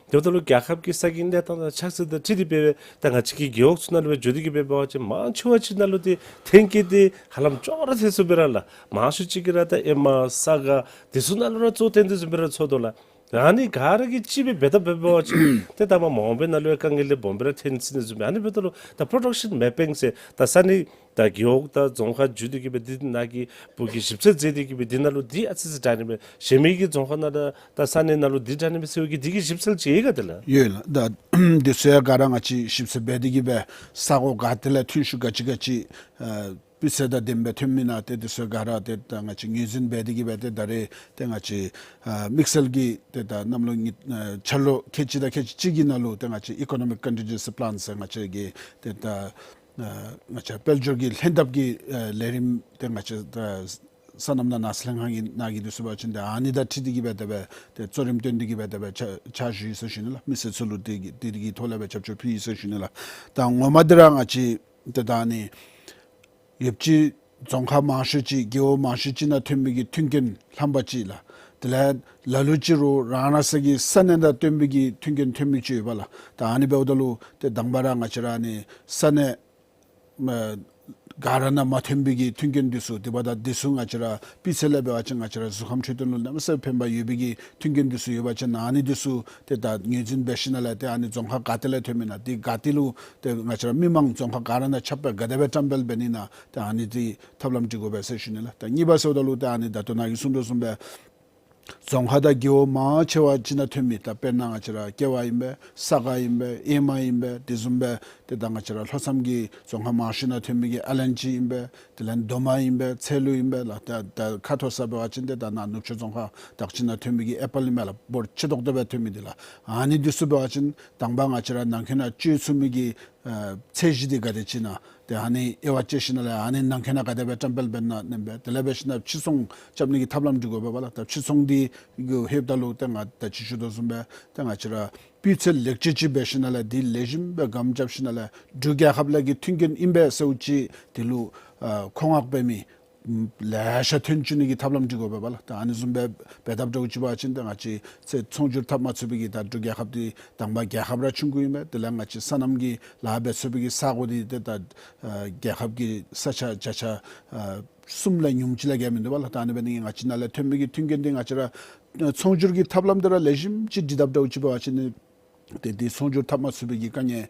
དེ་འབདཝ་ད་ལུ་རྒྱལ་ཁབ་ཀྱི་ས་གི་གནས་སྟངས་དང་ཆགས་ཚུལ་དང་འཁྲིལ་ཏེ་སྦེ་ད་ང་བཅས་ཀྱི་རྒེད་འོག་ཚུ་ནང་ལུ་སྦེ་འགྱོ་སྟེ་གི་སྦེ་འབད་བ་ཅིན་མང་ཆེ་བ་ཅིག་ནང་ལུ་ཏེ་ཐོན་སྐྱེད་འདི་ཧ་ལམ་ཅོག་ར་འཐད་ཚུགསཔ་སྦེ་ར་ལགས། མང་ཤོས་ཅིག་གིས་ར་ད་ཨེ་མ་ས་ག་འདི་ཚུ་ནང་ལུ་ར་བཙོ་བཏོན་དོ་བཟུམ་སྦེ་ར་ཚོར་དོ་ལགས། ཨ་ནི་ག་ར་གིས་གཅིག་སྦེ་འབད་འཐབ་འབད་བ་ཅིན་ཏེ་ད་མ་མ་འོངས་པའི་ནང་ལུ་ཡང་དཀའ་ངལ་ལེ་སྦོམ་སྦེ་ར་ཐོན་སྲིད་ནི་བཟུམ་སྦེ། ཨ་ནི་འབདཝ་ད་ལུ་ད་production mapping ཟེར་ད་ས་གནས་ད་རྒེད་འོག་དང་རྫོང་ཁག་བརྒྱུད་དེ་གི་སྦེ་འདི་ནང་གི་བུ་གི་ཞིབ་འཚོལ་མཛད་དེ་གི་སྦེ་འདི་ནང་ལུ་འདི་ཨ་ཙི་ཙི་དྲག་ནི་མས། གཞན་མི་གི་རྫོང་ཁག་ནང་ད་ད་ས་གནས་ནང་ལུ་འདི་དྲག་ནི་མས་ཟེར་བའི་གི་འདི་གི་ཞིབ་འཚོལ་ཅིག་ཡོད་ག་དེ་ལགས། ཡོད་ལགས། ད་འདི་ཚུ་ཡང་ག་ར་ང་བཅས་ཞིབ་འཚོལ་འབད་དེ་གི་སྦེ་ས་གོ་ག་ཏེ་ལས་ཐོན་ཤུགས་ག་ཅི་ག་ཅི་ཨ་སྤུས་ཚད་དང་ལྡནམ་སྦེ་ཐོནམ་ཨིན་ན་ཏེ་འདི་ཚུ་ག་ར་ཏེ་ད་ང་བཅས་ངོས་འཛིན་འབད་དེ་གི་སྦེ་ཏེ་ད་རེས་ཏེ་ང་བཅས་ཨ་དམིགས་བསལ་གྱི་ཏེ་ད་གནམ་ལོ་ཉི་ཨ་འཆར་ལོ་ཁལ་གཅིག་དང་ཁལ་གཅིག་གཅིག་གི་ནང་ལུ་ཏེ་ང་བཅས་economic contingency plan ཟེར་ང་བཅས་ཀྱི་ཏེ་ད་ཨ་ང་བཅས་དཔལ་འབྱོར་གྱི་ལྷན་ཐབས་ཀྱི་ཨ་ལས་རིམ་ཏེ་ང་བཅས་ད་སོ་ནམ་དང་ནགས་ཚལ་ལྷན་ཁག་གི་ནང་གི་འདི་ཚུ་འབད་བ་ཅིན་ཏེ་ཨ་ནི་དང་འཁྲིལ་ཏེ་གི་སྦེ་དེ་སྦེ་ཏེ་གཙོ་རིམ་བཏོན་ཏེ་གི་སྦེ་དེ་སྦེ་ཕྱག་ཕྱག་ཞུ་ཡི་ཟེར་ཞུ་ནི་ལགས། མི་སེར་ཚུ་ལུ་དེ་གི་དེ་གི་ཐོག་ལས་སྦེ་རྒྱབ་སྐྱོར་ཕུལ་ཡི་ཟེར་ཞུ་ནི་ལགས། ད་ངོ་མ་འདི་ར་ང་བཅས་ཏེ་ད་ཨ་ནི་ཡོདཔ་ཅིག་རྫོང་ཁག་མང་ཤོས་ཅིག་རྒེད་འོག་མང་ཤོས་ཅིག་ནང་ཐོན་མི་གི་མཐུན་རྐྱེན་ལྷམ་པ་ཅིག་ལགས། དེ་ལས་ལ་ལུ་ཅིག་རུང་རང་རང་སོ་གི་ས་གནས་དང་བསྟུན་པའི་གི་མཐུན་རྐྱེན་ཐོན་མི་ཅིག་ཡོདཔ་ལགས། ད་ཨ་ནི་འབདཝ་ད་ལུ་ཏེ་དང་པ་ར་ང་བཅས་ར་ཨ་ནི་ས་གནས་མ་ག་ར་ནང་མ་ཐོན་པའི་གི་མཐུན་རྐྱེན་འདི་ཚུ་དེ་འབདཝ་ད་འདི་ཚུ་ང་བཅས་ར་སྤུས་ཚད་ལས་འབད་བ་ཅིན་ང་བཅས་ར་གཟུགས་ཁམས་འཕྲོད་བསྟེན་ལུ་གནམ་མེད་ས་མེད་ཕན་པ་ཡོད་པའི་གི་མཐུན་རྐྱེན་འདི་ཚུ་ཡོད་པ་ཅིན་ཨ་ནི་འདི་ཚུ་ཏེ་ད་ངོས་འཛིན་འབད་ཞིནམ་ལས་ཏེ་ཨ་ནི་རྫོང་ཁག་ག་ཏེ་ལས་ཐོནམ་ཨིན་ན་འདི་ག་ཏེ་ལུ་ཏེ་ང་བཅས་ར་མི་མང་རྫོང་ཁག་ག་ར་ནང་ཁྱབ་སྦེ་ག་དེ་སྦེ་བཀྲམ་སྤེལ་འབད་ནི་ཨིན་ན་ཏེ་ཨ་ནི་འདི་ཐབས་ལམ་སྒྲིག་དགོ་པས་ཟེར་ཞུ་ནི་ལགས། ད་གཉིས་པ་ཟེརཝ་ད་ལུ་ཏེ་ཨ་ནི་ད་ལྟོ་ནཱ་གིས་གསུངས་དོ་བཟུམ་སྦེ་རྫོང་ཁག་དང་རྒེད་འོག་མང་ཆེ་བ་ཅིག་ནང་ཐོན་མི་ད་དཔེར་ན་ང་བཅས་ར་ཀེ་བ་ཨིན་པས། ས་ག་ཨིན་པས། ཨེ་མ་ཨིན་པས། དེ་བཟུམ་སྦེ་ཏེ་ད་ང་བཅས་ར་ལྷོ་མཚམས་ཀྱི་རྫོང་ཁག་མང་ཤོས་ནང་ཐོན་མི་གི་ཨ་ལན་ཅི་ཨིན་པས། དེ་ལས་མདོ་སྨད་ཨིན་པས། ཚ་ལུ་ཨིན་པས་ལགས། ད་ད་ཁ་ཐོར་ས་འབད་བ་ཅིན་ཏེ་ད་ནཱ་ནུབ་ཕྱོགས་རྫོང་ཁག་དག་ཅིག་ནང་ཐོན་མི་གི་ཨེ་པཱལ་ཨིན་མས་ལགས། འབོར་ཆེ་ཏོག་ཏོ་སྦེ་ཐོན་མི་འདི་ལགས། ཨ་ནི་འདི་ཚུ་འབད་བ་ཅིན་དང་པ་ང་བཅས་ར་ནང་འཁོད་ནང་སྤྱོད་ཚུགས་མི་གི་ཨ་ཚད་གཞི་འདི་ག་དེ་ཅིག་ཨིན་ན་ཏེ་ཨ་ནི་དབྱེ་བ་དཔྱད་ཞིནམ་ལས་ཨ་ནི་ནང་འཁོད་ནང་ག་དེ་སྦེ་བཀྲམ་སྤེལ་འབད་ན་ཨིན་པས། དེ་ལས་འབད་ཞིནམ་ཕྱིར་ཚོང་རྐྱབ་ནི་གི་ཐབས་ལམ་སྒྲིག་དགོ་པས་ལགས། ད་ཕྱིར་ཚོང་འདི་གི་ཧེབ་ད་ལུ་ཏེ་ང་ད་ཅི་ཞུ་དོ་བཟུམ་སྦེ་ཏེ་ང་བཅས་ར་སྤུས་ཚད་ལེགས་བཅོས་ཅིག་འབད་ཞིནམ་ལས་འདི་ལེགས་ཤོམ་སྦེ་སྒམ་རྐྱབ་ཞིནམ་ལས་འབྲུག་རྒྱལ་ཁབ་ལས་ཀྱི་མཐུན་རྐྱེན་ཨིན་པས་ཟེརཝ་ཅིག་འདི་ལུ་ཨ་མཁོ་མངགས་འབད་མི་ལེ་ཤ་ཐོན་བཅུག་ནི་གི་ཐབས་ལམ་སྒྲིག་དགོ་པས་ལགས། ད་ཨ་ནི་བཟུམ་སྦེ་འབད་འཐབ་འདྲཝ་ཅིག་འབད་བ་ཅིན་ཏེ་ང་བཅས་ཚོང་སྒྱུར་འཐབ་མ་ཚུགས་པའི་གི་ད་འབྲུག་རྒྱལ་ཁབ་འདི་དང་པ་རྒྱལ་ཁབ་ར་ཆུང་ཀུ་ཨིན་པས། དེ་ལས་ང་བཅས་སོ་ནམ་གྱི་ལཱ་འབད་ཚུགས་པའི་གི་ས་གོ་འདི་ཏེ་ད་ཨ་རྒྱལ་ཁབ་ཀྱི་ས་ཆ་བརྒྱ་ཆ་ཨ་གསུམ་ལས་ཉུངམ་ཅིག་ལས་བརྒལ་མིན་འདུག་པ་ལགས། ད་ཨ་ནི་འབད་ནི་ང་བཅས་ནཱ་ལས་ཐོན་མི་གི་མཐུན་རྐྱེན་འདི་ང་བཅས་ར་ཚོང་སྒྱུར་གྱི་ཐབས་ལམ་འདི་ར་ལེགས་ཤོམ་ཅིག་སྒྲིག་འཐབ་འདྲཝ་ཅིག་འབད་བ་ཅིན་ཏེ་འདི་ཚོང་སྒྱུར་འཐབ་མ་ཚུགས་པའི་གི་དཀའ་ངལ་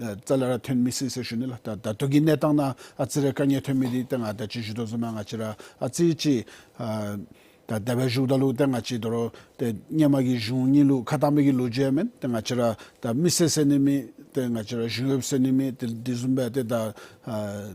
ཨ་རྩ་ལས་ར་ཐོན་མི་སྲིད་ཟེར་ཞུ་ནི་ལགས། ད་ད་ལྟོ་གི་གནས་སྟངས་ནང་ཨ་ཙི་རེ་དཀའ་ངལ་ཐོན་མི་འདི་ཏེ་ང་ད་ཅི་ཞུ་དོ་བཟུམ་སྦེ་ང་བཅས་ར་ཨ་ཙི་ཅིག་ཨ་ད་དེ་སྦེ་ཞུཝ་ད་ལུ་ཏེ་ང་བཅས་དོ་རུང་ཏེ་སྔོན་མ་གི་གཞུང་གཉིས་ལུ་ཁ་གཏང་མི་གི་ལོ་རྒྱུས་ཡང་མེན། ཏེ་ང་བཅས་ར་ད་མི་སེར་ཟེར་ནི་མེད། ཏེ་ང་བཅས་ར་གཞུང་གཡོགཔ་ཟེར་ནི་མེད། ཏེ་དེ་བཟུམ་སྦེ་ཏེ་ད་ཨ་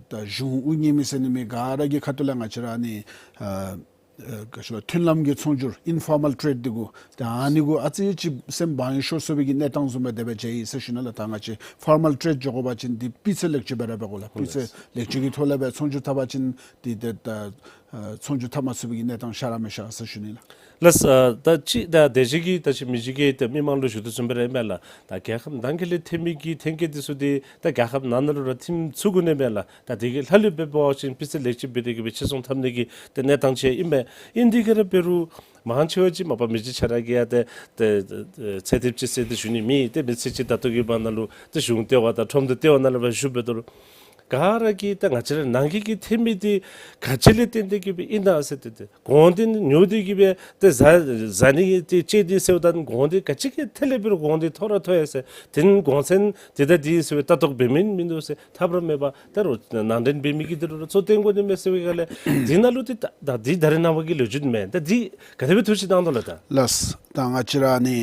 ད་གཞུང་དབུ་བརྙེས་མི་ཟེར་ནི་མེད། ག་ར་གི་ཁ་ཐུག་ལས་ང་བཅས་ར་ཨ་ནི་ཨ་ཨ་ག་ཅི་ལོ་མཐུན་ལམ་གྱི་ཚོང་སྒྱུར་informal trade འདི་གུ་ཏེ་ཨ་ནི་གུ་ཨ་ཙི་ཅིག་སེམས་བག་ཡངས་ཤོར་སོང་བའི་གི་གནས་སྟངས་བཟུམ་སྦེ་དེ་སྦེ་མཇལ་ཡི་ཟེར་ཞུ་ནི་ལགས། ད་ང་བཅས་formal trade འགྱོ་དགོ་པ་ཅིན་འདི་སྤུས་ཚད་ལེགས་བཅོས་འབད་ར་འབད་དགོ་ལགས། སྤུས་ཚད་ལེགས་བཅོས་ཀྱི་ཐོག་ལས་སྦེ་ཚོང་སྒྱུར་འཐབ་པ་ཅིན་འདི་ཏེ་ད་ཨ་ཚོང་སྒྱུར་འཐབ་མ་ཚུགས་པའི་གི་གནས་སྟངས་ཤར་ར་མི་ཤར་ཟེར་ཞུ་ནི་ལགས། ལགས། ཨ་ད་ཅི་ད་དེ་ཅིག་གིས་ད་ཅི་མི་ཅིག་གིས་ད་མི་མང་ལུ་ཞུ་དོ་བཟུམ་སྦེ་ར་ཨིན་མས་ལགས། ད་རྒྱལ་ཁབ་ནང་འཁོད་ལས་ཐོན་མི་གི་ཐོན་སྐྱེད་འདི་ཚུ་འདི་ད་རྒྱལ་ཁབ་ནང་ན་ལུ་ར་ཐོན་ཚུགས་དགོ་ནི་མས་ལགས། ད་དེ་གི་ལྷག་ལུས་འབད་བ་ཅིན་སྤུས་ཚད་ལེགས་བཅོས་འབད་དེ་གི་སྦེ་ཕྱིར་ཚོང་འཐབ་ནི་གི་ཏེ་གནས་སྟངས་ཅིག་ཨིན་མས། ཨིན་དེ་ག་ར་འབད་རུང་མང་ཆེ་བ་ཅིག་མ་པ་མི་རྗེ་ཁྱོད་ར་གིས་ཡང་ཏེ་ཏེ་ཚད་ཐེབས་ཅིག་ཟེར་ཏེ་ཞུ་ནི་མེད། ཏེ་མི་ཚེ་གཅིག་ད་ལྟོ་གི་བར་ན་ལུ་ཏེ་གཞུང་ལྟེ་བ་དང་ཁྲོམ་སྡེ་ལྟེ་བ་ནང་ལུ་སྦེ་བཞུགས་འབད་དོ་རུང་ག་ར་གིས་ད་ང་བཅས་ར་ནང་འཁོད་ཀྱི་ཐོན་མི་འདི་ག་ཅི་ལས་བརྟེན་ཏེ་གི་སྦེ་ཨིན་ན་ཟེར་ཏེ་ཏེ་གོང་འདི་ཉོ་སྟེ་གི་སྦེ་ཏེ་བཟའ་བཟའ་ནི་ཏེ་སྤྱོད་ནི་ཟེརཝ་ད་གོང་འདི་ག་ཅི་གི་ཐད་ལས་འབད་རུང་གོང་འདི་མཐོ་ར་མཐོ་ཡི་ཟེར། དེ་ནི་གོང་ཚད་འདི་དང་འདི་ཟེར་བའི་ལྟ་རྟོག་འབད་མི་མིན་འདུག་ཟེར། ཐབས་ར་མེད་པར་ད་རུང་ནང་འདྲེན་འབད་མི་གིས་འདི་རུང་གཙོ་བསྟེན་དགོ་ནི་མས་ཟེར་བའི་སྒང་ལས་འདི་ནང་ལུ་ཏེ་ད་ད་འདི་ད་རེས་ནངས་པ་གི་ལོ་རྒྱུས་མེན། ད་འདི་ག་དེ་སྦེ་ཐུགས་བཞེད་གནང་དོ་ལགས། ད་ལགས། ད་ང་བཅས་ར་ཨ་ནི་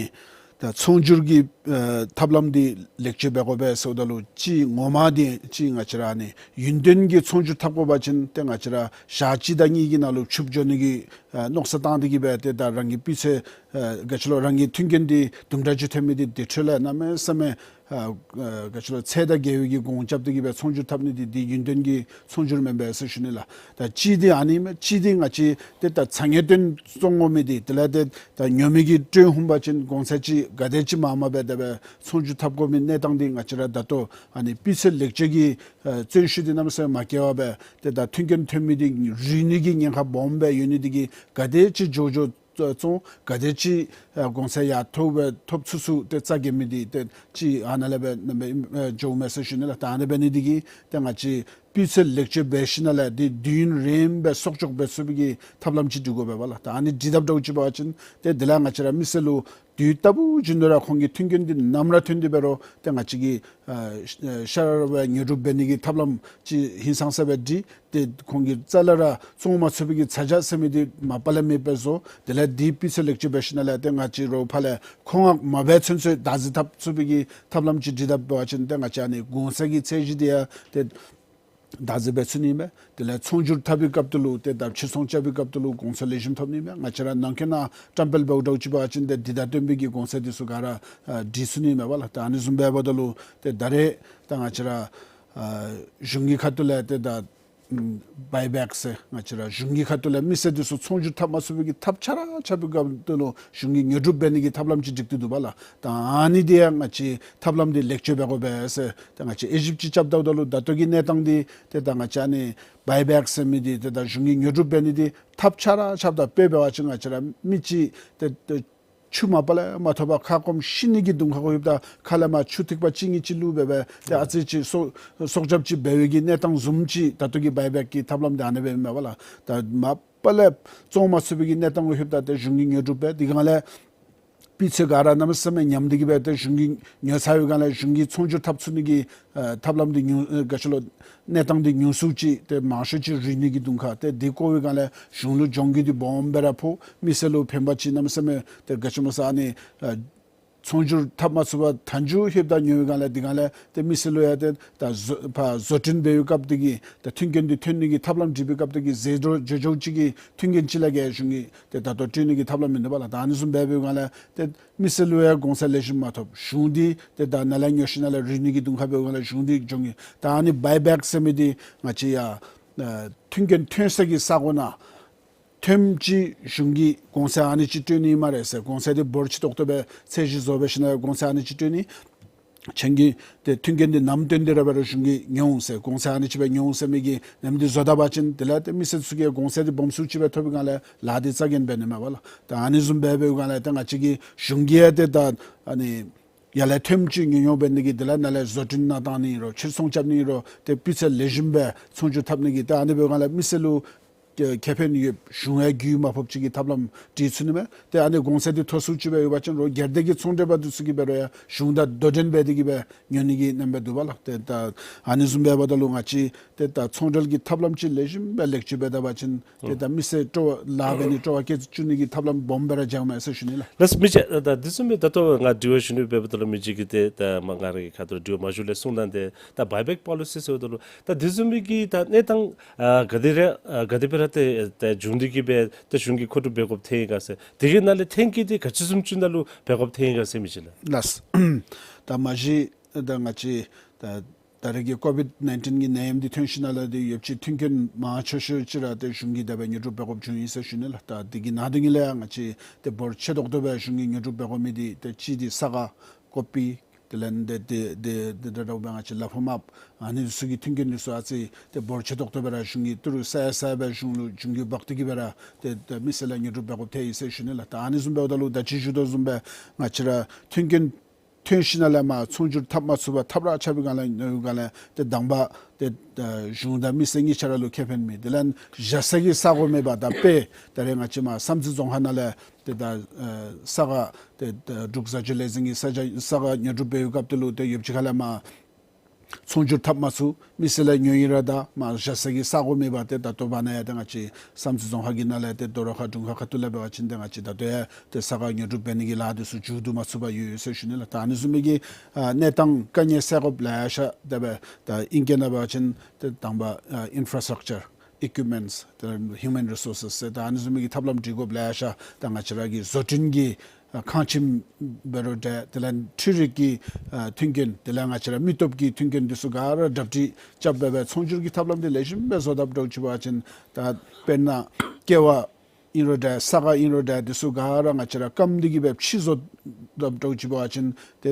ད་ཚོང་སྒྱུར་གྱི་ཨ་ཐབས་ལམ་འདི་ལེགས་བཅོས་འབད་དགོ་པས་ཟེརཝ་ད་ལུ་ཅིག་ངོ་མ་འདི་ཅིག་ང་བཅས་ར་ཨ་ནི་ཡུན་བརྟན་གྱི་ཚོང་སྒྱུར་འཐབ་དགོ་པ་ཅིན་ཏེ་ང་བཅས་ར་ཞག་གཅིག་དང་གཉིས་ཀྱི་ནང་ལུ་ཕྱུགཔོ་འགྱོ་ནི་གི་ཨ་མནོ་བསམ་བཏང་སྟེ་གི་སྦེ་ཏེ་ད་རང་གི་སྤུས་ཚད་ཨ་ག་ཅི་ལོ་རང་གི་མཐུན་རྐྱེན་འདི་དུམ་གྲ་ཅིག་ཐོན་མི་འདི་དེ་འཕྲོ་ལས་གནམ་མེད་ས་མེད་ ཨ་ཨ་ག་ཅི་ལོ་ཚད་དང་འགལ་བའི་གི་གོང་རྐྱབ་སྟེ་གི་སྦེ་ཚོང་སྒྱུར་འཐབ་ནི་འདི་འདི་ཡུན་བརྟན་གྱི་ཚོང་སྒྱུར་མེན་པས་ཟེར་ཞུ་ནི་ལགས། ད་གཅིག་འདི་ཨ་ནི་མས། གཅིག་འདི་ང་བཅས་ཏེ་ད་ཚ་དངོས་བཏོན་བཙོང་དགོ་མི་འདི་དེ་ལས་ཏེ་ད་ཉོ་མི་གིས་སྤྲོད་འོང་པ་ཅིན་གོང་ཚད་ཅིག་ག་དེ་ཅིག་མངམ་སྦེ་དེ་སྦེ་ཚོང་སྒྱུར་འཐབ་དགོ་མི་གནས་སྟངས་འདི་ང་བཅས་ར་ད་ལྟོ་ཨ་ནི་སྤུས་ཚད་ལེགས་བཅོས་ཀྱི་ཨ་བརྩོན་ཤུགས་འདི་གནམ་མེད་ས་མེད་མ་བསྐྱལ་བར་སྦེ་ཏེ་ད་མཐུན་རྐྱེན་ཐོན་མི་འདི་རུལ་ནི་གི་ཉེན་ཁ་སྦོམ་སྦེ་ཡོད་ནི་འདི་གིས་ག་དེ་ཅིག་མགྱོགས་མགྱོགས་བཙོང་ག་དེ་ཅིག་ཨ་གོང་ཚད་ཡར་མཐོ་སྦེ་ཐོབ་ཚུགས་ཚུགས་ཏེ་རྩ་འགེངས་མི་འདི་ཏེ་ཅིག་ཨ་ནཱ་ལས་སྦེ་ཨ་འགྱོཝ་མས་ཟེར་ཞུ་ནི་ལགས། ད་ཨ་ནི་འབད་ནི་འདི་གིས་ཏེ་ང་བཅས་སྤུས་ཚད་ལེགས་བཅོས་འབད་ཞིནམ་ལས་འདི་དུས་ཡུན་རིངམོ་སྦེ་གསོག་འཇོག་འབད་ཚུགས་པའི་གི་ཐབས་ལམ་ཅིག་སྒྲིག་དགོ་པས་པ་ལགས། ད་ཨ་ནི་སྒྲིག་དཔ་འདྲཝ་ཅིག་འབད་བ་ཅིན་ཏེ་དེ་ལས་ང་བཅས་ར་མི་སེར་ལུ་དུས་རྟག་བུ་བཞིན་དུ་ར་ཁོང་གི་མཐུན་རྐྱེན་འདི་ནམ་ར་ཐོན་ཏེ་འབད་རུང་ཏེ་ང་བཅས་ཀྱིས་ཨ་ཤ་ར་ར་སྦེ་ཉོ་སྒྲུབ་འབད་ནི་གི་ཐབས་ལམ་ཅིག་ཧིང་སངས་ས་སྦེ་སྒྲིག། ཏེ་ཁོང་གིས་རྩ་ལས་ར་བཙོང་མ་ཚུགས་པའི་གི་ཚ་གྱང་ཟེར་མི་འདི་མ་པ་ལས་མེདཔ་སྦེ་བཟོ། དེ་ལས་འདི་སྤུས་ཚད་ལེགས་བཅོས་འབད་ཞིནམ་ལས་ཏེ་ང་བཅས་རོགས་ཕར་ལས་མཁོ་མངགས་མ་འབད་ཚུན་ཚོད་བདག་འཛིན་འཐབ་ཚུགས་པའི་གི་ཐབས་ལམ་ཅིག་སྒྲིག་དཔ་འབད་བ་ཅིན་ཏེ་ང་བཅས་ཨ་ནི་གོང་ཚད་ཀྱི་ཚད་གཞི་འདི་ཡང་ཏེ་བདག་འཛིན་འབད་ཚུགས་ནི་མས། དེ་ལས་ཚོང་སྒྱུར་འཐབ་པའི་སྐབས་དེ་ལུ་ཏེ་ད་ཕྱིར་ཚོང་རྐྱབ་པའི་སྐབས་དེ་ལུ་གོང་ཚད་ལེགས་ཤོམ་ཐོབ་ནི་མས། ང་བཅས་ར་ནང་འཁོད་ནང་བཀྲམ་སྤེལ་འབདཝ་འདྲཝ་ཅིག་འབད་བ་ཅིན་ཏེ་འདི་དང་བསྟུན་པའི་གི་གོང་ཚད་འདི་ཚུ་ག་ར་ཨ་སྒྲིག་ཚུགས་ནི་མས་པ་ལགས། ད་ཨ་ནི་བཟུམ་འབདཝ་ད་ལུ་ཏེ་ད་རེས་ད་ང་བཅས་ར་ཨ་གཞུང་གི་ཁ་ཐུག་ལས་ཏེ་ད་བའི་བེཀ་ཟེར་ང་བཅས་ར་གཞུང་གི་ཁ་ཐུག་ལས་མི་སེར་འདི་ཚུ་ཚོང་སྒྱུར་འཐབ་མ་ཚུགས་པའི་གི་ཐབས་ཆ་ར་ཆ་པའི་སྐབས་དེ་ལུ་གཞུང་གིས་ཉོ་སྒྲུབ་འབད་ནི་གི་ཐབས་ལམ་ཅིག་སྒྲིག་སྟེ་འདུག་པ་ལགས། ད་ཨ་ནི་འདི་ཡང་ང་བཅས་ཐབས་ལམ་འདི་ལེགས་བཅོས་འབད་དགོ་པས་ཟེར་ཏེ་ང་བཅས་དབྱེ་ཞིབ་ཅིག་རྐྱབ་དཝ་ད་ལུ་ད་ལྟོ་གི་གནས་སྟངས་འདི་ཏེ་ད་ང་བཅས་ཨ་ནི་བའི་བེཀ་ཟེར་མི་འདི་ཏེ་ད་གཞུང་གིས་ཉོ་སྒྲུབ་འབད་ནི་འདི་ཐབས་ཆ་ར་ཆ་པ་ད་དཔེ་འབད་བ་ཅིན་ང་བཅས་ར་མི་ཅིག་ཏེ་ཏེ་ཆུ་མ་པ་ལས་མ་ཐོབ་པར་ཁ་སྐོམ་ཤི་ནི་གི་གདོང་ཁ་གུ་ལྷོདཔ་ད་ཁ་ལས་མར་ཆུ་ཐིགས་པ་གཅིག་གཉིས་ཅིག་བླུགས་སྦེ་སྦེ་ཏེ་ཨ་ཙི་ཅིག་སྲོག་སྲོག་སྐྱབས་ཅིག་འབད་བའི་གི་གནས་སྟངས་བཟུམ་ཅིག་ད་ལྟོ་གི་བའི་བེཀ་གི་ཐབས་ལམ་འདི་ཨ་ནི་སྦེ་མས་པ་ལགས། ད་མ་པ་ལས་བཙོང་མ་ཚུགས་པའི་གི་གནས་སྟངས་གུ་ལྷོདཔ་ད་ཏེ་གཞུང་གིས་ཉོ་སྒྲུབ་འབད་དེ་སྒང་ལས་སྤུས་ཚད་ག་ར་གནམ་མེད་ས་མེད་ཉམས་ཏེ་གི་སྦེ་ཏེ་གཞུང་གིས་ཉོ་ཚར་བའི་སྒང་ལས་གཞུང་གིས་ཚོང་སྒྱུར་འཐབ་ཚུགས་ནི་གི་ཨ་ཐབས་ལམ་འདི་ཉུང་ཨ་ག་ཅི་ལོ་གནས་སྟངས་འདི་ཉུང་སུ་ཅིག་ཏེ་མང་ཤོས་ཅིག་རུལ་ནི་གི་གདོང་ཁ། ཏེ་འདི་བཀོ་བའི་སྒང་ལས་གཞུང་ལུ་གྱོང་གུད་འདི་སྦོམ་སྦེ་ར་ཕོག། མི་སེར་ལུ་ཕན་པ་ཅིག་གནམ་མེད་ས་མེད་ཏེ་ག་ཅི་སྨོ་ཟེར་ཨ་ནི་ཨ་ཚོང་སྒྱུར་འཐབ་མ་ཚུགས་པར་མཐའ་མཇུག་ལྷོདཔ་ད་ཉོ་བའི་སྒང་ལས་དེ་སྒང་ལས་ཏེ་མི་སེར་ལུ་ཡང་ཏེ་ད་བཟོ་ཕར་བཟོ་སྐྲུན་འབད་བའི་སྐབས་དེ་གི་ད་མཐུན་རྐྱེན་འདི་ཐོན་ནི་གི་ཐབས་ལམ་སྒྲིག་པའི་སྐབས་དེ་གི་ཟད་འགྲོ་འགྱོ་འགྱོཝ་ཅིག་གི་མཐུན་རྐྱེན་ཅིག་ལས་བརྒལ་གཞུང་གིས་ཏེ་ད་ལྟོ་སྤྲོད་ནི་གི་ཐབས་ལམ་མིན་འདུག་པ་ལགས། ད་ཨ་ནི་བཟུམ་འབད་བའི་སྒང་ལས་ཏེ་མི་སེར་ལུ་ཡང་གོང་ཚད་ལེགས་ཤོམ་མ་ཐོབ། གཞུང་འདི་ཏེ་ད་ནཱ་ལས་ཉོ་ཞིནམ་ལས་རུལ་ནི་གི་གདོང་ཁ་འབད་བའི་སྒང་ལས་གཞུང་འདི་གྱོང་གུད། ད་ཨ་ནི་བའི་བེཀ་ཟེར་མི་འདི་ང་བཅས་ཡར་ཨ་མཐུན་རྐྱེན་ཐོན་ས་གི་ས་གོ་ནང་ཐོནམ་ཅིག་གཞུང་གིས་གོང་ཚད་ཨ་ནི་ཅིག་སྤྲོད་ནི་སྨ་རེ་ཟེར། གོང་ཚད་འདི་འབོར་ཆེ་ཏོག་ཏོ་སྦེ་ཚད་གཞི་བཟོ་འབད་ཞིནམ་ལས་གོང་ཚད་ཨ་ནི་ཅིག་སྤྲོད་ནི། ཁྱེད་ཀྱིས་ཏེ་མཐུན་རྐྱེན་འདི་ནམ་བཏོན་ཏེ་ར་འབད་རུང་གཞུང་གིས་ཉོ་འོང་ཟེར། གོང་ཚད་ཨ་ནི་ཅིག་སྦེ་ཉོ་འོང་ཟེར་མི་གི་ནམ་འདི་བཟོ་ད་པ་ཅིན་དེ་ལས་ཏེ་མི་སེར་ཚུ་གིས་གོང་ཚད་འདི་སྦོམ་སུ་ཅིག་སྦེ་ཐོབ་པའི་སྒང་ལས་ལཱ་འདི་རྩ་འགེངས་འབད་ནི་མས་པ་ལགས། ད་ཨ་ནི་བཟུམ་འབད་བའི་སྒང་ལས་ཏེ་ང་བཅས་ཀྱིས་གཞུང་གིས་ཡང་ཏེ་ད་ཨ་ནི་ཡར་ལས་ཐོནམ་ཅིག་ཉོ་ཉོ་འབད་ནི་གི་དེ་ལས་ནཱ་ལས་བཟོ་སྐྲུན་ནང་བཏང་ནི་རོགས་ཕྱིར་ཚོང་རྐྱབ་ནི་རོགས་ཏེ་སྤུས་ཚད་ལེགས་ཤོམ་སྦེ་ཚོང་སྒྱུར་འཐབ་ནི་གི་ད་ཨ་ནི་འབད་བའི་སྒང་ལས་མི་སེར་ལུ་ཁེ་ཕན་ཡོདཔ་གཞུང་ཡང་རྒུད་མ་ཕོགཔ་ཅིག་གི་ཐབས་ལམ་སྒྲིག་ཚུགས་ནི་མས། ཏེ་ཨ་ནི་གོང་ཚད་འདི་མཐོ་སུ་ཅིག་སྦེ་ཡོད་པ་ཅིན་རོགས་སྒེར་སྡེ་གི་ཚོང་འབྲེལ་པ་འདི་ཚུ་གིས་འབད་རུང་ཡང་གཞུང་དང་དོ་འགྲན་འབད་དེ་གི་སྦེ་ཉོ་ནི་གི་རྣམ་པ་འདུག་པ་ལགས། ཏེ་ད་ཨ་ནི་བཟུམ་འབདཝ་ད་ལུ་ང་བཅས་ཏེ་ད་ཚོང་འབྲེལ་གྱི་ཐབས་ལམ་ཅིག་ལེགས་ཤོམ་སྦེ་ལེགས་བཅོས་འབད་ད་པ་ཅིན་ཏེ་ད་མི་སེར་སྤྲོ་བ་ལཱ་འབད་ནི་སྤྲོ་བ་སྐྱེ་བཅུག་ནི་གི་ཐབས་ལམ་སྦོམ་སྦེ་ར་འགྱོཝ་མས་ཟེར་ཞུ་ནི་ལགས། ལགས་མི་རྗེ། ད་དེ་བཟུམ་སྦེ་ད་ལྟོ་ང་དྲི་བ་ཞུ་ནི་འབདཝ་ད་ལུ་མི་རྗེ་གིས་ཏེ་ད་མ་ང་རའི་ཁ་ཐུག་དྲི་བ་མ་ཞུ་ལས་གསུངས་གནང་སྟེ་ད་བའི་བེཀ་པོ་ལི་སི་ཟེརཝ་ད་ལུ་ད་དེ་བཟུམ་སྦེ་གི་ད་གནས་སྟངས་ཨ་ག་དེ་ར་ཨ་ག་དེ་སྦེ་ར་ཏེ་ཏེ་བྱུང་སྟེ་གི་སྦེ་ཏེ་གཞུང་གིས་མཁོ་སྒྲུབ་འབད་དགོཔ་ཐོན་ཡི་ག་ཟེར། དེ་གི་ནང་ལས་ཐོན་སྐྱེད་འདི་ག་ཅི་བཟུམ་ཅིག་ནང་ལུ་འབད་དགོཔ་ཐོན་ཡི་ག་ཟེར་མི་རྗེ་ལགས། ལགས། ད་མ་གཞི་ད་ང་བཅས་ད་ད་རེས་ཀྱི་ཀོ་ཝིཌ་ནའིན་ཊིན་གྱི་ནད་ཡམས་འདི་ཐོན་ཞིནམ་ལས་ཏེ་ཡོདཔ་ཅིག་མཐུན་རྐྱེན་མང་ཆེ་ཤོས་ཅིག་ར་ཏེ་གཞུང་གིས་དེ་སྦེ་ཉོ་སྒྲུབ་འབད་དགོཔ་བྱུང་ཡི་ཟེར་ཞུ་ནི་ལགས། ད་དེ་གི་ནང་དོན་ལས་ཡང་ང་བཅས་ཏེ་འབོར་ཆེ་ཏོག་ཏོ་སྦེ་གཞུང་གིས་ཉོ་སྒྲུབ་འབད་དགོ་མི་འདི་ཏེ་གཅིག་འདི་ས་ག་ཀོ་པི་དེ་ལས་ཏེ་ཏེ་ཏེ་ཏེ་ད་ལྟོ་སྦེ་ང་བཅས་ལ་ཕོགས་མར་ཨ་ནི་ཚུ་གི་མཐུན་རྐྱེན་འདི་ཚུ་ཨ་ཙི་ཏེ་འབོར་ཆེ་ཏོག་ཏོ་སྦེ་ར་གཞུང་གིས་ཏི་རུ་ས་ཡ་ས་ཡ་སྦེ་གཞུང་ལུ་གཞུང་གིས་འབག་སྟེ་གི་སྦེ་ར་ཏེ་ཏེ་མི་སེར་ལུ་ཉོ་སྒྲུབ་འབད་དགོཔ་ཐོན་ཡི་ཟེར་ཞུ་ནི་ལགས། ད་ཨ་ནི་བཟུམ་འབདཝ་ད་ལུ་ད་ཅི་ཞུ་དོ་བཟུམ་སྦེ་ང་བཅས་ར་མཐུན་རྐྱེན་ཐོན་ཞིནམ་ལས་མར་ཚོང་སྒྱུར་འཐབ་མ་ཚུགས་པར་ཐབས་ར་ཆག་པའི་སྒང་ལས་ཉོ་བའི་སྒང་ལས་ཏེ་དང་པ་ཏེ་ཨ་གཞུང་དང་མི་སེར་གཉིས་ཆ་ར་ལུ་ཁེ་ཕན་མེད། དེ་ལས་བཞག་ས་གི་ས་གོ་མེད་པར་ད་དཔེ་ད་རེས་ང་བཅས་མར་བསམ་རྩེ་རྫོང་ཁག་ནང་ལས་ཏེ་ད་ཨ་ས་ག་ཏེ་ད་འབྲུག་བཟའ་སྤྱོད་ལས་འཛིན་གྱི་ས་ཆ་ས་ག་ཉོ་སྒྲུབ་འབད་བའི་སྐབས་དེ་ལུ་ཏེ་ཡོདཔ་ཅིག་ཁ་ལས་མར་ཚོང་སྒྱུར་འཐབ་མ་ཚུགས། མི་སེར་ལས་ཉོ་ཡི་ར་ད་མར་བཞག་ས་གི་ས་གོ་མེད་པར་ཏེ་ད་ལྟོ་བར་ན་ཡང་ཏེ་ང་བཅས་བསམ་རྩེ་རྫོང་ཁག་གི་ནང་ལས་ཏེ་རྡོ་རོག་ཁ་དྲུང་ཁག་ཁ་ཐུག་ལས་འབད་བ་ཅིན་ཏེ་ང་བཅས་ད་ལྟོ་ཡང་ཏེ་ས་ག་ཉོ་སྒྲུབ་འབད་ནི་གི་ལཱ་འདི་ཚུ་མཇུག་བསྡུ་མ་ཚུགས་པར་ཡོད་ཡོད་ཟེར་ཞུ་ནི་ལགས། ད་ཨ་ནི་བཟུམ་མའི་གི་ཨ་གནས་སྟངས་དཀའ་ངལ་སེལ་དགོཔ་ལེ་ཤ་དེ་སྦེ་ད་ཨིང་སྐད་ནང་འབད་བ་ཅིན་ཏེ་དང་པ་ཨ་infrastructure, equipments, ད་human resources ཟེར་ད་ཨ་ནི་བཟུམ་མའི་གི་ཐབས་ལམ་སྒྲིག་དགོཔ་ལེ་ཤ་ད་ང་བཅས་ར་གི་བཟོ་སྐྲུན་གྱི་ ཨ་ཁང་ཁྱིམ་འབད་རུང་འདྲ། དེ་ལས་འཕྲུལ་རིག་གི་ཨ་མཐུན་རྐྱེན། དེ་ལས་ང་བཅས་ར་མི་སྟོབས་ཀྱི་མཐུན་རྐྱེན་འདི་ཚུ་ག་ར་གྲ་སྒྲིག་རྐྱབ་སྦེ་སྦེ་ཚོང་སྒྱུར་གྱི་ཐབས་ལམ་འདི་ལེགས་ཤོམ་སྦེ་བཟོ་དཔ་འདྲཝ་ཅིག་འབད་བ་ཅིན་ད་དཔེར་ན་ཀེ་བ་ཨིན་རུང་འདྲ། ས་ག་ཨིན་རུང་འདྲ། འདི་ཚུ་ག་ར་ང་བཅས་ར་སྐམ་སྟེ་གི་སྦེ་ཕྱེ་བཟོ་དཔ་འདྲཝ་ཅིག་འབད་བ་ཅིན་ཏེ་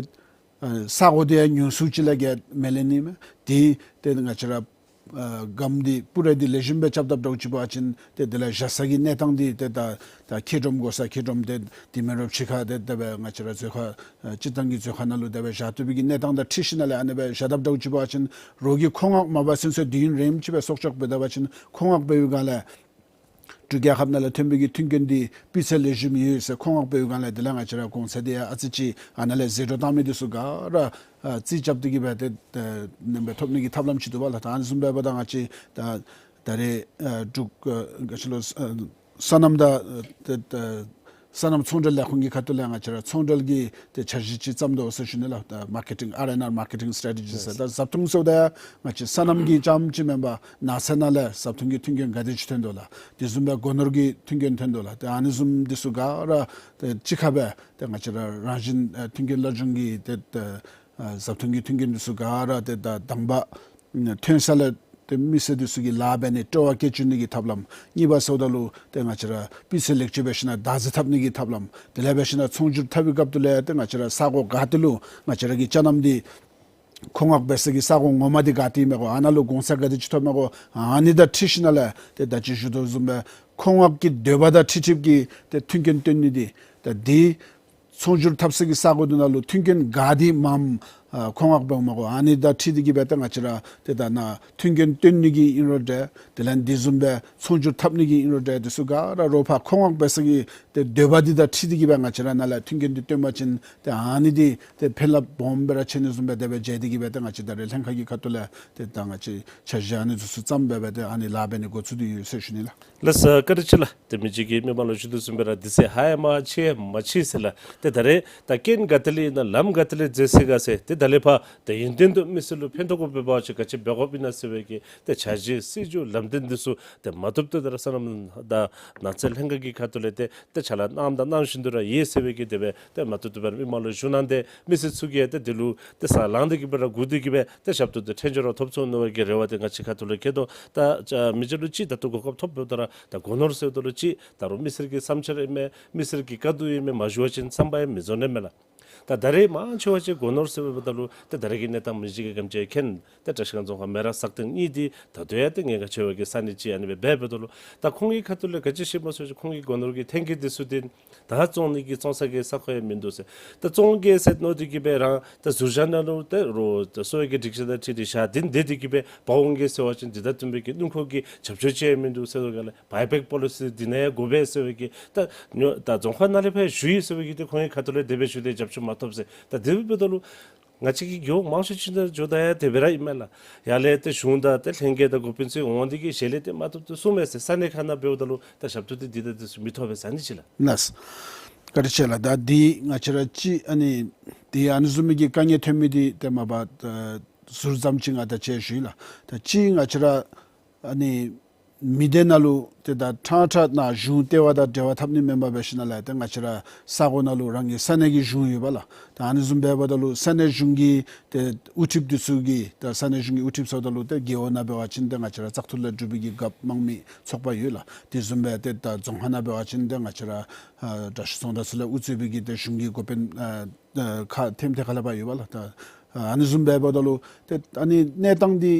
ཨ་ས་གོ་འདི་ཡང་ཉུང་སུ་ཅིག་ལས་བརྒལ་མི་ལེན་ནི་མས། ཏེ་ཏེ་ང་བཅས་ར་ཨ་སྒམ་འདི་སྤུ་ར་འདི་ལེགས་ཤོམ་སྦེ་རྐྱབ་དཔ་འདྲཝ་ཅིག་འབད་བ་ཅིན་ཏེ་དེ་ལས་བཞག་ས་གི་གནས་སྟངས་འདི་ཏེ་ད་ད་ཁེ་དྲོམ་དགོ་ས་ཁེ་དྲོམ་ཏེ་དེ་མེན་རུང་ཕྱི་ཁར་ཏེ་དེ་སྦེ་ང་བཅས་ར་མཛོད་ཁང་ཨ་སྤྱིར་བཏང་གི་མཛོད་ཁང་ནང་ལུ་དེ་སྦེ་བཞག་བཏུབ་པའི་གི་གནས་སྟངས་དང་འཁྲིལ་ཞིནམ་ལས་ཨ་ནི་སྦེ་བཞག་དཔ་འདྲཝ་ཅིག་འབད་བ་ཅིན་རོགས་ཀྱིས་མཁོ་མངགས་མ་འབད་ཚུན་ཚོད་དུས་ཡུན་རིངམོ་ཅིག་སྦེ་གསོག་འཇོག་འབད་དཔ་ཅིན་མཁོ་མངགས་འབད་བའི་སྒང་ལས་འབྲུག་རྒྱལ་ཁབ་ནང་ལས་ཐོན་པའི་གི་མཐུན་རྐྱེན་འདི་སྤུས་ཚད་ལེགས་ཤོམ་ཡོད་ཟེར་མཁོ་མངགས་འབད་བའི་སྒང་ལས་དེ་ལས་ང་བཅས་ར་གོང་ཚད་འདི་ཡང་ཨ་ཙི་ཅིག་ཨ་ནཱ་ལས་ཟད་འགྲོ་བཏང་མི་འདི་ཚུ་ག་ར་ཨ་རྩིས་རྐྱབ་སྟེ་གི་སྦེ་ཏེ་ཨ་ནེམ་སྦེ་ཐོབ་ནི་གི་ཐབས་ལམ་ཅིག་འདུག་པ་ལགས། ད་ཨ་ནི་བཟུམ་སྦེ་འབདཝ་ད་ང་བཅས་ད་ད་རེས་ཨ་འབྲུག་ཨ་ག་ཅི་ལོ་ཨ་སོ་ནམ་དང་ཨ་ཏེ་ཨ་སོ་ནམ་ཚོང་འབྲེལ་ལས་ཁུངས་ཀྱི་ཁ་ཐུག་ལས་ང་བཅས་ར་ཚོང་འབྲེལ་གྱི་ཏེ་འཆར་གཞི་ཅིག་བརྩམས་དོ་ཟེར་ཞུ་ནི་ལགས། ད་མར་ཀེ་ཊིང་ཨར་ཨེན་ཨར་མར་ཀེ་ཊིང་སི་ཊེ་ཊི་ཇི་ཟེར། ད་བཟའ་འཐུང་ཟེརཝ་ད་ཡང་ང་བཅས་སོ་ནམ་གྱི་རྐྱངམ་ཅིག་མེན་པར་ནགས་ཚལ་ནང་ལས་བཟའ་འཐུང་གི་མཐུན་རྐྱེན་ག་དེ་ཅིག་ཐོན་དོ་ལགས། དེ་བཟུམ་སྦེ་སྒོ་ནོར་གྱི་མཐུན་རྐྱེན་ཐོན་དོ་ལགས། ཏེ་ཨ་ནི་བཟུམ་འདི་ཚུ་ག་ར་ཏེ་གཅིག་ཁར་སྦེ་ཏེ་ང་བཅས་ར་རང་བཞིན་ཨ་མཐུན་རྐྱེན་སླར་འབྱུང་གི་ཏེ་ཏེ་ཨ་བཟའ་འཐུང་གི་མཐུན་རྐྱེན་འདི་ཚུ་ག་ར་ཏེ་ད་དང་པ་ཐོན་ས་ལས་ཏེ་མི་སེར་འདི་ཚུ་གིས་ལཱ་འབད་ནི་སྤྲོ་བ་སྐྱེ་བཅུག་ནི་གི་ཐབས་ལམ། གཉིས་པ་ཟེརཝ་ད་ལུ་ཏེ་ང་བཅས་ར་སྤུས་ཚད་ལེགས་བཅོས་འབད་ཞིན་ན་བདག་འཛིན་འཐབ་ནི་གི་ཐབས་ལམ། དེ་ལས་འབད་ཞིན་ན་ཚོང་སྒྱུར་འཐབ་པའི་སྐབས་དེ་ལས་ཏེ་ང་བཅས་ར་ས་གོ་ག་ཏེ་ལུ་ང་བཅས་ར་གི་ཅ་ནམ་འདི་མཁོ་མངགས་འབད་ས་གི་ས་གོ་ངོ་མ་འདི་ག་ཏེ་ཨིན་མས་གོ། ཨ་ནཱ་ལུ་གོང་ཚད་ག་དེ་ཅིག་ཐོབ་མས་གོ། ཨ་ནི་དང་འཁྲིལ་ཞིནམ་ལས་ཏེ་ད་ཅི་ཞུ་དོ་བཟུམ་སྦེ་མཁོ་མངགས་ཀྱི་འདོད་པ་དང་འཁྲིལ་འཁྲིལཝ་གི་ཏེ་མཐུན་རྐྱེན་བཏོན་ནི་འདི་ད་འདི་ཚོང་སྒྱུར་འཐབ་ས་གི་ས་གོ་འདི་ནང་ལུ་མཐུན་རྐྱེན་ག་དེ་མངམ་ཨ་མཁོ་མངགས་འབདཝ་མས་གོ། ཨ་ནི་དང་འཁྲིལ་ཏེ་གི་སྦེ་ཏེ་ང་བཅས་ར་ཏེ་ད་ནཱ་མཐུན་རྐྱེན་བཏོན་ནི་གི་ཨིན་རུང་འདྲ། དེ་ལས་འདི་བཟུམ་སྦེ་ཚོང་སྒྱུར་འཐབ་ནི་གི་ཨིན་རུང་འདྲ། འདི་ཚུ་ག་ར་རོགས་ཕར་མཁོ་མངགས་འབད་ས་གི་ཏེ་འདོད་པ་འདི་དང་འཁྲིལ་ཏེ་གི་སྦེ་ང་བཅས་ར་ནཱ་ལས་མཐུན་རྐྱེན་འདི་བཏོན་པ་ཅིན་ཏེ་ཨ་ནི་འདི་ཏེ་ཕན་རླབས་སྦོམ་སྦེ་ར་ཆེ་ནི་བཟུམ་སྦེ་དེ་སྦེ་མཇལ་ཏེ་གི་སྦེ་ཏེ་ང་བཅས་ད་རེས་ལྷན་ཁག་གི་ཁ་ཐུག་ལས་ཏེ་ད་ང་བཅས་འཆར་གཞི་ཨ་ནི་ཚུ་བརྩམས་སྦེ་སྦེ་ཏེ་ཨ་ནི་ལཱ་འབད་ནི་འགོ་བཙུགས་ཏེ་ཡོད་ཟེར་ཞུ་ནི་ལགས། ལགས་སོ། བཀའ་དྲིན་ཆེ་ལགས། ཏེ་མི་རྗེ་གིས་མི་མང་ལུ་ཞུ་དོ་བཟུམ་སྦེ་ར་དུས་ཚོད་ཧ་ཡང་མ་ཆེ་མ་ཆེ་ཟེར་ལགས། ཏེ་ད་རེས་ད་རྐྱེན་ག་ཏེ་ལས་ཨིན་ན་ལམ་ག་ཏེ་ལས་འཛོལ་སོ་ག་ཟེར་ཏེ་ད་ལས་ཕར་ཏེ་ཡུན་བརྟན་དུ་མི་སེར་ལུ་ཕན་ཐོགས་དགོ་པའི་བར་ཆད་ག་ཅི་འབད་དགོཔ་ཨིན་ན་ཟེར་བའི་གི་ཏེ་འཆར་གཞི་སྲིད་བྱུས་ལམ་སྟོན་འདི་ཚུ་ཏེ་མ་བཏུབ་ཏེ་ད་ར་སོ་ནམ་དང་ནགས་ཚལ་ལྷན་ཁག་གི་ཁ་ཐུག་ལས་ཏེ་ཏེ་ཕྱག་ལཱ་གནངམ་དང་གནང་བཞིན་དུ་ར་ཡོད་ཟེར་བའི་གི་དེ་སྦེ་ཏེ་མ་བཏུབ་ཏེ་སྦེ་མི་མང་ལུ་ཞུ་གནང་སྟེ་མི་སེར་ཚུ་གིས་ཏེ་འདི་ལུ་ཏེ་ས་ལངས་ཏེ་གི་སྦེ་ར་སྒུག་སྟེ་གི་སྦེ་ཏེ་ཞབས་ཏོག་འདི་ཐོན་འགྱོ་ར་ཐོབ་ཚུགས་མནོ་བའི་གི་རེ་བ་འདི་ང་བཅས་ཁ་ཐུག་ལས་བསྐྱེད་དོ། ད་མི་རྗེ་ལུ་ཅིག་ད་ལྟོ་གོ་སྐབས་ཐོབ་ཐོབ་ད་ར་ད་སྒོ་ནོར་ཟེརཝ་ད་ལུ་ཅིག་ད་རུང་མི་སེར་གྱི་བསམ་འཆར་ཨིན་མས། མི་སེར་གྱི་དཀའ་སྡུག་ཨིན་མས། མ་ཞུ་བ་ཅིན་བསམ་པ་ཡང་མི་རྫོགས་ནི་མས་ལགས། ད་ད་རེས་མང་ཆེ་བ་ཅིག་སྒོ་ནོར་ཟེརཝ་ད་ལུ་ཏེ་ད་རེས་ཀྱི་གནས་སྟངས་མི་རྗེ་གིས་ག་ཅི་མཁྱེན། ཏེ་བཀྲིས་སྒང་རྫོང་ཁག་མེ་རག་སག་སྟེང་གཉིས་འདི་ད་ལྟོ་ཡང་ཏེ་ཉེན་ཁ་ཆེ་བའི་གི་ས་གནས་ཅིག་ཨ་ནི་སྦེ་འབད་འབདཝ་ད་ལུ་ད་ཁོང་གི་ཁ་ཐུག་ལས་ག་ཅི་ཞུཝ་མས་ཟེར་བ་ཅིན་ཁོང་གི་སྒོ་ནོར་གྱི་ཐོན་སྐྱེད་འདི་ཚུ་འདི་ད་བཙོང་ནི་གི་བཙོང་ས་གི་ས་ཁོ་ཡང་མིན་འདུག་ཟེར། ད་བཙོང་གེ་ཟེར་མནོ་སྟེ་གི་སྦེ་རང་ད་ཟུར་བཞག་ནང་ལུ་ཏེ་རོགས་ད་གསོ་བའི་གི་སྒྲིག་གཞི་དང་འཁྲིལ་ཏེ་བཞག་སྟེ་སྡོད་དེ་གི་སྦེ་འབག་འོང་གེ་ཟེར་བ་ཅིན་འདི་དང་བསྟུན་པའི་གི་སྣུམ་འཁོར་གྱི་རྒྱབ་སྐྱོར་ཅིག་ཡང་མིན་འདུག་ཟེར་སྒང་ལས་བའི་བེག་པོ་ལི་སི་འདི་ནང་ཡང་དགོ་པས་ཟེར་བའི་གི་ད་ཉོ་ད་རྫོང་ཁག་ནང་ལས་ཕར་ཞུ་ཡི་ཟེར་བའི་གི་ཏེ་ཁོང་གི་ཁ་ཐུག་ལས་དེ་སྦེ་ཞུ་སྟེ་རྒྱབ་སྐྱོར་མ་ཐོབ་ཟེར། ད་དེ་སྦེ་འབདཝ་ད་ལུ་ང་བཅས་ཀྱིས་རྒེད་འོག་མང་ཤོས་ཅིག་ནང་འགྱོཝ་ད་ཡང་དེ་སྦེ་ར་ཨིན་མས་ལགས། ཡར་ལས་ཏེ་གཞུང་དང་ཏེ་ལྷན་རྒྱས་དང་འགོ་དཔོན་ཚུ་འོང་སྟེ་གི་ཞལ་ལས་ཏེ་མ་བཏུབ་ཏེ་གསུངམ་མས་ཟེར། ས་གནས་ཁག་ནང་འབདཝ་ད་ལུ་ད་ཞབས་ཏོག་འདི་འདི་དང་འདི་ཚུ་མི་ཐོབ་པས་ཟེར་ཨ་ནི་ཅིག་ལགས། ལགས། བཀའ་དྲིན་ཆེ་ལགས། ད་འདི་ང་བཅས་ར་ཅིག་ཨ་ནི་འདི་ཨ་ནི་བཟུམ་མའི་གི་དཀའ་ངལ་ཐོན་མི་འདི་ཏེ་མ་པ་ད་ཟུར་ཙམ་ཅིག་ང་ད་ཅི་ཞུ་ཡི་ལགས། ད་ཅིག་ང་བཅས་ར་ཨ་ནི་མི་སྡེ་ནང་ལུ་ཏེ་ད་ཕྲང་ཕྲང་ནཱ་གཞུང་ལྟེ་བ་དང་འབྲེལ་བ་འཐབ་ནི་མེན་པར་འབད་ཞིནམ་ལས་ཏེ་ང་བཅས་ར་ས་གོ་ནང་ལུ་རང་གི་ས་གནས་ཀྱི་གཞུང་ཡོད་པ་ལགས། ད་ཨ་ནི་བཟུམ་འབདཝ་ད་ལུ་ས་གནས་གཞུང་གི་ཏེ་དབུ་ཁྲིདཔ་འདི་ཚུ་གིས་ད་ས་གནས་གཞུང་གི་དབུ་ཁྲིདཔ་ཟེརཝ་ད་ལུ་ཏེ་རྒེད་འོག་ནང་འབད་བ་ཅིན་ཏེ་ང་བཅས་ར་བཙག་འཐུ་ལས་གྲུབ་པའི་གི་རྒཔོ་དམངས་མི་ཚོགས་པ་ཡོད་ལགས། དེ་བཟུམ་སྦེ་ཏེ་ད་རྫོང་ཁག་ནང་འབད་བ་ཅིན་ཏེ་ང་བཅས་ར་ཨ་དྲག་ཤོས་ཚོང་བདག་ཚུ་ལས་དབུ་གཙོས་པའི་གི་ཏེ་གཞུང་གི་འགོ་དཔོན་ཨ་ཨ་ཁག་ཐེམ་ཐེ་ཁ་ལས་ཕར་ཡོད་པ་ལགས། ད་ཨ་ཨ་ནི་བཟུམ་སྦེ་འབདཝ་ད་ལུ་ཏེ་ཨ་ནི་གནས་སྟངས་འདི་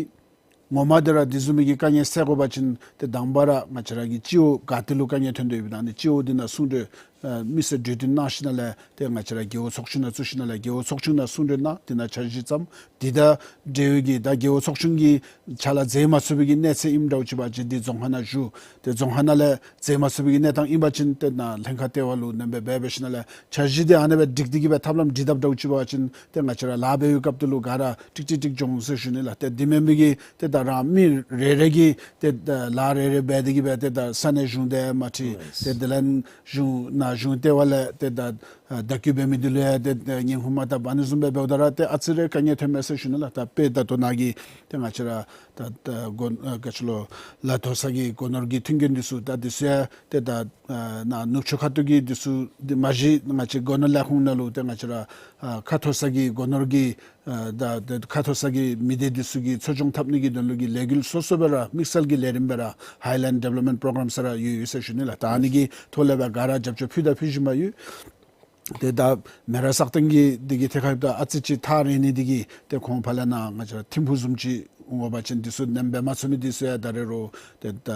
ངོ་མ་འདི་ར་འདི་བཟུམ་མའི་གི་དཀའ་ངལ་སེལ་དགོ་པ་ཅིན་ཏེ་དང་པ་ར་ང་བཅས་ར་གི་སྤྱི་འོག་ག་ཏེ་ལུ་དཀའ་ངལ་ཐོན་དོ་ཡོདཔ་ཨིན་ན་ཨ་ནི་སྤྱི་འོག་འདི་ནང་གསུང་གྲོས་ཨ་མི་སེར་གྲོས་བསྟུན་གནང་ཞིནམ་ལས་ཏེ་ང་བཅས་ར་རྒེད་འོག་ཚོགས་ཆུང་ནང་བཙུགས་ཞིནམ་ལས་རྒེད་འོག་ཚོགས་ཆུང་ནང་གསུང་གྲོས་གནང་། དེ་ནང་འཆར་གཞི་བརྩམས། དེ་དང་འབྲེལ་བའི་གི་ད་རྒེད་འོག་ཚོགས་ཆུང་གི་ཕྱག་ལཱ་མཛད་མ་ཚུགས་པའི་གི་གནས་ཚད་ཨིནམ་འདྲཝ་ཅིག་འབད་བ་ཅིན་འདི་རྫོང་ཁག་ནང་ཞུ། ཏེ་རྫོང་ཁག་ནང་ལས་མཛད་མ་ཚུགས་པའི་གི་གནས་སྟངས་ཨིན་པ་ཅིན་ཏེ་ནཱ་ལྷན་ཁག་ལྟེ་བ་ལུ་ཨ་ནེམ་སྦེ་འབད་འབད་ཞིནམ་ལས་འཆར་གཞི་འདི་ཨ་ནེམ་སྦེ་སྒྲིག་སྟེ་གི་སྦེ་ཐབས་ལམ་སྒྲིག་དཔ་འདྲཝ་ཅིག་འབད་བ་ཅིན་ཏེ་ང་བཅས་ར་ལཱ་འབད་བའི་སྐབས་དེ་ལུ་ག་ར་ཀྲིག་ཀྲི་ཀྲིག་འགྱོ་འོང་ཟེར་ཞུ་ནི་ལགས། ཏེ་འདི་མེན་པའི་གི་ཏེ་ད་རང་མི་རེ་རེ་གིས་ཏེ་ད་ལཱ་རེ་རེ་འབད་དེ་གི་སྦེ་ཏེ་ད་ས་གནས་གཞུང་དང་མ་འཁྲིལ། ཏེ་དེ་ལས་གཞུང་ནཱ་གཞུང་ལྟེ་བ་ལས་ཏེ་ད་ ཨ་བརྡ་བརྐུ་འབད་མི་འདི་ལུ་ཡང་ཏེ་ཨ་ཉན་ཧུར་མ་བཏབ། ཨ་ནི་བཟུམ་སྦེ་འབདཝ་ད་ར་ཏེ་ཨ་ཙི་རེ་དཀའ་ངལ་ཐོན་མས་ཟེར་ཞུ་ནི་ལགས། ད་དཔེ་ད་ལྟོ་ནཱ་གི་ཏེ་ང་བཅས་ར་ད་ད་སྒོ་ཨ་ག་ཅི་ལོ་ལ་མཐོ་ས་གི་སྒོ་ནོར་གྱི་མཐུན་རྐྱེན་འདི་ཚུ་ད་འདི་ཚུ་ཡང་ཏེ་ད་ཨ་ནཱ་ནུབ་ཕྱོགས་ཁ་ཐུག་གི་འདི་ཚུ་འདི་མ་གཞི་ང་བཅས་སྒོ་ནོར་ལས་ཁུངས་ནང་ལུ་ཏེ་ང་བཅས་ར་ཨ་ཁ་མཐོ་ས་གི་སྒོ་ནོར་གྱི་ཨ་ད་ཏེ་ཁ་མཐོ་ས་གི་མི་སྡེ་འདི་ཚུ་གི་འཚོ་སྐྱོང་འཐབ་ནི་གི་དོན་ལུ་གི་ལས་འགུལ་སོ་སོ་སྦེ་ར་དམིགས་བསལ་གྱི་ལས་རིམ་སྦེ་ར་Highland Development Program ཟེར་ར་ཡོད་ཡོད་ཟེར་ཞུ་ནི་ལགས། ད་ཨ་ནི་གི་ཐོག་ལས་སྦེ་ག་ར་རྒྱབ་སྐྱོར་ཕུལ་དང་ཕུལ་བཞིན་པ་ཡོད། ཏེ་ད་མེ་རག་སག་སྟེང་གི་འདི་གི་ཐད་ཁར་ད་ཨ་ཙི་ཅིག་ཐག་རིང་ནི་འདི་གིས་ཏེ་ཁོང་ཕར་ལས་ནཱ་ང་བཅས་ར་ཐིམ་ཕུག་བཟུམ་ཅིག་འོང་པ་ཅིན་འདི་ཚུ་ནེམ་འབད་མ་ཚུགས་མི་འདི་ཚུ་ཡང་ད་རེས་རོགས་ཏེ་ད་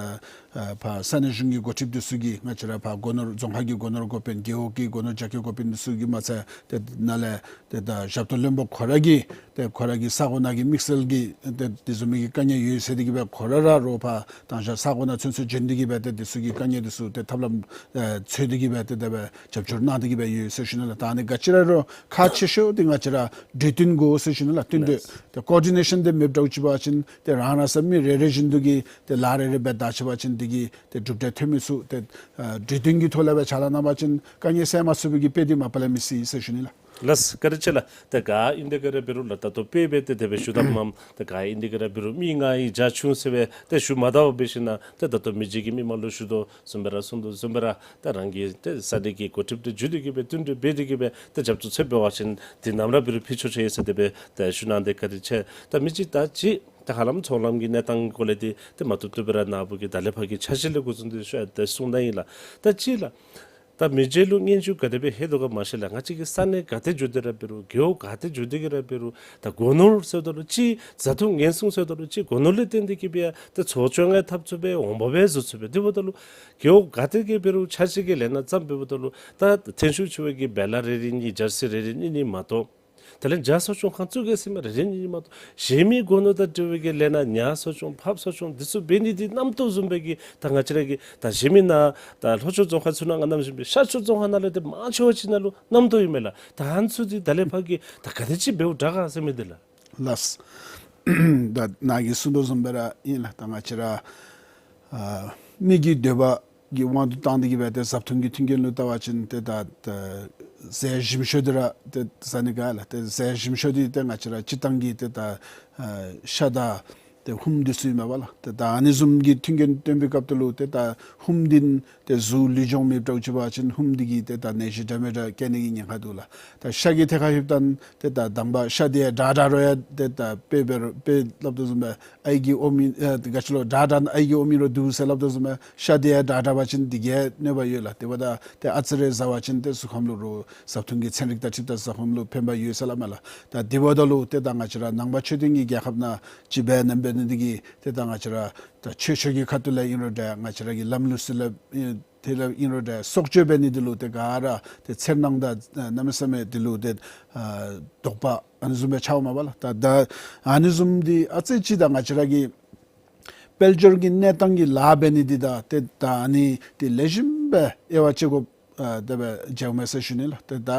ཨ་ཕར་ས་གནས་གཞུང་གི་འགོ་ཁྲིདཔ་འདི་ཚུ་གིས་ང་བཅས་ར་ཕར་སྒོ་ནོར་རྫོང་ཁག་གི་སྒོ་ནོར་འགོ་དཔོན་རྒེད་འོག་གི་སྒོ་ནོར་རྒྱ་སྐྱེད་འགོ་དཔོན་འདི་ཚུ་གིས་མ་ཚད་ཏེ་ནཱ་ལས་ཏེ་ད་ཞབས་ཏོག་བློན་པོ་ཁོ་ར་གིས་ཏེ་ཁོ་ར་གི་ས་གོ་ནང་གི་དམིགས་བསལ་གྱི་ཏེ་དེ་བཟུམ་མའི་གི་དཀའ་ངལ་ཡོད་ཟེར་ཏེ་གིས་སྦེ་ཁོ་ར་ར་རོགས་ཕར་དང་ཞག་ས་གོ་ནང་ཚུན་ཚོད་བྱོན་ཏེ་གིས་སྦེ་ཏེ་འདི་ཚུ་གི་དཀའ་ངལ་འདི་ཚུ་ཏེ་ཐབས་ལམ་ཨེ་འཚོལ་ཏེ་གིས་སྦེ་ཏེ་དེ་སྦེ་རྒྱབ་སྐྱོར་གནང་སྟེ་གིས་སྦེ་ཡོད་ཟེར་ཞུ་ནི་ལགས། ད་ཨ་ནི་ག་ཅི་ར་རུང་ཁག་ཆེ་ཤོས་འདི་ང་བཅས་ར་གྲོས་བསྟུན་དགོ་ཟེར་ཞུ་ནི་ལགས། བསྟུན་གྲོས་ལགས། ཏེ་ཀོ་ཨོར་ཌི་ནེ་ཤཱན་འདི་མེདཔ་འདྲཝ་ཅིག་འབད་བ་ཅིན་ཏེ་རང་རང་ས་མི་རེ་རེ་བཞིན་དུ་གིས་ཏེ་ལཱ་རེ་རེ་འབད་ད་ཅིག་འབད་བ་ཅིན་འདི་གིས་ཏེ་གྲུབ་འབྲས་ཐོན་མི་ཚུགས། ཏེ་ཨ་གྲོས་བསྟུན་གྱི་ཐོག་ལས་སྦེ་ཕྱག་ལཱ་གནང་བ་ཅིན་དཀའ་ངལ་སེལ་མ་ཚུགས་པའི་གི་དཔེ་འདི་མ་པ་ལས་མི་སྲིད་ཟེར་ཞུ་ནི་ལགས། ལགས་བཀའ་དྲིན་ཆེ་ལགས། ཏེ་ག་ཨིན་དེ་ག་ར་འབད་རུང་ལགས་ད་ལྟོ་དཔེ་འབད་དེ་དེ་སྦེ་ཞུ་དོ་མས། ཏེ་ག་ཨིན་དེ་ག་ར་འབད་རུང་མི་ང་ཡི་རྒྱ་ཆུང་ཟེར་སྦེ་ཏེ་ཞུ་མ་ད་བར་འབད་ཞིན་ན་ཏེ་ད་ལྟོ་མི་རྗེ་གིས་མི་མང་ལུ་ཞུ་དོ་བཟུམ་སྦེ་ར་གསུང་དོ་བཟུམ་སྦེ་ར་ད་རང་གི་ཏེ་ས་གནས་ཀྱི་འགོ་ཁྲིདཔ་འདི་བརྒྱུད་དེ་གིས་སྦེ་བསྟུན་གྲོས་འབད་དེ་གིས་སྦེ་ཏེ་རྒྱབ་སྐྱོར་འཚོལ་འབད་བ་ཅིན་འདི་ནམ་ར་འབད་རུང་ཕུལ་ཆོག་ཆོག་ཡོད་ཟེར་དེ་སྦེ་ཏེ་ཞུ་གནང་སྟེ་བཀའ་དྲིན་ཆེ། ད་མི་ཅིག་ད་ཅིག་ད་ཧ་ལམ་ཚོང་ལམ་གྱི་གནས་སྟངས་གི་སྐོར་ལས་འདི་ཏེ་མ་བཏུབ་བཏུབ་སྦེ་ར་ནཱ་བུ་གིས་ད་ལས་ཕར་གྱི་འཆར་གཞི་ལས་འགོ་བཟུང་སྟེ་ཤོ་ཡ་ཏེ་གསུང་གནང་ཡི་ལགས། ད་ཅི་ལགས། ད་མི་རྗེ་ལུ་སྙན་ཞུ་ག་དེ་སྦེ་ལྷོད་དོ་ག་མ་ཤེས་ལགས། ང་བཅས་ཀྱི་ས་གནས་ག་ཏེ་འགྱོ་སྟེ་ར་འབད་རུང་རྒེད་འོག་ག་ཏེ་འགྱོ་སྟེ་གིས་ར་འབད་རུང་ད་སྒོ་ནོར་ཟེརཝ་ད་ལུ་ཅིག་བཟའ་འཐུང་ཉེན་སྲུང་ཟེརཝ་ད་ལུ་ཅིག་སྒོ་ནོར་ལས་བརྟེན་ཏེ་གིས་སྦེ་ཡང་ཏེ་འཚོ་བཅོ་ལྔ་འཐབ་ཚུགས་པས། འོང་འབབ་སྦེ་བཟོ་ཚུགས་པས། དེ་འབདཝ་ད་ལུ་རྒེད་འོག་ག་ཏེ་གིས་འབད་རུང་འཆར་གཞི་གི་ལས་སྣ་བརྩམས་འབདཝ་ད་ལུ་ད་ཐོན་ཤུགས་ཆེ་བའི་གི་བེ་ལ་རེ་རེ་གཉིས་ཇར་སི་རེ་རེ་གཉིས་གཉིས་མ་གཏོགས་དེ་ལས་ཇ་གསོ་སྐྱོང་ཁང་བཙུགས་གེ་ཟེར་མི་རེ་རེ་གཉིས་གཉིས་མ་གཏོགས་གཞན་མི་སྒོ་ནོར་དང་འབྲེལ་བའི་གི་ལས་སྣ་ཉ་གསོ་སྐྱོང་ཕགཔ་གསོ་སྐྱོང་འདི་ཚུ་འབད་ནི་འདི་རྣམ་རྟོག་བཟུམ་སྦེ་གི་ད་ང་བཅས་ར་གི་ད་གཞན་མི་ནང་ད་ལྷོ་ཕྱོགས་རྫོང་ཁག་ཚུ་ནང་ང་ནམ་ཞིག་སྦེ་ཤར་ཕྱོགས་རྫོང་ཁག་ནང་ལུ་ཏེ་མང་ཆེ་བ་ཅིག་ནང་ལུ་རྣམ་རྟོག་ཨིན་མས་ལགས། ད་ཨ་ནི་ཚུ་འདི་ད་ལས་ཕར་གྱི་ད་ག་དེ་ཅིག་འབདཝ་དྲག་ག་ཟེར་མི་འདི་ལགས། ལགས། ད་ནཱ་གིས་གསུང་དོ་བཟུམ་སྦེ་ར་ཨིན་ལགས། ད་ང་བཅས་ར་ཨ་མི་གི་འདོད་པ་གི་དབང་དུ་བཏང་སྟེ་གིས་སྦེ་ཏེ་བཟའ་འཐུང་གི་མཐུན་རྐྱེན་ལུ་བལྟ་བ་ཅིན་ཏེ་ད་ད་ཟས་ཞིམ་ཤོས་འདི་ར་ཏེ་བཟའ་ནི་ག་ལགས། ཏེ་ཟས་ཞིམ་ཤོས་འདི་ཏེ་ང་བཅས་ར་སྤྱིར་བཏང་གི་ཏེ་ད་ཨ་ཤ་དང་ཏེ་ཧུམ་འདི་ཚུ་ཨིན་མས་པ་ལགས། ཏེ་ད་ཨ་ནི་བཟུམ་གྱི་མཐུན་རྐྱེན་སྟོན་པའི་སྐབས་དེ་ལུ་ཏེ་ད་ཧུམ་འདི་ཏེ་གཟུགས་ལུས་སྦྱོང་མེདཔ་འདྲཝ་ཅིག་འབད་བ་ཅིན་ཧུམ་འདི་གིས་ཏེ་ད་ནད་གཞི་འདྲ་མི་འདྲ་བསྐྱེད་ནི་གི་ཉེན་ཁ་འདུག་ལགས། ད་ཤ་གི་ཐད་ཁར་ལྷོདཔ་ད་ཏེ་ད་དང་པ་ཤ་འདི་ཡང་དྲག་དྲག་རུང་ཡང་ཏེ་ད་དཔེ་འབད་རུང་དཔེ་སླབ་དོ་བཟུམ་སྦེ་ཨའི་གི་ཨོམ་ཨིན་ཨ་ག་ཅི་ལོ་དྲག་དྲག་ཨའི་གི་ཨོམ་ཨིན་རུང་འདུག་ཟེར་སླབ་དོ་བཟུམ་སྦེ་ཤ་འདི་ཡང་དྲག་དྲག་འབད་བ་ཅིན་འདི་གིས་གནོད་པ་ཡོད་ལགས། དེ་འབདཝ་ད་ཏེ་ཨ་ཙི་རེ་བཟའ་བ་ཅིན་ཏེ་གཟུགས་ཁམས་ལུ་རོགས་བཟའ་འཐུང་གི་ཚན་རིག་དང་འཁྲིལཝ་ད་གཟུགས་ཁམས་ལུ་ཕན་པ་ཡོད་ཟེར་སླབ་མས་ལགས། ད་དེ་འབདཝ་ད་ལུ་ཏེ་ད་ང་བཅས་ར་ནང་པ་ཆོས་ལྡན་གྱི་རྒྱལ་ཁབ་ནང་ཅིག་འབད་ནི་འབད་ནི་འདི་གིས་ཏེ་ད་ང་བཅས་ར་ད་ཆོས་ཕྱོགས་ཀྱི་ཁ་ཐུག་ལས་ཨིན་རུང་འདྲ་ང་བཅས་ར་གི་ལམ་ལུགས་སྲོལ་ལས་ཨིན་དེ་ལས་ཨིན་རུང་འདྲ་སྲོག་གཅོད་འབད་ནི་འདི་ལུ་ཏེ་ག་ར་ཏེ་འཚེར་སྣང་དང་གནམ་མེད་ས་མེད་འདི་ལུ་ཏེ་ཨ་དོགས་པ་ཨ་ནི་བཟུམ་སྦེ་འཆརཝ་མས་པ་ལགས། ད་ད་ཨ་ནི་བཟུམ་འདི་ཨ་ཙི་ཅིག་ད་ང་བཅས་ར་གི་དཔལ་འབྱོར་གྱི་གནས་སྟངས་ཀྱི་ལཱ་འབད་ནི་འདི་ད་ཏེ་ད་ཨ་ནི་འདི་ལེགས་ཤོམ་སྦེ་དབྱེ་བ་དཔྱད་དགོཔ་ཨ་དེ་སྦེ་མཇལཝ་མས་ཟེར་ཞུ་ནི་ལགས། ཏེ་ད་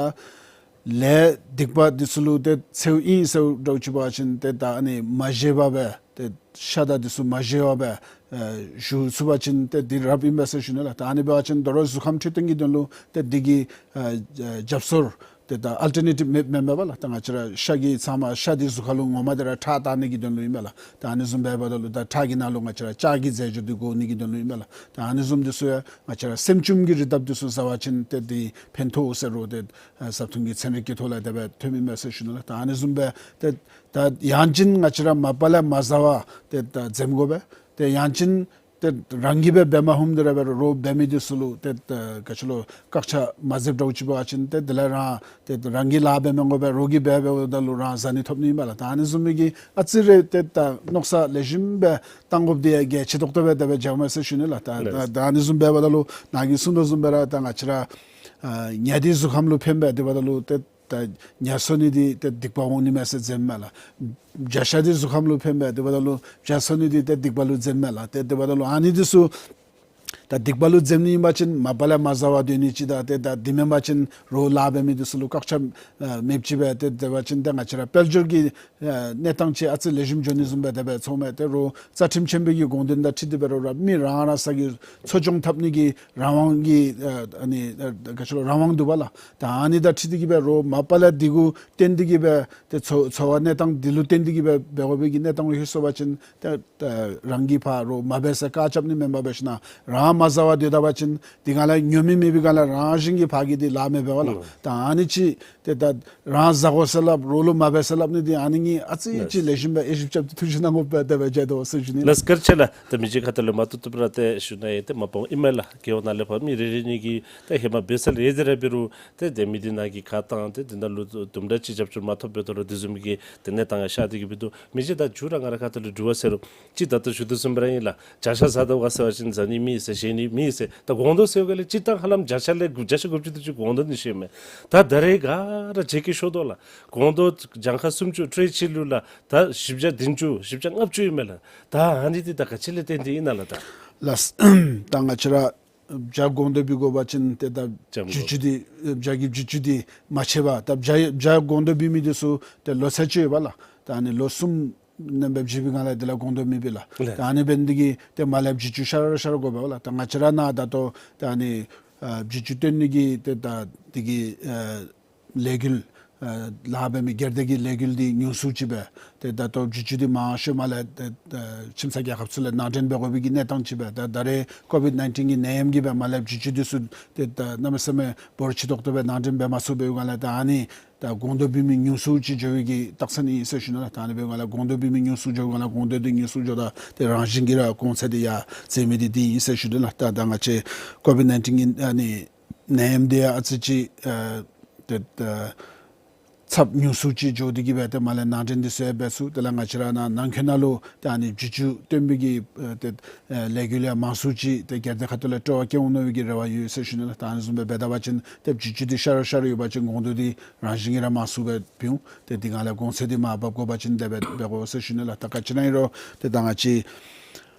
ལས་སྡིག་པ་འདི་ཚུ་ལུ་ཏེ་འཚེརཝ་ཨིན་ཟེརཝ་འདྲཝ་ཅིག་འབད་བ་ཅིན་ཏེ་ད་ཨ་ནི་མ་བཞེས་པར་སྦེ་ཏེ་ཤ་དང་འདི་ཚུ་མ་བཞེས་པར་སྦེ་ཨེ་བཞུགས་ཚུགས་པ་ཅིན་ཏེ་འདི་རབ་ཨིན་པས་ཟེར་ཞུ་ནི་ལགས། ད་ཨ་ནི་འབད་བ་ཅིན་དོ་རུང་གཟུགས་ཁམས་འཕྲོད་བསྟེན་གྱི་དོན་ལུ་ཏེ་འདི་གི་ཨེ་ཨེ་རྒྱབ་སོར་ཏེ་ད་ཨལ་ཊར་ནེ་ཊིབ་མེད་མེད་མས་པ་ལགས། ད་ང་བཅས་ར་ཤ་གི་ཚབ་མ་ཤ་འདི་གཟུགས་ཁར་ལུ་ངོ་མ་འདི་ར་ཁྲག་བཏང་ནི་གི་དོན་ལུ་ཨིན་མས་ལགས། ད་ཨ་ནི་བཟུམ་འབདཝ་ད་ལུ་ད་ཁྲག་གི་ནང་ལུ་ང་བཅས་ར་ལྕགས་ཀྱི་རྫས་སྦྱོར་འདི་དགོ་ནི་གི་དོན་ལུ་ཨིན་མས་ལགས། ད་ཨ་ནི་བཟུམ་འདི་ཚུ་ཡང་ང་བཅས་ར་སྲནམ་ཅུམ་གྱི་རི་དྭགས་འདི་ཚུ་བཟའ་བ་ཅིན་ཏེ་འདི་ཕན་ཐོགས་ཟེར་རུང་ཏེ་ཨ་བཟའ་འཐུང་གི་ཚན་རིག་གི་ཐོག་ལས་དེ་སྦེ་ཐོནམ་ཨིན་མས་ཟེར་ཞུ་ནི་ལགས། ད་ཨ་ནི་བཟུམ་སྦེ་ཏེ་ད་ཡང་ཅིན་ང་བཅས་ར་མ་པ་ལས་མ་བཟའ་བར་ཏེ་ད་འཛེམ་དགོ་པས། ཏེ་ཡང་ཅིན་ཏེ་རང་གིས་སྦེ་འབད་མ་ཧུམ་དེ་ར་འབད་རུང་རོགས་འབད་མི་འདི་ཚུ་ལུ་ཏེ་ད་ག་ཅི་ལོ་བཀག་ཆ་མ་མཛདཔ་འདྲཝ་ཅིག་འབད་བ་ཅིན་ཏེ་དེ་ལས་རང་ཏེ་རང་གིས་ལཱ་འབད་མི་དགོ་པས། རོགས་ཀྱིས་འབད་འབདཝ་ད་ལུ་རང་བཟའ་ནི་ཐོབ་ནི་ཨིན་མས་ལགས། ད་ཨ་ནི་བཟུམ་མའི་གི་ཨ་ཙི་རེ་ཏེ་ད་མནོ་བསམ་ལེགས་ཤོམ་སྦེ་བཏང་དགོཔ་འདི་ཡང་གལ་ཆེ་ཏོག་ཏོ་སྦེ་དེ་སྦེ་མཇལཝ་མས་ཟེར་ཞུ་ནི་ལགས། ད་ད་ཨ་ནི་བཟུམ་འབདཝ་ད་ལུ་ནཱ་གིས་གསུང་དོ་བཟུམ་སྦེ་ར་ད་ང་བཅས་ར་ཨ་ཉ་འདི་གཟུགས་ཁམས་ལུ་ཕནམ་སྦེ་དེ་འབདཝ་ད་ལུ་ཏེ་ད་ཉ་གསོ་ནི་འདི་ཏེ་སྡིག་པ་འོང་ནི་མས་ཟེར་འཛེམ་མས་ལགས། བྱ་ཤ་འདི་གཟུགས་ཁམས་ལུ་ཕནམ་སྦེ་དེ་འབདཝ་ད་ལུ་བྱ་གསོ་ནི་འདི་ཏེ་སྡིག་པ་ལུ་འཛེམ་མས་ལགས། ཏེ་དེ་འབདཝ་ད་ལུ་ཨ་ནི་འདི་ཚུ་ད་ ད་སྡིག་པ་ལུ་འཛེམ་ནི་ཨིན་པ་ཅིན་མ་པ་ལས་མ་བཟའ་བར་སྡོད་ནི་ཅིག་དང་ཏེ་ད་དེ་མེན་པ་ཅིན་རོགས་ལཱ་འབད་མི་འདི་ཚུ་ལུ་བཀག་ཆ་ཨ་མེདཔ་ཅིག་སྦེ་ཏེ་སྡོད་པ་ཅིན་ཏེ་ང་བཅས་ར་དཔལ་འབྱོར་གྱི་ཨ་གནས་སྟངས་ཅིག་ཨ་ཙི་ལེགས་ཤོམ་འགྱོ་ནི་བཟུམ་སྦེ་དེ་སྦེ་ཚོརཝ་མས། ཏེ་རོགས་རྩ་ཁྲིམས་ཆེན་པོའི་གི་དགོངས་དོན་དང་འཁྲིལ་ཏེ་འབད་རུང་ར་མི་རང་རང་སོ་གི་འཚོ་སྐྱོང་འཐབ་ནི་གི་རང་དབང་གི་ཨ་ཨ་ནི་ཨ་ག་ཅི་ལོ་རང་དབང་འདུག་པ་ལགས། ད་ཨ་ནི་དང་འཁྲིལ་ཏེ་གིས་སྦེ་རོགས་མ་པ་ལས་འདི་གུ་བརྟེན་ཏེ་གིས་སྦེ་ཏེ་འཚོ་འཚོ་བ་གནས་སྟངས་འདི་ལུ་བརྟེན་ཏེ་གིས་སྦེ་འབད་དགོ་པའི་གི་གནས་སྟངས་ལུ་ལྷོད་སོང་པ་ཅིན་ཏེ་ཏེ་རང་གིས་ཕར་རོགས་མ་འབད་ཟེར་བཀག་རྐྱབ་ནི་མེན་པར་འབད་ཞིན་ན་རང་མ་བཟའ་བར་སྡོད་ད་པ་ཅིན་དེ་སྒང་ལས་ཉོ་མི་མེད་པའི་སྒང་ལས་རང་བཞིན་གྱིས་ཕར་གྱི་འདི་ལཱ་མི་འབད་བ་ལགས། ཨུམ། ད་ཨ་ནི་ཅིག་ཏེ་ད་རང་བཟའ་དགོ་ཟེར་སླབ་རོགས་ལུ་མ་འབད་ཟེར་སླབ་ནི་འདི་ཨ་ནི་གཉིས་ཨ་ཙི་ཅིག་ལེགས་ཤོམ་སྦེ་དབྱེ་ཞིབ་རྐྱབ་སྟེ་ཐུགས་ཞིབ་གནང་དགོ་པས་དེ་སྦེ་མཇལ་དོ་ཟེར་ཞུ་ནི་ལགས། ལགས་བཀའ་དྲིན་ཆེ་ལགས། ཏེ་མི་རྗེ་ཁ་ཐུག་ལས་མ་བཏུབ་བཏུབ་ར་ཏེ་ཞུ་ནི་ཡང་ཏེ་མ་པ་ཨིན་མས་ལགས། རྒེད་འོག་ནང་ལས་ཕར་མི་རེ་རེ་གཉིས་ཀྱིས་ཏེ་ཧེ་མ་འབད་སར་ཡོད་དེ་ར་འབད་རུང་ཏེ་དེ་མི་འདི་ནང་གི་ཁ་གཏང་ཏེ་དེ་ནང་ལུ་དུམ་གྲ་ཅིག་རྒྱབ་སྐྱོར་མ་ཐོབ་འབད་དོ་རུང་དེ་བཟུམ་གྱི་ཏེ་གནས་སྟངས་ཡང་ཤར་ཏེ་གིས་འབད་དོ། མི་རྗེ་ད་མཇུག་ར་ང་རའི་ཁ་ཐུག་ལས་དྲི་བ་ཟེར་རུང་ཅིག་ད་ལྟོ་ཞུ་དོ་བཟུམ་སྦེ་ར་ཨིན་ལགས། བྱ་ཤ་ཟ་དོ་ག་ཟེར་བ་ཅིན་ཟ་ནི་མེད་ཟེར་བཞེས་ནི་མེད་ཟེར། ད་སྒོང་རྡོག་ཟེར་བ་ག་ལས་སྤྱིར་བཏང་ཧ་ལམ་བྱ་ཤ་ལས་དགུ་བྱ་ཤ་དགུ་བཅུ་དེ་ཅིག་སྒོང་རྡོག་ནི་བཞེས་མས། ད་ད་རེས་ག་ར་བརྗེ་སྐྱེད་ཤོར་དོ་ལགས། སྒོང་རྡོག་གྱངས་ཁ་སུམ་ཅུ་ཊེ་ཅིག་ལུ་ལགས་ད་བཞི་བརྒྱ་བདུན་ཅུ་བཞི་བརྒྱ་ལྔ་བཅུ་ཨིན་མས་ལགས། ད་ཨ་ནི་འདི་ད་ག་ཅི་ལས་བརྟེན་ཏེ་ཨིན་ན་ལགས། ད་ལགས། ད་ང་བཅས་ར་བྱ་སྒོང་རྡོག་འབུལ་དགོ་པ་ཅིན་ཏེ་ད་བྱ་སྒོང་རྡོག་བྱི་ཅུང་འདི་བྱ་གི་བྱི་ཅུང་འདི་མ་ཆད་པར་ད་བྱ་བྱ་སྒོང་རྡོག་འབུལ་མི་འདི་ཚུ་ཏེ་ལོ་ཚད་ཅིག་ཡོད་པ་ལགས། ད་ཨ་ནི་ལོ་གསུམ་ནང་སྦེ་བྱི་བའི་སྒང་ལས་དེ་ལས་སྒོང་རྡོག་མི་འབུལ་ལགས། ལགས། ད་ཨ་ནི་འབད་ནི་འདི་གིས་ཏེ་མར་ལས་བྱི་ཅུང་ཤར་ར་ཤར་ར་དགོ་པས་ལགས། ད་ང་བཅས་ར་ནཱ་ད་ལྟོ་ད་ཨ་ནི་ཨ་བྱི་ཅུང་བཏོན་ནི་གི་ཏེ་ད་འདི་གི་ཨ་ལས་འགུལ་ཨ་ལཱ་འབད་མི་སྒེར་སྡེ་གི་ལས་འགུལ་འདི་ཉུང་སུ་ཅིག་སྦེ་ཏེ་ད་ལྟོ་བྱི་ཅུང་འདི་མང་ཤོས་མར་ལས་ཏེ་ཨ་ཁྱིམ་ཚང་རྒྱལ་ཁབ་ཚུ་ལས་ནང་འདྲེན་འབད་དགོ་པའི་གི་གནས་སྟངས་ཅིག་སྦེ་ད་ད་རེས་ཀོ་བིཌ་ནའིན་ཊིན་གྱི་ནད་ཡམས་ཀྱིས་སྦེ་མར་ལས་བྱི་ཅུང་འདི་ཚུ་ཏེ་ད་གནམ་མེད་ས་མེད་འབོར་ཆེ་ཏོག་ཏོ་སྦེ་ནང་འདྲེན་འབད་མ་ཚུགས་པའི་སྒང་ལས་ད་ཨ་ནི་ད་སྒོང་རྡོག་འབུལ་མི་ཉུང་སུ་ཅིག་འགྱོ་བའི་གི་རྟགས་མཚན་ཨིན་ཟེར་ཞུ་ནི་ལགས། ད་ཨ་ནི་འབད་བའི་སྒང་ལས་སྒོང་རྡོག་འབུལ་མི་ཉུང་སུ་འགྱོ་བའི་སྒང་ལས་སྒོང་རྡོག་འདི་ཉུང་སུ་འགྱོཝ་ད་ཏེ་རང་བཞིན་གྱིས་ར་གོང་ཚད་འདི་ཡར་འཛེགས་མི་འདི་འདི་ཨིན་ཟེར་ཞུ་ནི་ལགས། ད་ད་ང་བཅས་ཀོ་བིཌ་ནའིན་ཊིན་གྱི་ཨ་ནི་ནད་ཡམས་འདི་ཡང་ཨ་ཙི་ཅིག་ཨ་ཏེ་ཨ་ཚབས་ཉུང་སུ་ཅིག་འགྱོ་སྟེ་གིས་སྦེ་ཏེ་མར་ལས་ནང་འདྲེན་འདི་ཚུ་ཡང་འབད་ཚུགས། དེ་ལས་ང་བཅས་ར་ནཱ་ནང་འཁོད་ནང་ལུ་ཏེ་ཨ་ནི་བྱི་ཅུང་བཏོན་པའི་གི་ཨ་ཏེ་ཨ་ལས་འགུལ་ཡང་མང་སུ་ཅིག་ཏེ་སྒེར་སྡེ་ཁ་ཐུག་ལས་སྤྲོ་བ་བསྐྱེད་འོང་མནོ་བའི་གི་རེ་བ་ཡོད་ཟེར་ཞུ་ནི་ལགས། ད་ཨ་ནི་བཟུམ་སྦེ་འབད་ད་པ་ཅིན་ཏེ་བྱི་ཅུང་འདི་ཤར་ར་ཤར་ར་ཡོད་པ་ཅིན་སྒོང་རྡོག་འདི་རང་བཞིན་གྱིས་ར་མང་སུ་སྦེ་འབུལ་འོང་། ཏེ་འདི་སྒང་ལས་གོང་ཚད་འདི་མར་འབབ་དགོ་པ་ཅིན་དེ་སྦེ་འབད་དགོ་ཟེར་ཞུ་ནི་ལགས། ད་ག་ཅི་ཨིན་རུང་ཏེ་ད་ང་བཅས་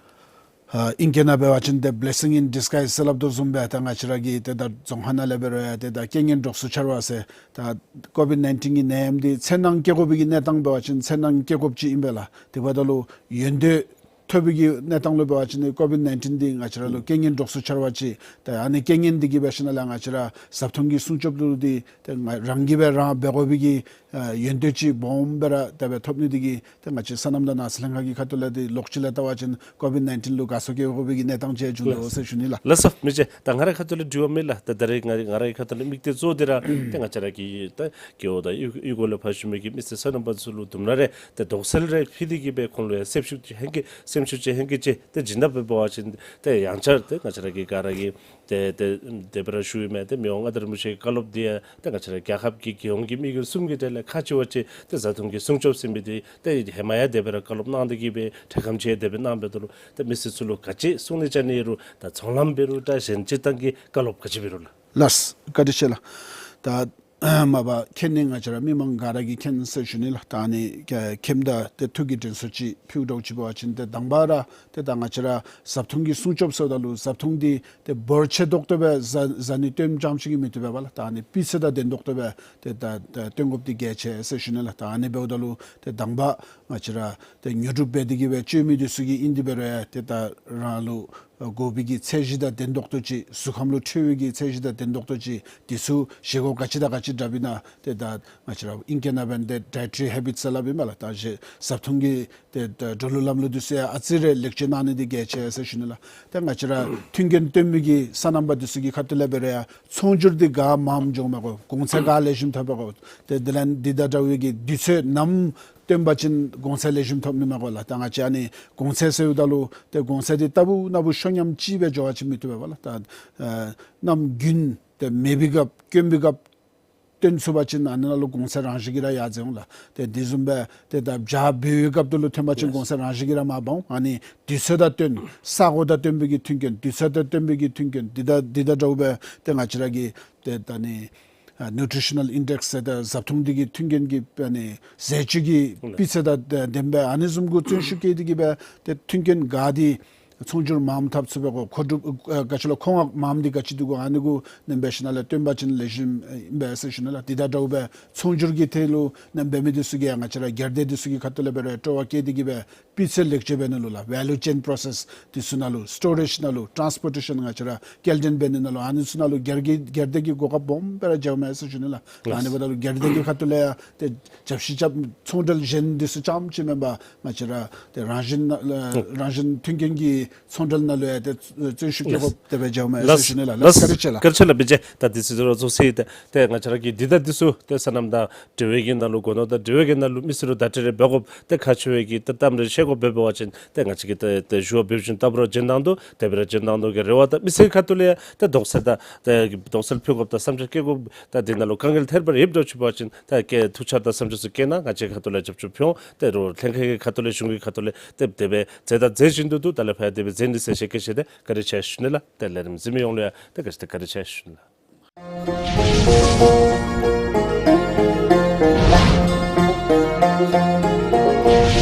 ཨ་ཨིང་སྐད་ནང་འབད་བ་ཅིན་ཏེ་blessing in disguise ཟེར་སླབ་དོ་བཟུམ་སྦེ་ད་ང་བཅས་ར་གི་ཏེ་ད་རྫོང་ཁ་ནང་ལས་འབད་རུང་ཡང་ཏེ་ད་རྐྱེན་ངན་གྲོགས་སུ་འཆར་བ་ཟེར། ད་ཀོ་བིཌ་ནའིན་ཊིན་གྱི་ནད་ཡམས་འདི་འཚེར་སྣང་སྐྱེ་དགོ་པའི་གི་གནས་སྟངས་འབད་བ་ཅིན་འཚེར་སྣང་སྐྱེ་དགོཔ་ཅིག་ཨིན་པས་ལགས། དེ་འབདཝ་ད་ལུ་ཡོན་ཏན་ཐོབ་པའི་གི་གནས་སྟངས་ལུ་འབད་བ་ཅིན་ནི་ཀོ་བིཌ་ནའིན་ཊིན་འདི་ང་བཅས་ར་ལུ་རྐྱེན་ངན་གྲོགས་སུ་འཆར་བ་ཅིག། ད་ཨ་ནི་རྐྱེན་ངན་འདི་གིས་འབད་ཞིན་ན་ལགས་ང་བཅས་ར་བཟའ་འཐུང་གི་སྲུང་སྐྱོབ་ལུ་འདི་ཏེ་ང་རང་གིས་སྦེ་རང་འབད་དགོ་པའི་གི་ཨ་ཡོན་ཏན་ཅིག་སྦོམ་སྦེ་ར་དེ་སྦེ་ཐོབ་ནི་འདི་གིས་ཏེ་ང་བཅས་སོ་ནམ་དང་ནགས་ཚལ་ལྷན་ཁག་གི་ཁ་ཐུག་ལས་འདི་ལོགས་ཅིག་ལས་བལྟ་བ་ཅིན་ཀོ་བིཌ་ནའིན་ཊིན་ལུ་དགའ་ཚོར་སྐྱེ་དགོ་པའི་གི་གནས་སྟངས་ཅིག་བྱུང་དོ་ཟེར་ཞུ་ནི་ལགས། ལགས་སོ་མི་རྗེ། ད་ང་རའི་ཁ་ཐུག་ལས་དྲི་བ་མེད་ལགས། ད་ད་རེས་ང་ང་རའི་ཁ་ཐུག་ལས་དམིགས་གཏད་གཙོ་བོ་འདི་ར་ཏེ་ང་བཅས་ར་གི་ད་རྒེད་འོག་དང་གཡུས་གཡུས་སྒོ་ལས་ཕར་བཞུགས་མི་གི་མི་སེར་སོ་ནམ་པ་ཚུ་ལུ་དུམ་གྲ་རེ་ཏེ་དོགས་སེལ་རེ་ཕུལ་ཏེ་གིས་སྦེ་ཁོང་ལུ་ཡང་སེམས་ཤུགས་ཅིག་ཧེང་སྐལ་སེམས་ཤུགས་ཅིག་ཧེང་སྐལ་ཅིག་ཏེ་བྱིན་ད་འབད་བ་ཅིན་ཏེ་ཡང་བསྐྱར་ཏེ་ང་བཅས་ར་གི་ག་ར་གིས་ཏེ་ཏེ་དེ་སྦེ་ར་ཞུ་ཡི་མས། ཏེ་མི་དབང་མངའ་བདག་རིན་པོ་ཆེ་གི་བཀའ་སློབ་འདི་ཡང་ཏེ་ང་བཅས་ར་རྒྱལ་ཁབ་ཀྱི་རྒྱལ་ཡོངས་ཀྱི་དམིགས་ཡུལ་གསུམ་གྱི་གྲས་ལས་ཁག་ཆེ་བ་ཅིག་ཏེ་བཟའ་འཐུང་གི་སྲུང་སྐྱོབ་ཟེར་མི་འདི་ཏེ་ཧེ་མ་ཡང་དེ་སྦེ་ར་བཀའ་སློབ་གནང་སྟེ་གིས་སྦེ་འཕྲལ་ཁམས་ཅིག་དེ་སྦེ་གནང་འབད་དོ་ལོ། ཏེ་མི་སེར་ཚུ་ལུ་ག་ཅི་གསུང་ནི་བཅའ་ནི་ཡོད་རུང་ད་ཚོང་ལམ་འབད་རུང་ད་གཞན་སྤྱིར་བཏང་གི་བཀའ་སློབ་ག་ཅི་འབད་རུང་ལགས། ལགས་བཀའ་དྲིན་ཆེ་ལགས། ད་མ་པ་མཁྱེན་ནི་ང་བཅས་ར་མི་མང་ག་ར་གིས་མཁྱེན་ཟེར་ཞུ་ནི་ལགས། ད་ཨ་ནི་མཁྱེནམ་ད་ཏེ་ཐུགས་ཀྱི་དྲན་གསོ་ཅིག་ཕུལཝ་འདྲཝ་ཅིག་འབད་བ་ཅིན་ཏེ་དང་པ་ར་ཏེ་ད་ང་བཅས་ར་བཟའ་འཐུང་གི་སྲུང་སྐྱོབ་ཟེརཝ་ད་ལུ་བཟའ་འཐུང་འདི་ཏེ་འབོར་ཆེ་ཏོག་ཏོ་སྦེ་བཟའ་བཟའ་ནི་བཏོན་རྐྱངམ་ཅིག་གིས་མི་བཏུབ་པས་ལགས། ད་ཨ་ནི་སྤུས་ཚད་དང་ལྡན་ཏོག་ཏོ་སྦེ་ཏེ་ད་ད་བཏོན་དགོཔ་འདི་གལ་ཆེ་ཟེར་ཞུ་ནི་ལགས། ད་ཨ་ནི་འབདཝ་ད་ལུ་ཏེ་དང་པ་ང་བཅས་ར་ཏེ་ཉོ་སྒྲུབ་འབད་དེ་གིས་སྦེ་སྤྱོད་མི་འདི་ཚུ་གིས་ཨིན་ཏེ་འབད་རུང་ཡང་ཏེ་ད་རང་ལུ་དགོ་པའི་གི་ཚད་གཞི་དང་ལྡན་ཏོག་ཏོ་ཅིག་གཟུགས་ཁམས་ལུ་འཕྲོད་པའི་གི་ཚད་གཞི་དང་ལྡན་ཏོག་ཏོ་ཅིག་འདི་ཚུ་བཞེས་སྒོ་ག་ཅི་དང་ག་ཅི་དྲགཔ་ཨིན་ན་ཏེ་ད་ང་བཅས་ར་ཨིང་སྐད་ནང་འབད་ན་ཏེ་ཌའེ་ཊི་རི་ཧེ་བིཊ་ཟེར་སླབ་ཨིན་མས་ལགས། ད་བཟའ་བཟའ་འཐུང་གི་ཏེ་ད་འགྲོ་ལུགས་ལམ་ལུགས་འདི་ཚུ་ཡང་ཨ་ཙི་རེ་ལེགས་བཅོས་གནང་ནི་འདི་གལ་ཆེ་ཟེར་ཞུ་ནི་ལགས། ཏེ་ང་བཅས་ར་མཐུན་རྐྱེན་བཏོན་མི་གི་སོ་ནམ་པ་འདི་ཚུ་གི་ཁ་ཐུག་ལས་འབད་རུང་ཡང་ཚོང་སྒྱུར་འདི་ག་མངམ་འགྱོཝ་མས་གོ། གོང་ཚད་ག་ལེགས་ཤོམ་ཐོབ་པས་གོ། ཏེ་དེ་ལས་འདི་དང་འདྲ་བའི་གི་དུས་ཚོད་ནམ་བཏོན་པ་ཅིན་གོང་ཚད་ལེགས་ཤོམ་ཐོབ་ནི་མས་གོ་ལགས། ད་ང་བཅས་ཨ་ནི་གོང་ཚད་ཟེརཝ་ད་ལུ་ཏེ་གོང་ཚད་འདི་རྟག་བུ་ན་བུ་ཤོ་ཉམས་ཅིག་སྦེ་འགྱོ་བ་ཅིན་མི་བཏུབ་པས་གོ་ལགས། ད་ཨ་གནམ་དགུན་ཏེ་མེད་པའི་སྐབས་དཀོན་པའི་སྐབས་བཏོན་ཚུགས་པ་ཅིན་ཨ་ནི་ནང་ལུ་གོང་ཚད་རང་བཞིན་གྱིས་ར་ཡར་འཛེགས་འོང་ལགས། ཏེ་དེ་བཟུམ་སྦེ་ཏེ་ད་བྱ་འབུལ་བའི་སྐབས་དེ་ལུ་ཐོན་པ་ཅིན་གོང་ཚད་རང་བཞིན་གྱིས་ར་མར་འབབ་འོང་། ཨ་ནི་དུས་ཚོད་དང་བསྟུན་ས་གོ་དང་བསྟུན་པའི་གི་མཐུན་རྐྱེན་དུས་ཚོད་དང་བསྟུན་པའི་གི་མཐུན་རྐྱེན་འདི་དང་འདི་དང་འདྲཝ་སྦེ་ཏེ་ང་བཅས་ར་གི་ཏེ་ད་ཨ་ནི་ཨ་ནིའུ་ཊི་རི་ཤ་ནཱལ་ཨིན་ཌེགསི་ཟེར་ཏེ་བཟའ་འཐུང་འདི་གི་མཐུན་རྐྱེན་གྱི་ཨ་ནི་ཟས་བཅུད་ཀྱི་སྤུས་ཚད་དང་ལྡན་པའི་ཨ་ནི་བཟུམ་གྱི་བརྩོན་ཤུགས་བསྐྱེད་དེ་གིས་སྦེ་ཏེ་མཐུན་རྐྱེན་ག་འདི་ ཚོང་སྒྱུར་མངམ་འཐབ་ཚུགས་པའི་གོ་མཁོ་སྒྲུབ་ཨ་ག་ཅི་ལོ་མཁོ་མངམ་འདི་ག་ཅི་འདུག་གོ་ཨ་ནི་གུ་ནེམ་འབད་ཞིནམ་ལས་སྟོན་པ་ཅིན་ལེགས་ཤོམ་ཨིན་པས་ཟེར་ཞུ་ནི་ལགས། དེ་དང་འདྲཝ་སྦེ་ཚོང་སྒྱུར་གྱི་ཐད་ལུ་ནེམ་འབད་མི་འདི་ཚུ་གིས་ཡང་ང་བཅས་ར་སྒེར་སྡེ་འདི་ཚུ་གི་ཁ་ཐུག་ལས་འབད་རུང་སྤྲོ་བ་བསྐྱེད་དེ་གིས་སྦེ་སྤུས་ཚད་ལེགས་བཅོས་འབད་ནི་ལུ་ལགས། ཝེ་ལུ་ཅེན་པྲོ་སེསི་འདི་ཚུ་ནང་ལུ་སི་ཊོ་རེཇ་ནང་ལུ་ཊཱནསི་པོར་ཊེ་ཤཱན་ང་བཅས་ར་སྐྱེལ་འདྲེན་འབད་ནི་ནང་ལུ་ཨ་ནི་ཚུ་ནང་ལུ་སྒེར་གྱི་སྒེར་སྡེ་གི་གོ་སྐབས་སྦོམ་སྦེ་ར་འཇལཝ་མས་ཟེར་ཞུ་ནི་ལགས། ཨ་ནི་འབདཝ་ད་ལུ་སྒེར་སྡེ་གི་ཁ་ཐུག་ལས་ཡང་ཏེ་རྒྱབ་བཤུད་རྐྱབ་ཚོང་འབྲེལ་གཞན་འདི་ཚུ་རྐྱངམ་ཅིག་མེན་པར་ང་བཅས་ར་ཏེ་རང་བཞིན་ནང་ལུ་རང་བཞིན་མཐུན་རྐྱེན་གྱི་ཚོང་འབྲེལ་ནང་ལུ་ཡང་ཏེ་བརྩོན་ཤུགས་བསྐྱེད་དགོཔ་དེ་སྦེ་འཇལཝ་མས་ཟེར་ཞུ་ནི་ལགས། ལགས་བཀའ་དྲིན་ཆེ་ལགས། བཀའ་དྲིན་ཆེ་ལགས། མི་རྗེ་ད་འདི་ཚུ་ར་ཚོགས་སི་ཏེ་ཏེ་ང་བཅས་ར་གི་འདི་དང་འདི་ཚུ་ཏེ་སོ་ནམ་དང་འབྲེལ་བའི་གི་ནང་ལུ་སྒོ་ནོར་དང་འབྲེལ་བའི་གི་ནང་ལུ་མི་སེར་ལུ་བརྡ་སྤྲོད་རེ་འབད་དགོཔ་ཏེ་ཁག་ཆེ་བའི་གི་ཏེ་གཏམ་རེ་བཤད་དགོཔ་འབད་བ་ཅིན་ཏེ་ང་བཅས་ཀྱིས་ཏེ་ཏེ་ཞུ་བ་འབད་བ་ཅིན་ད་འབད་རུང་འཇོན་ཐང་དུ་དེ་སྦེ་ར་འཇོན་ཐང་དུ་གི་རེ་བ་དང་མི་སེར་ཁ་ཐུག་ལས་ཡང་ཏེ་དོགས་སེལ་དང་ཏེ་དོགས་སེལ་ཕུལ་དགོཔ་དང་བསམ་འཆར་བསྐྱེད་དགོཔ་ད་འདི་ནང་ལུ་དཀའ་ངལ་ཐེབས་པ་རེ་ཡོདཔ་འདྲཝ་ཅིག་འབད་བ་ཅིན་ད་ཀེ་ཐུགས་འཆར་དང་བསམ་འཆར་ཚུ་བསྐྱེད་གནང་། ང་བཅས་ཁ་ཐུག་ལས་རྒྱབ་སྐྱོར་ཕུལ་འོང་། ཏེ་རོགས་ལྷན་ཁག་གི་ཁ་ཐུག་ལས་གཞུང་གི་ཁ་ཐུག་ལས་ཏེ་དེ་སྦེ་མཛད་དང་མཛད་བཞིན་དུ་འདུག། ད་ལས་ཕར་ཡང་དེ་སྦེ་མཛད་ནི་ཟེར་ཞལ་བཀོད་བཞེས་ཏེ་བཀའ་དྲིན་ཆེ་ཞུ་ནི་ལགས། ཏེ་ལས་རིམ་གཟིགས་མི་ཡོངས་ལུ་ཡང་ཏེ་ག་ཅི་ཏེ་བཀའ་དྲིན་ཆེ་ཞུ་ནི་ལགས།